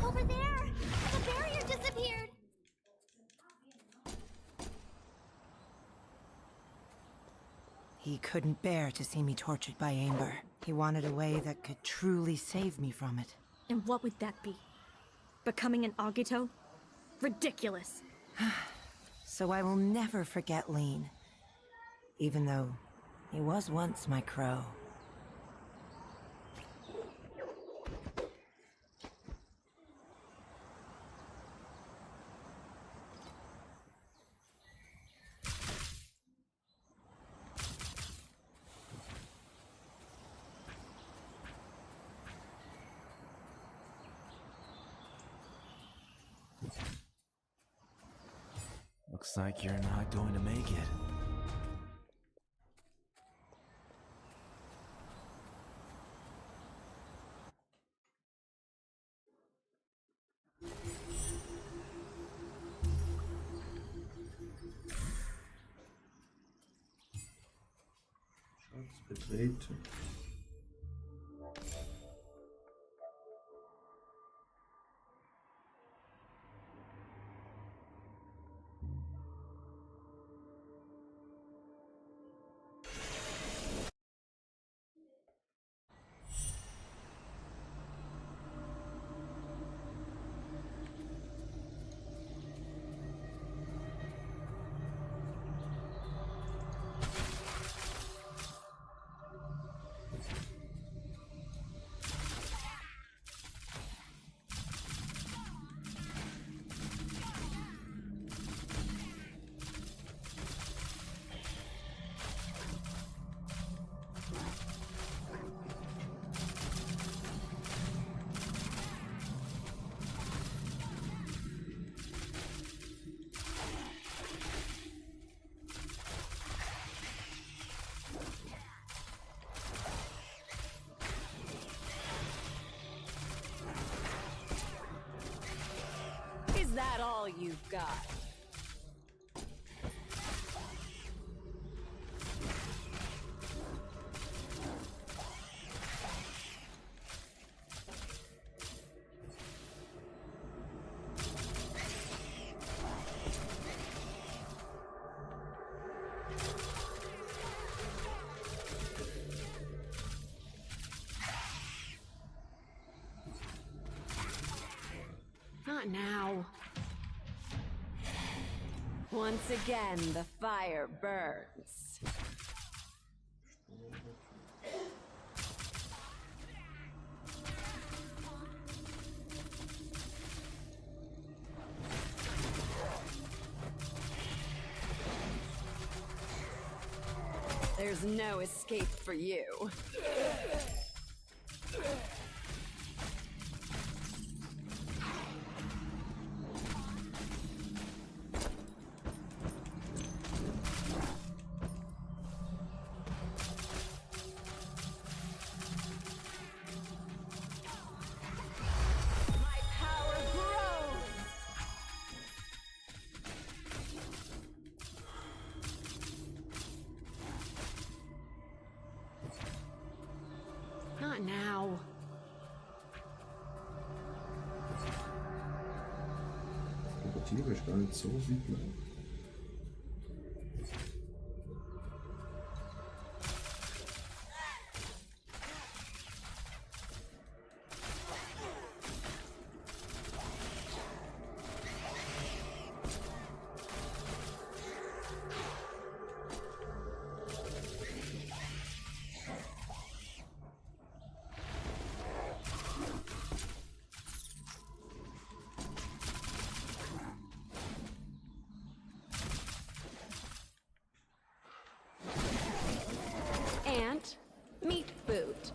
Over there! The barrier disappeared! He couldn't bear to see me tortured by Amber. He wanted a way that could truly save me from it. And what would that be? Becoming an Agito? Ridiculous. So I will never forget Lean. Even though he was once my crow. Looks like you're not going to make it. Schatz betreten. that all you've got? Not now. Once again, the fire burns. There's no escape for you. Not now. Aber Tiere ist gar nicht so weit lang. Ant, meat boot.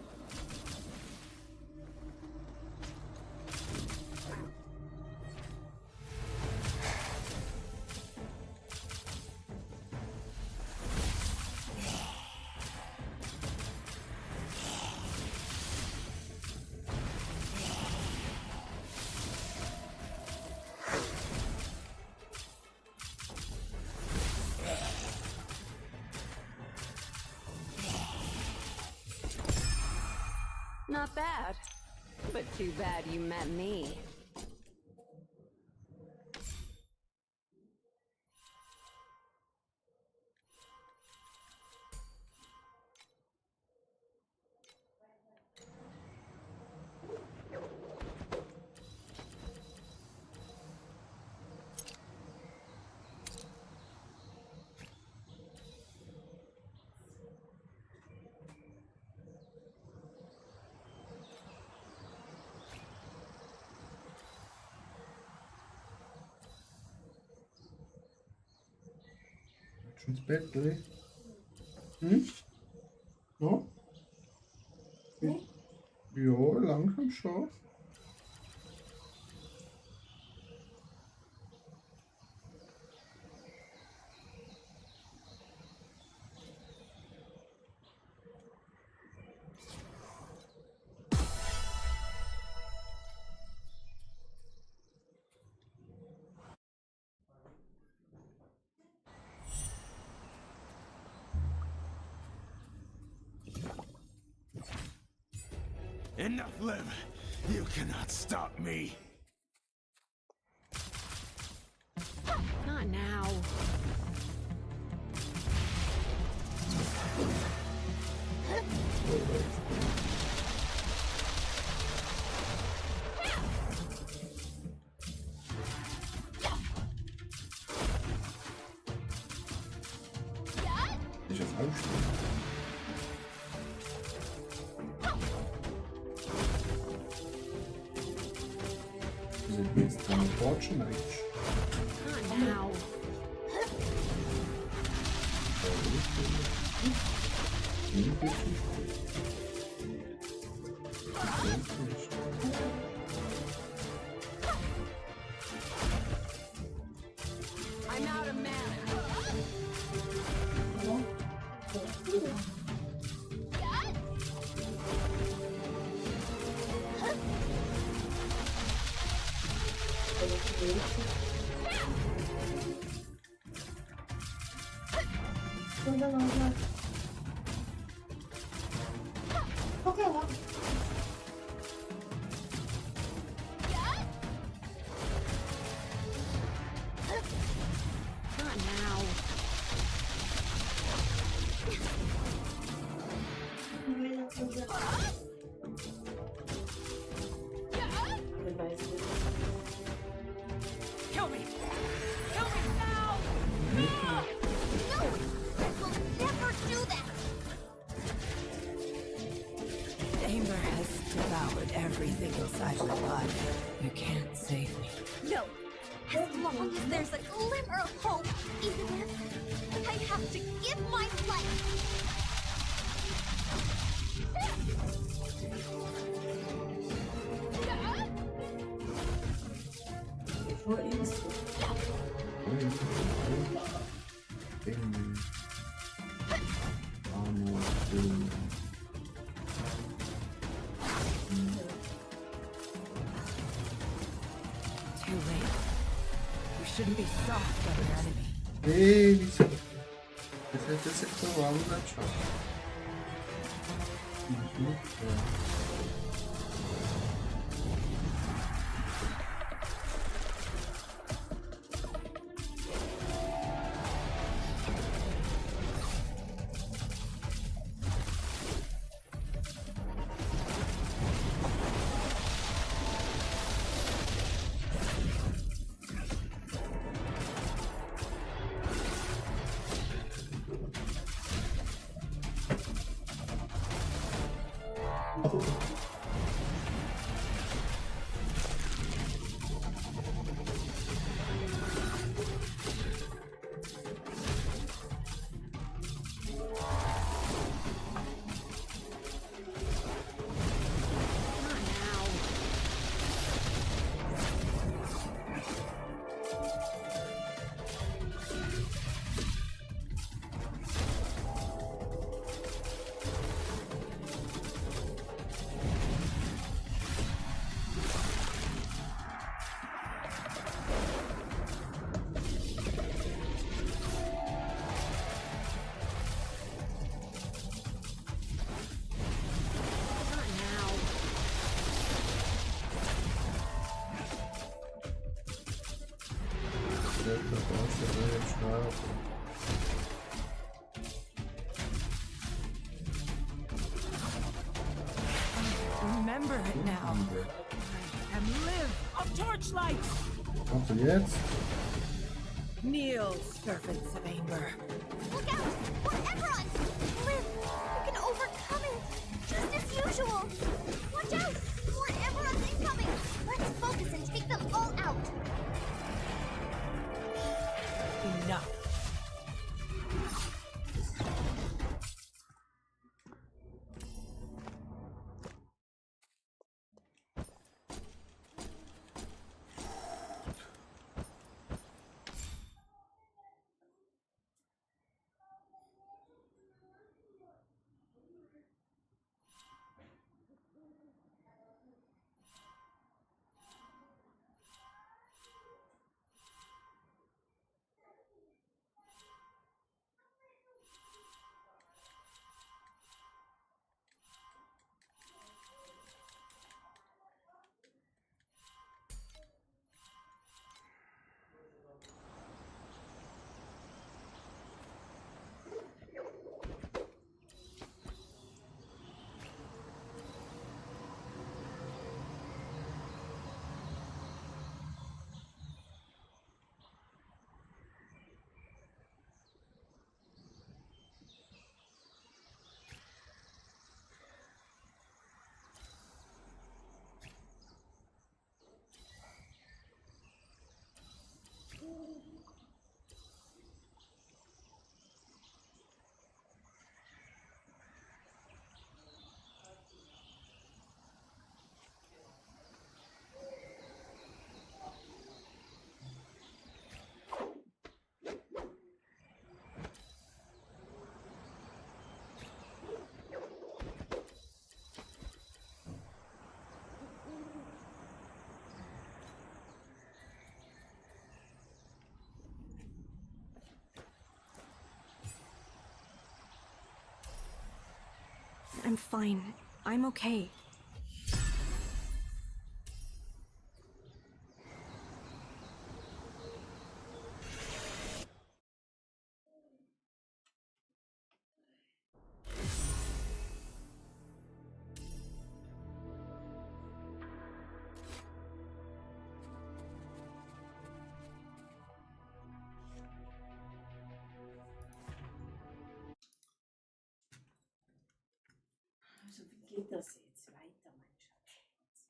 Not bad, but too bad you met me. Schon ins Bett, oder? Hm? Ja? Ja, langsam schon. Enough, Liv. You cannot stop me. Not now. Ist das Ausspielen? Sind wir jetzt dran Fortune eigentlich? Not now. I'm out of mana. Amber has devoured everything inside my body. You can't save me. No. As long as there's a glimmer of hope, even if I have to give my life. Too late. You shouldn't be soft on your enemy. Wieso? Das hätte jetzt nicht so warm sein. Remember it now. And live of Torchlight! Was denn jetzt? Kneel, servants of Amber. Look out! We're Eberron! Liv, we can overcome it! Just as usual! Watch out! More Eberron's incoming! Let's focus and take them all out! Enough. I'm fine. I'm okay. Also, wie geht das jetzt? geht's weiter, mein Schatz.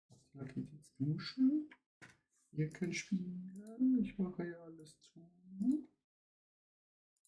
Attila geht jetzt duschen. Ihr könnt spielen. Ich mache ja alles zu.